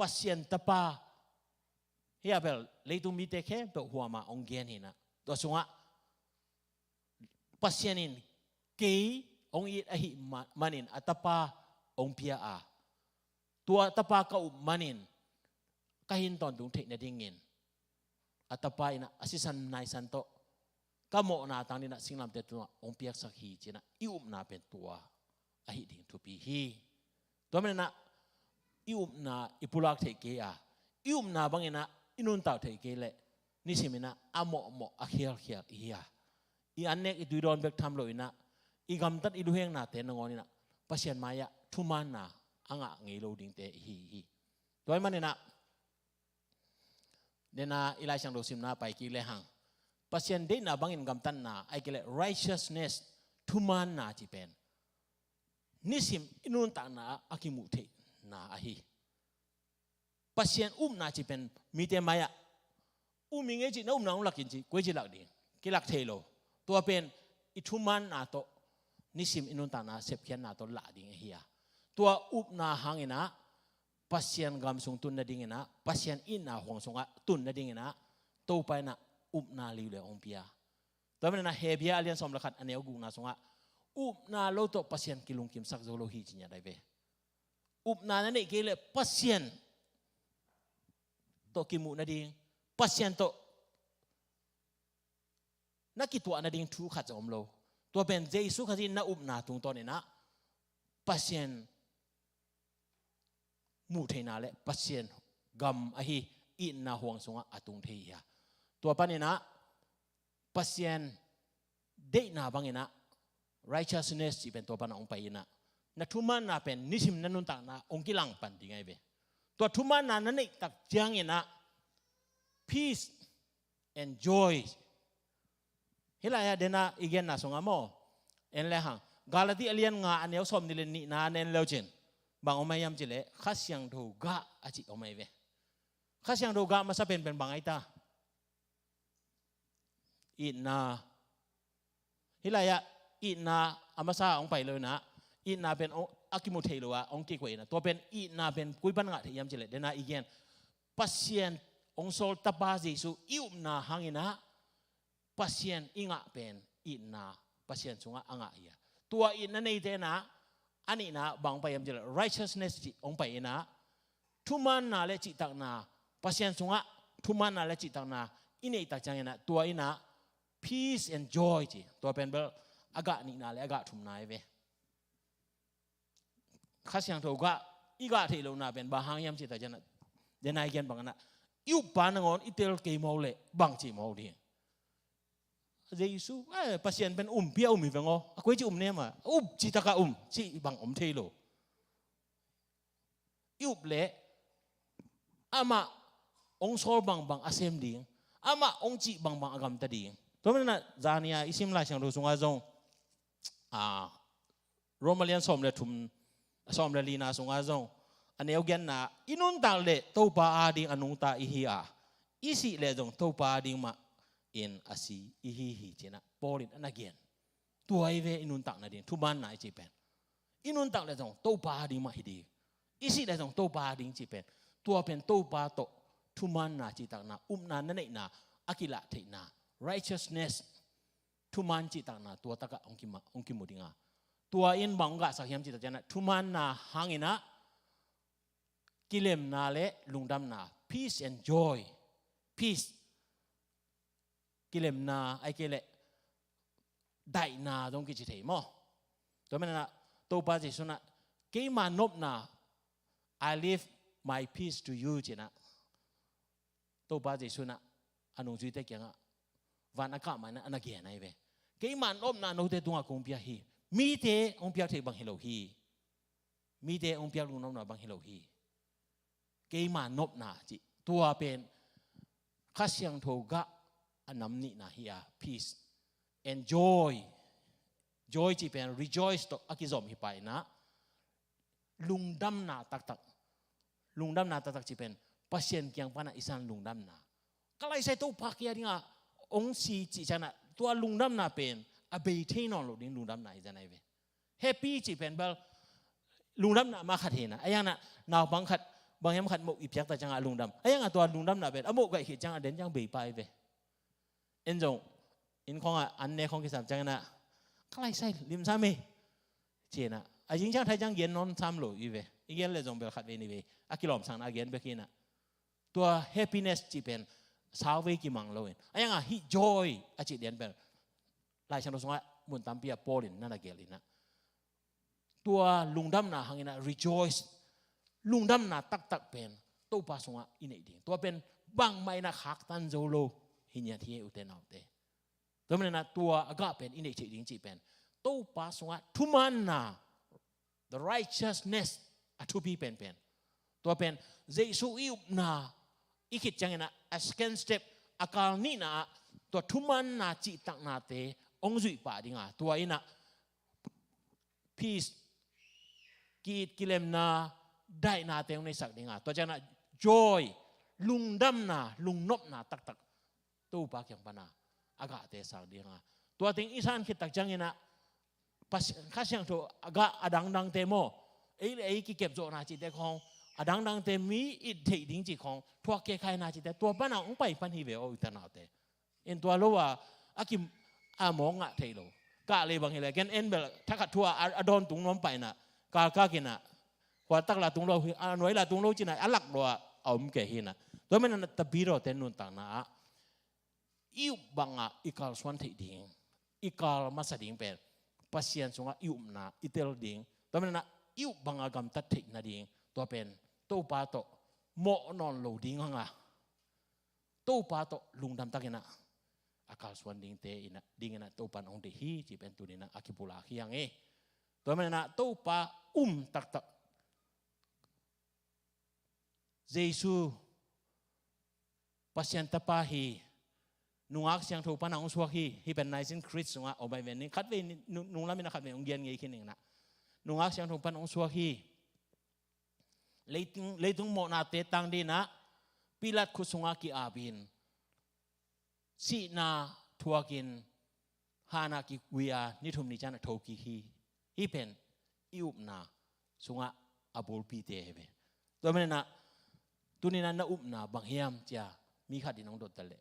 Pasian Tapa. Hih a bel leitung mite khempeuh huam a hong gen hi-in ah, tua sungah Pasian in kei hong it ahih ma-, manin a Tapa hong pia a, tua Tapa ka up manin ka hin tawntung theih nadingin a Tapa in ah a sisan naisan tawh ka mawhna tang dingin ah singlamteh tungah hong piaksak hi, ci-in ah i upna pen tua ahih ding thupi hi. Tua manin ah i upna i pulak theih kei a, i upna bangin ah i nuntak theih kei leh, nisimin ah a mawhmawh a khialkhial i hi a, i annek i tuidawn bek tham loin ah, i gamtat i luheknate nangawnin ah Pasian mai-ah thumaanna a ngah ngei lo dingte i hi hi. Tua ahih manin ah, den a i Lai Siangtho simna pai kik le hang, Pasian deihna bangin gamtatna, ahih kei leh righteousness, thumaanna cih pen nisim i nuntakna ah a kimuh theihna ahi. Pasian upna cih pen mite mai-ah, um ing ei ci, na upna hong lak in ci, koi ci lak ding, kilak thei lo. Tua pen i thumaanna tawh, nisim i nuntakna sepkhiatna tawh lah ding ahi a, tua upna hangin ah Pasian gam sung tun nadingin ah, Pasian itna huang sungah tun nadingin ah, Topa in ah upna liuleu hong pia. Tua manin ah Hebru a lian sawm le khat, a neu gukna sungah, upna lo tawh Pasian kilungkimsak zo lo hi, ci ngiat ahi ve. Upna na neih kei leh Pasian tawh kimuh nading, Pasian tawh na kituah nading thu khat zong om lo. Tua pen Jesu Khazih na upna tungtawnin ah Pasian muh theihna le Pasian gam ahi itna huang sungah a tung thei hi a. Tua panin ah Pasian deihna bangin ah, righteousness cih pen tua pan ah hong pai in ah, na thumaanna pen nisim na nuntakna hong kilangpan ding ahi ve. Tua thumaanna na neih tak ciangin ah, peace and joy. Hih lai-ah den a i genna sungah maw, en le hang, Galati a lian nga, a neu sawmnih le nihna na en le uh cin, bang om ahi hiam cih leh, Kha Siangtho gah a cih om ahi ve. Kha Siangtho gah masa penpen bang ahi ta? Itna. Hih lai-ah itna a masa hong pai lo in ah, itna pen hong, a kimu thei lo ah hong kikoih in ah, tua pen itna pen koi pan ngah thei hiam cih leh, den a i gen, Pasian hong sawl Tapa Jesu i upna hangin ah Pasian i ngah pen itna, Pasian sungah a ngah hi a. Tua itna neite in ah, a nihna bang pai hiam cih leh, righteousness cih hong pai in ah, thumaanna le cihtakna, Pasian sungah thumaanna le cihtakna i neih tak ciangin ah, tua in ah peace and joy ci. Tua pen bel a gah nihna le a gah thumna ahi ve. Kha Siangtho gah, i gah theih lohna pen bang hang hiam cih tak ciangin ah, den a i gen bangin ah, i uppa nangawn i tel kei mawk leh bang ci mawk ding? Jesu, eh, Pasian pen umpi a um hi veng aw. A koi ci um ne mah, up citaka um cih bang om thei lo. I up leh amah hong sawl bangbang a sem ding, amah hong cih bangbang a gamta ding. Tua manin ah zani-a i sim Lai Siangtho sungah zong, ah, Roma lian sawm le thum, sawm le lina sungah zong a neu giatna, i nuntak leh Topa ading a nungta i hi a, i sih leh zong Topa ading mah in a si i hi hi, ci-in ah Paul in a na gen. Tua hi ve i nuntak nading, thumaanna i cih pen. I nuntak leh zong Topa ading mah hi ding, i sih leh zong Topa ading cih pen. Tua pen Topa tawh thumaanna cihtakna, upna na neihna, a kilah theihna, righteousness, thumaan cihtakna, tua takah hong kima-, hong kimu ding a. Tua in bang hong gahsak hiam cih tak ciangin ah, thumaanna hangin ah kilemna le lungdamna, peace and joy. Peace, kilemna, ahih kei leh daihna zong kici thei maw. Tua manin ah Topa Jesu in ah, keima nopna, "I leave my peace to you," ci-in ah Topa Jesu in ah a nungzuite kiangah, van a kah ma-in ah a na gen ahi ve. Keima nopna note tungah kong pia hi. Mite hong piak theih bang hi lo hi. Mite hong piak lungnopna bang hi lo hi. Keima nopna cih, tua pen Kha Siangtho gah a nam nihna hi a, peace and joy. Joy cih pen rejoice tawh a kizom hi pah in ah, lungdamna taktak. Lungdamna taktak cih pen Pasian kiang panah i san lungdamna. Ka laisai Topa kiang dingah hong si cih ciangin ah, tua lungdamna pen a bei thei nawn loh ding lungdamna hi zan ahi ve. Happy cih pen bel lungdamna mah khat hi in ah, a hang ah naupang khat, bang hiam khat moh i piak tak ciangah a lungdam. A hang ah tua lungdamna pen a moh gaih khit ciangah den ciang bei pah hi ve. En zong inn khawngah an ne khawng kisam ciangin ah, "Ka laisai limsam hi," ci-in ah, a zing ciang thai ciang gen nawn sam lo hi ve. I gen leh zong bel khat vei nih vei a kilawmsakna a gen bek hi in ah, tua happiness cih pen sauvei kimang lo in, a hang ah hih joy a cih lian pen Lai Siangtho sungah mun tampi ah Paul in na na gelh in ah, tua lungdamna hangin ah rejoice, lungdamna taktak pen Topa sungah i neih ding. Tua pen bangmah in ah khaktan zo lo hi ngiat hi, ute naute. Tua manin ah tua a gah pen i neih theih ding cih pen Topa sungah thumaanna, the righteousness, a thupi penpen. Tua pen Jesu i upna i khit ciangin ah a second step, a kal nihna ah tua thumaanna cihtaknate hong zuih pah ding a, tua in ah peace, ki-it kilemna, daihnate hong neisak ding a, tua ciangin ah joy, lungdamna, lungnopna taktak Topa kiang panah a gahte sak ding a. Tua teng i san khit tak ciangin ah Pas-, Kha Siangtho a gah a dangdangte maw, ei le ei kikep zawhna cihte khawng, a dangdangte mi it theih ding cih khawng, thuak kekhaina cihte tua panah hong pai pan hi ve aw, ute naute. En tua lo a, a kim a mawk ngah thei lo. Kah lei bang hi leh ken en bel thakhat thu a, a dawn tung nuam pah in ah, kalkak in ah, khuatak lah tung lo hi, a nuai lah tung lo ci-in ah, a lak lo a, a om kei hi in ah. Tua manin ah Tapidaw te nuntakna ah i up bangah i kalsuan theih ding, i kal masa ding pen Pasian sungah i upna i tel ding. Tua manin ah i up bangah gamtat theih nading, tua pen Topa tawh mawh nawn lo ding hang a, Topa tawh lungdam takin ah a kalsuan dingte in ah, dingin ah Topa in hong deih hi cih pen tuni-in ah a kipulak hi hang e. Tua manin ah Topa um taktak, Jesu Pasian Tapa hi, nungak siangtho panah hong suak hi, hih pen Nicene Creed sungah om ahi ve. Khatvei nu-, nunglam in ah khatvei hong gen ngei khin ning in ah, nungak siangtho panah hong suak hi. Leitung, leitung mawhnate tang dingin ah Pilat khut sungah ki-ap in, sihna thuakin, hanah kivui a, ni thum ni ciangin a thokik hi. Hih pen i upna sungah a bulpite hi ve. Tua manin ah tuni-in ah na upna bang hiam ci-a mi khat in hong dot ta leh,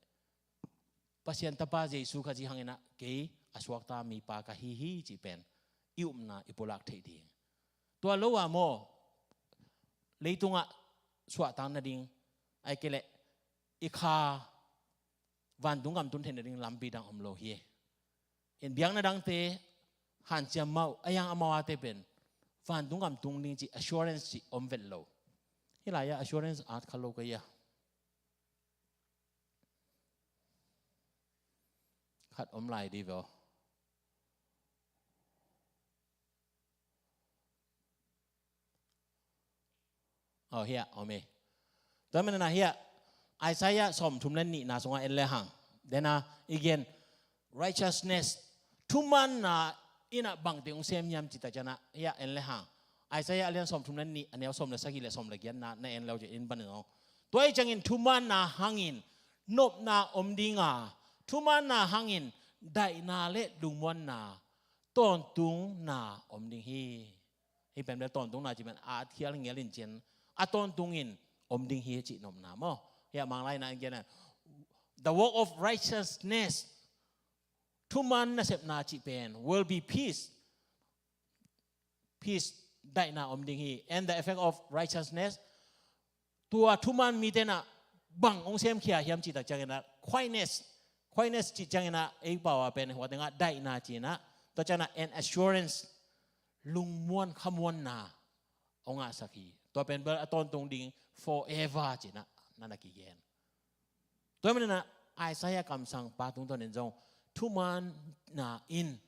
Pasian Tapa Jesu Khazih hangin ah kei a suakta mipa ka hi hi cih pen i upna i pulak theih ding. Tua lo a maw, leitungah suahtak nading, ahih kei leh i kha vantung gam tun theih nading lampi dang om lo hi. In biakna dangte hanciam mah uh, a hiang amau ate pen vantung gam tung ding cih assurance cih om vet lo. Hih lai-ah assurance at kha lo ka hi a. khat om lai dih ve aw. Aw, hiah om e. Tua manin ah hiah Isaiah sawmthum le nihna sungah en le hang, dena i gen righteousness, thumaanna in ah bangteng hong sem hiam cih tak ciangin ah hiah en le hang. Isaiah a lian sawmthum le nih, a neu sawm le sagih le sawm le giatna na en le uh ciang in panin aw. Tua ahih ciangin thumaanna hangin nopna om ding a, thumaanna hangin daihna le lungmuanna, tawntungna om ding hi. Hih pen bel tawntungna cih pen a khial ngial in cin, a tawntungin om ding hi cih nopna maw. Hiah Manglai in ah en gen a, the work of righteousness, thumaan nasepna cih pen will be peace. Peace, daihna om ding hi. And the effect of righteousness, tua thumaan mite in ah bang hong semkhia hiam cih tak ciangin ah quietness, quietness cih ciangin ah ei pau a pen hua tengah daihna ci-in ah, tua ciangin ah an assurance, lungmuan khamuanna hong ngahsak hi. Tua pen bel a tawntung ding forever ci-in ah na na kigen. Tua manin ah Isaiah kamsangpa tungtawnin zong thumaanna in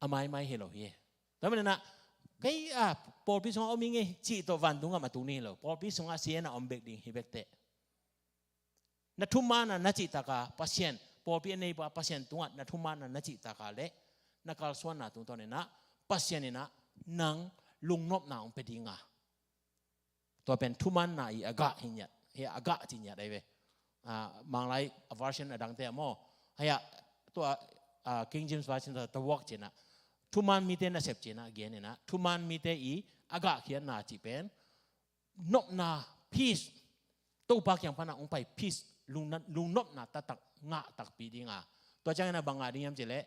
a maimai hi lo hi. Tua manin ah kei a pawlpi sungah om ing ei cih tawh vantung gam a tung ding hi lo. Pawlpi sungah si-in a om bek ding hi bek teh. Na thumaan a na cihtak a Pasian, pawlpi a neipa Pasian tungah na thumaan a na cihtak a leh na kalsuanna tungtawnin ah Pasian in ah nang lungnopna hong pia ding a, tua pen thumaanna i a gah hi ngiat, hi a gah ci ngiat ahi ve. Ah, Manglai a version a dangte ah maw, hiah tua, ah, King James Version tawh the work ci-in ah, thumaan mite nasep ci-in ah gen in ah, thumaan mite i a gahkhiatna cih pen nopna, peace, Topa kiang pan a hong pai peace, lungna-, lungnopna taktak ngah takpi ding a. Tua ciangin ah bang ngah ding hiam cih leh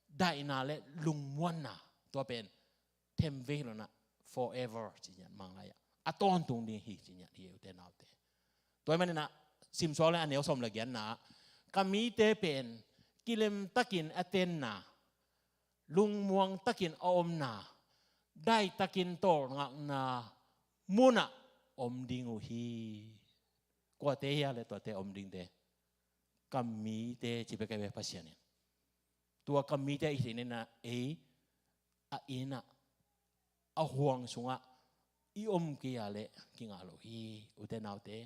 daihna le lungmuanna, tua pen themvei hi lo-in ah forever ci ngiat Manglai ah, a tawntung ding hi ci ngiat hi, ute naute. Tua ahih manin ah simsuak le a neu sawm le giatna ah, ka mite pen kilemtakin a tenna, lungmuangtakin a omna, daitakin tawlngakna munah om ding uh hi. Kuate hia leh tuate om dingte? Ka mite ci bek ahi ve Pasian in. Tua ka mite i cih in ah ei a inn ah, a huang sungah i om kei a leh kingah lo hi, ute naute.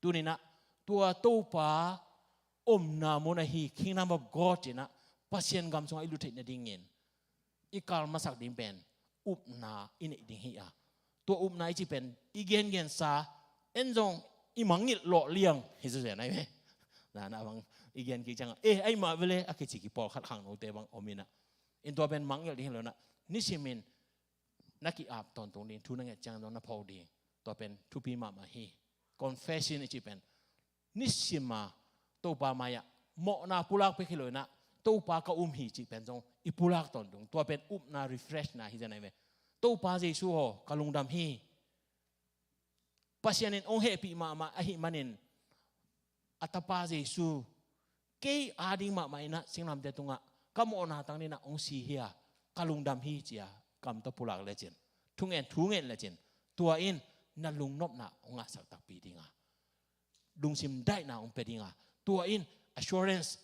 Tuni-in ah tua Topa omna mun ahi Kingdom of God ci-in ah Pasian gam sungah i lut theih nadingin i kal masak ding pen upna i neih ding hi a. Tua upna i cih pen i gengensa en zong i mangngilh lawh liang hi zawzen ahi ve. Na, na bang i gen kik ciangah, eh, ahi mah ve leh a kici kipawlkhat khangnote bang om in ah, in tua pen mangngilh ding hi lo-in ah, nisimin na ki-ap tawntung ding, thu na nget ciang zong na pho ding. Tua pen thupi mahmah hi. Confession i cih pen nisim a Topa mai-ah mawhna pulak bek hi lo-in ah, Topa ka um hi cih pen zong i pulak tawntung. Tua pen upna, refreshna hi zen ahi ve. Topa Jesu aw, ka lungdam hi. Pasian in hong hehpih mahmah ahih manin a Tapa Jesu kei ading mahmah in ah singlamteh tungah ka mawhna tang dingin ah hong si hi a, ka lungdam hi ci-a kam tawh pulak lecin, thungen, thungen lecin, tua in na lungnopna hong ngahsak takpi ding a, lungsim daihna hong pia ding a, tua in assurance,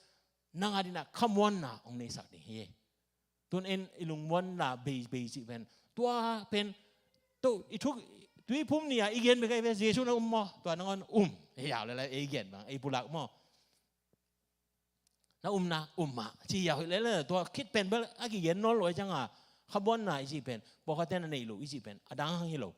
nang adingin ah khamuanna hong neisak ding hi. Tun in i lungmuanna bei, bei cih pen, tua pen, tu, i thuk, Tuiphum ni-a i gen bek ahi ve, Jesu na um maw, tua nangawn um, ei au lele, ei gen bang, ei pulak maw. Na um na, um mah, ci hiau hi lele, tua khit pen bel a kigen nawn lo ahi cianga, khamuanna i cih pen, pawlkhatte na neih loh i cih pen a dang hang hi lo.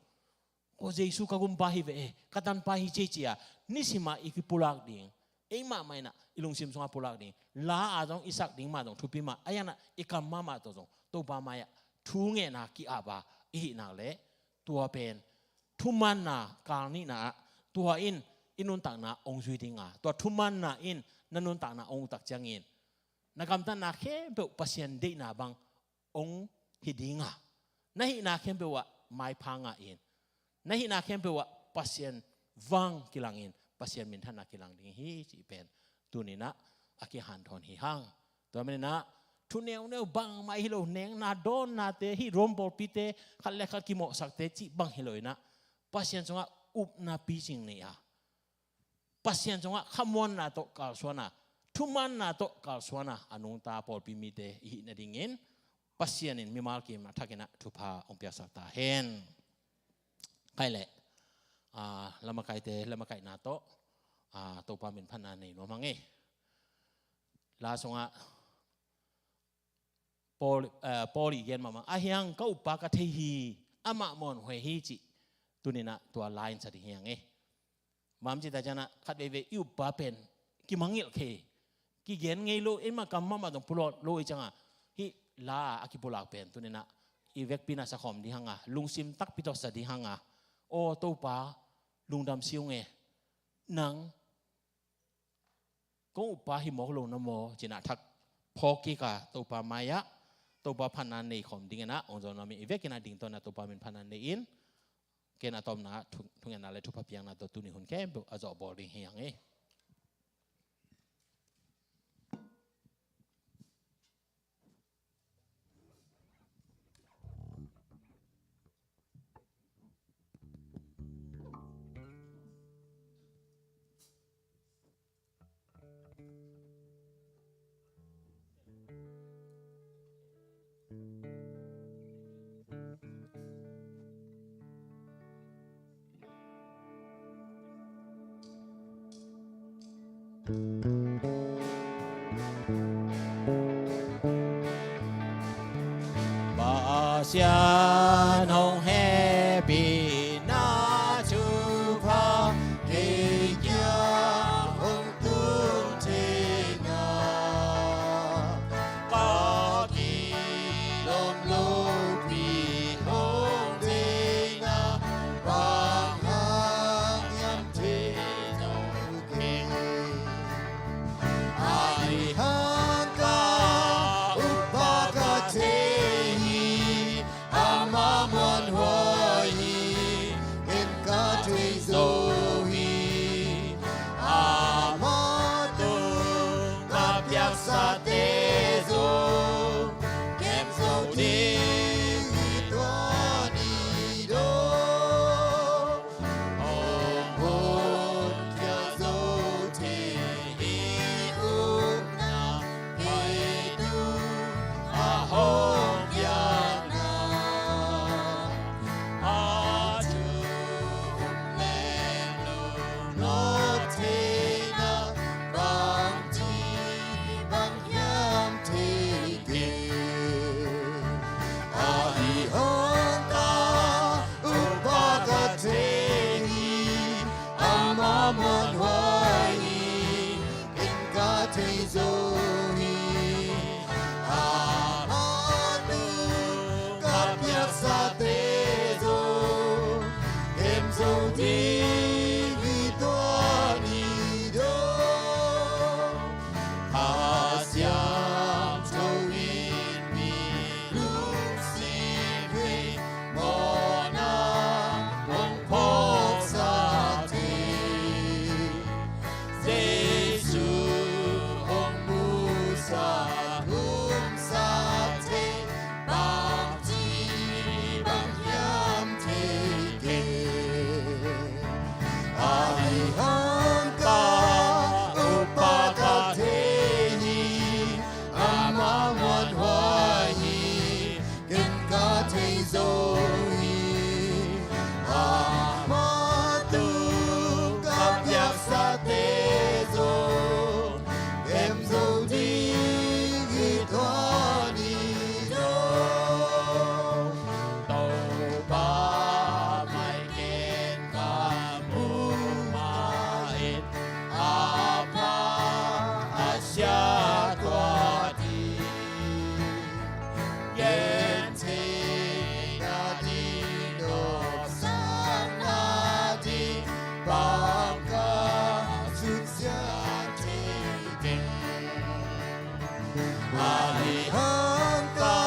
Aw, Jesu ka gumpa hi ve e, ka tanpa hi ci e ci-a, nisimah i kipulak ding, ei mahmah in ah i lungsim sungah pulak ding, la-a zong i sak ding mah zong thupi mah, a ianah i kam mahmah tawh zong Topa mai-ah thungetna ki-ap a i hih nak leh, tua pen thumaanna kal nihna ah, tua in i nuntakna hong zui ding a, tua thumaanna in na nuntakna hong uk tak ciangin, na gamtatna khempeuh Pasian deihna bang hong hi ding a, na hihna khempeuh ah maipha ngah in, na hihna khempeuh ah Pasian vang kilang in, Pasian minthanna kilang ding hi cih pen tuni-in ah a kihanthawn hi hang. Tua manin ah thu neuneu bangmah hi lo, nekna dawnnate, hih Rome pawlpite khat le khat kimawhsakte cih bang hi lo-in ah, Pasian sungah upna picing nei a, Pasian sungah khamuanna tawh kalsuan a, thumanna tawh kalsuana a nungta pawlpi mite i hih nadingin Pasian in mimal kim a thakin ah thupha hong piaksak ta hen. Khaile, ah, lamakaite lamakaihna tawh, ah, Topa min phatna nei nuam hang e. La sungah Paul, eh, Paul i gen mahmah, a hiang ka uppa ka thei hi, amah muanhuai hi cih tuninah tua la in sa ding hiang e. Bang ci ta cianah khat veivei i uppa pen kimangngilh khe, kigen ngei lo, eimah kam mahmah dong pulawt lo i cianga hih la a kipulak pen tuninah i vekpi na sa khawm ding hanga, lungsim takpi tawh sa ding hanga, aw Topa, lungdam siung e, nang kong uppa hi mawk lo na maw, cinah thak phawk kik a Topa mai-ah Topa phatna nei khawm dinginah hong zawn nuam in, i vekinah dingtawna Topa min phatna nei in, ken a tawpna thu-, thungetna le thupha piakna tawh tuni hun khempeuh a zawh bawl ding hi hang e. Pasian hong hehpihna thupha kei kiang hong tung theihna, ka kilawm lopi hong theihna, bang hang hiam thei zo kei. Ahi hang ka uppa ka thei hi, amah muanhuai hi, ken ka thei zo hi. Amah tung ka piaksate zong kem zo ding hi tua ni dong. Hong honkhia zo thei hi upna, kei tung a hong piakna. A thu um leh lungnop theihna, bangci bang hiam thei kei. Ahi hang ka uppa ka thei hi, amah muanhuai hi, ken ka thei zo hi. Amah tung ka piaksate zong kem zo ding hi tua ni dong. Kha Siangtho in mi lungsim hei mawhna hong phawksak thei. Jesu hong musak, umsak thei, bangci bang hiam thei kei. Ahi hang ka uppa ka thei hi, amah muanhuai hi, ken ka thei zo hi. Amah tung ka piaksate zong kem zo ding hi tua ni dong. Topa mai ken ka muh mah in, a pha a sia tua ding. Gen thei nading, nopsak nading, bang ka suksia thei kei. Ahi hang ka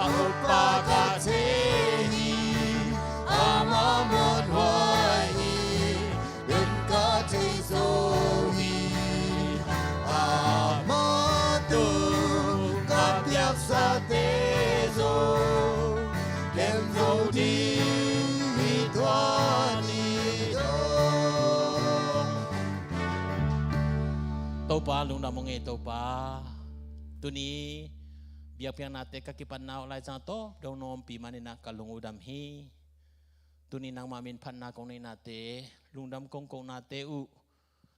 uppa ka thei hi, amah muanhuai hi, ken ka thei zo hi. Amah tung ka piaksate zong kem zo ding hi tua ni dong. To Topa lungdam hong ei Topa. Tuni biakpiaknate ka kipatna uh laizang tawh dong nawmpi maninah ka lung uh dam hi. Tuni nangmah minphatna kong neihnate, lungdam kong kohnate uh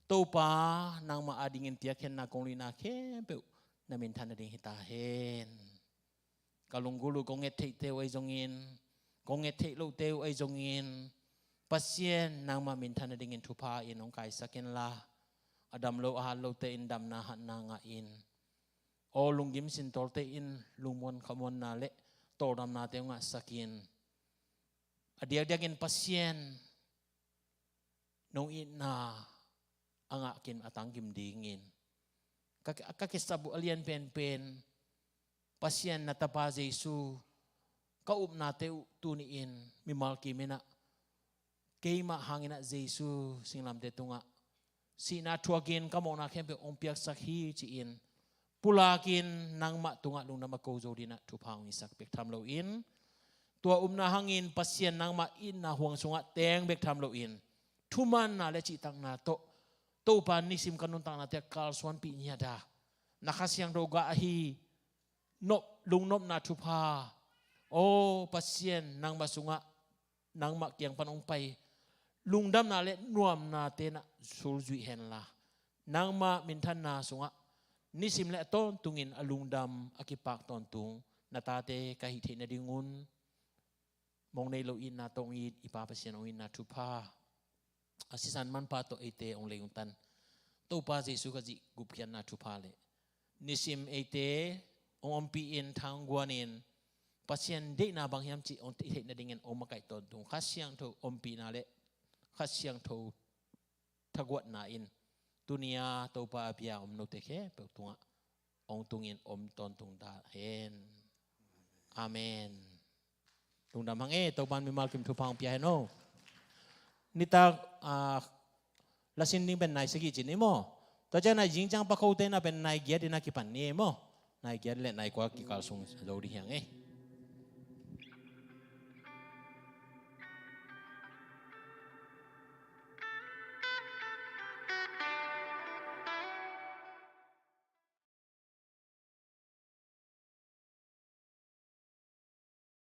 Topa nangmah adingin piakkhiatna kong luina khempeuh na minthan nading hi ta hen. Ka lunggulh uh kong nget theihte uh ahi zongin, kong nget theih lohte uh ahi zongin, Pasian nangmah minthan nadingin thupha in hong kaisak inla, a dam lo a hat lote in damna hatna ngah in, aw lunggim sintawlte in lungmuan khamuanna le tawldamnate hong ngahsak in, a diakdiakin Pasian nong itna a ngah kim a tang kim dingin ka, ka kisap uh a lian penpen Pasian na Tapa Jesu ka upnate uh tuni-in mimal kiminah keimah hanginah Jesu singlamte tungah sihna thuakin ka mawhna khempeuh hong piaksak hi ci-in pulakin nangmah tungah lungdam a ko zo dinah thupha hong hisak bek tham loin, tua upna hangin Pasian nangmah itna huang sungah teng bek tham loin, thumanna le cihtakna tawh Topa nisim ka nuntaknate a kalsuanpih ngiat a, na Kha Siangtho gah ahi nop, lungnopna thupha, aw Pasian nangmah sungah nangmah kiang pan hong pai lungdamna le nuamnate na sulzuih henla, nangmah minthanna sungah nisim le a tawntungin a lungdam a kipak tawntung na tate ka hih theih nadingun, mong nei lo itna tawh hong it i Pa Pasian hong itna thupha, a sisan manpha tawh eite hong lei hong tan Topa Jesu ka zih gupkhiatna thupha le nisim eite hong ompih in, thangguanin Pasian deihna bang hiam cih hong theih nadingin hong makaih tawntung Kha Siangtho ompihna le Kha Siangtho thaguatna in tunia Topa a bia om note khempeuh tungah hong tungin om tawntung ta hen. Amen. Lungdam hang e, Topan mimal kim thupha hong pia hen o. Nitak a, lasin ding pen nai sagih ci ni maw? Tua ciang a zingciang pakhote na pen nai giat in a kipan ni e maw? Nai giat le nai kua kikal sung zo ding hiang e.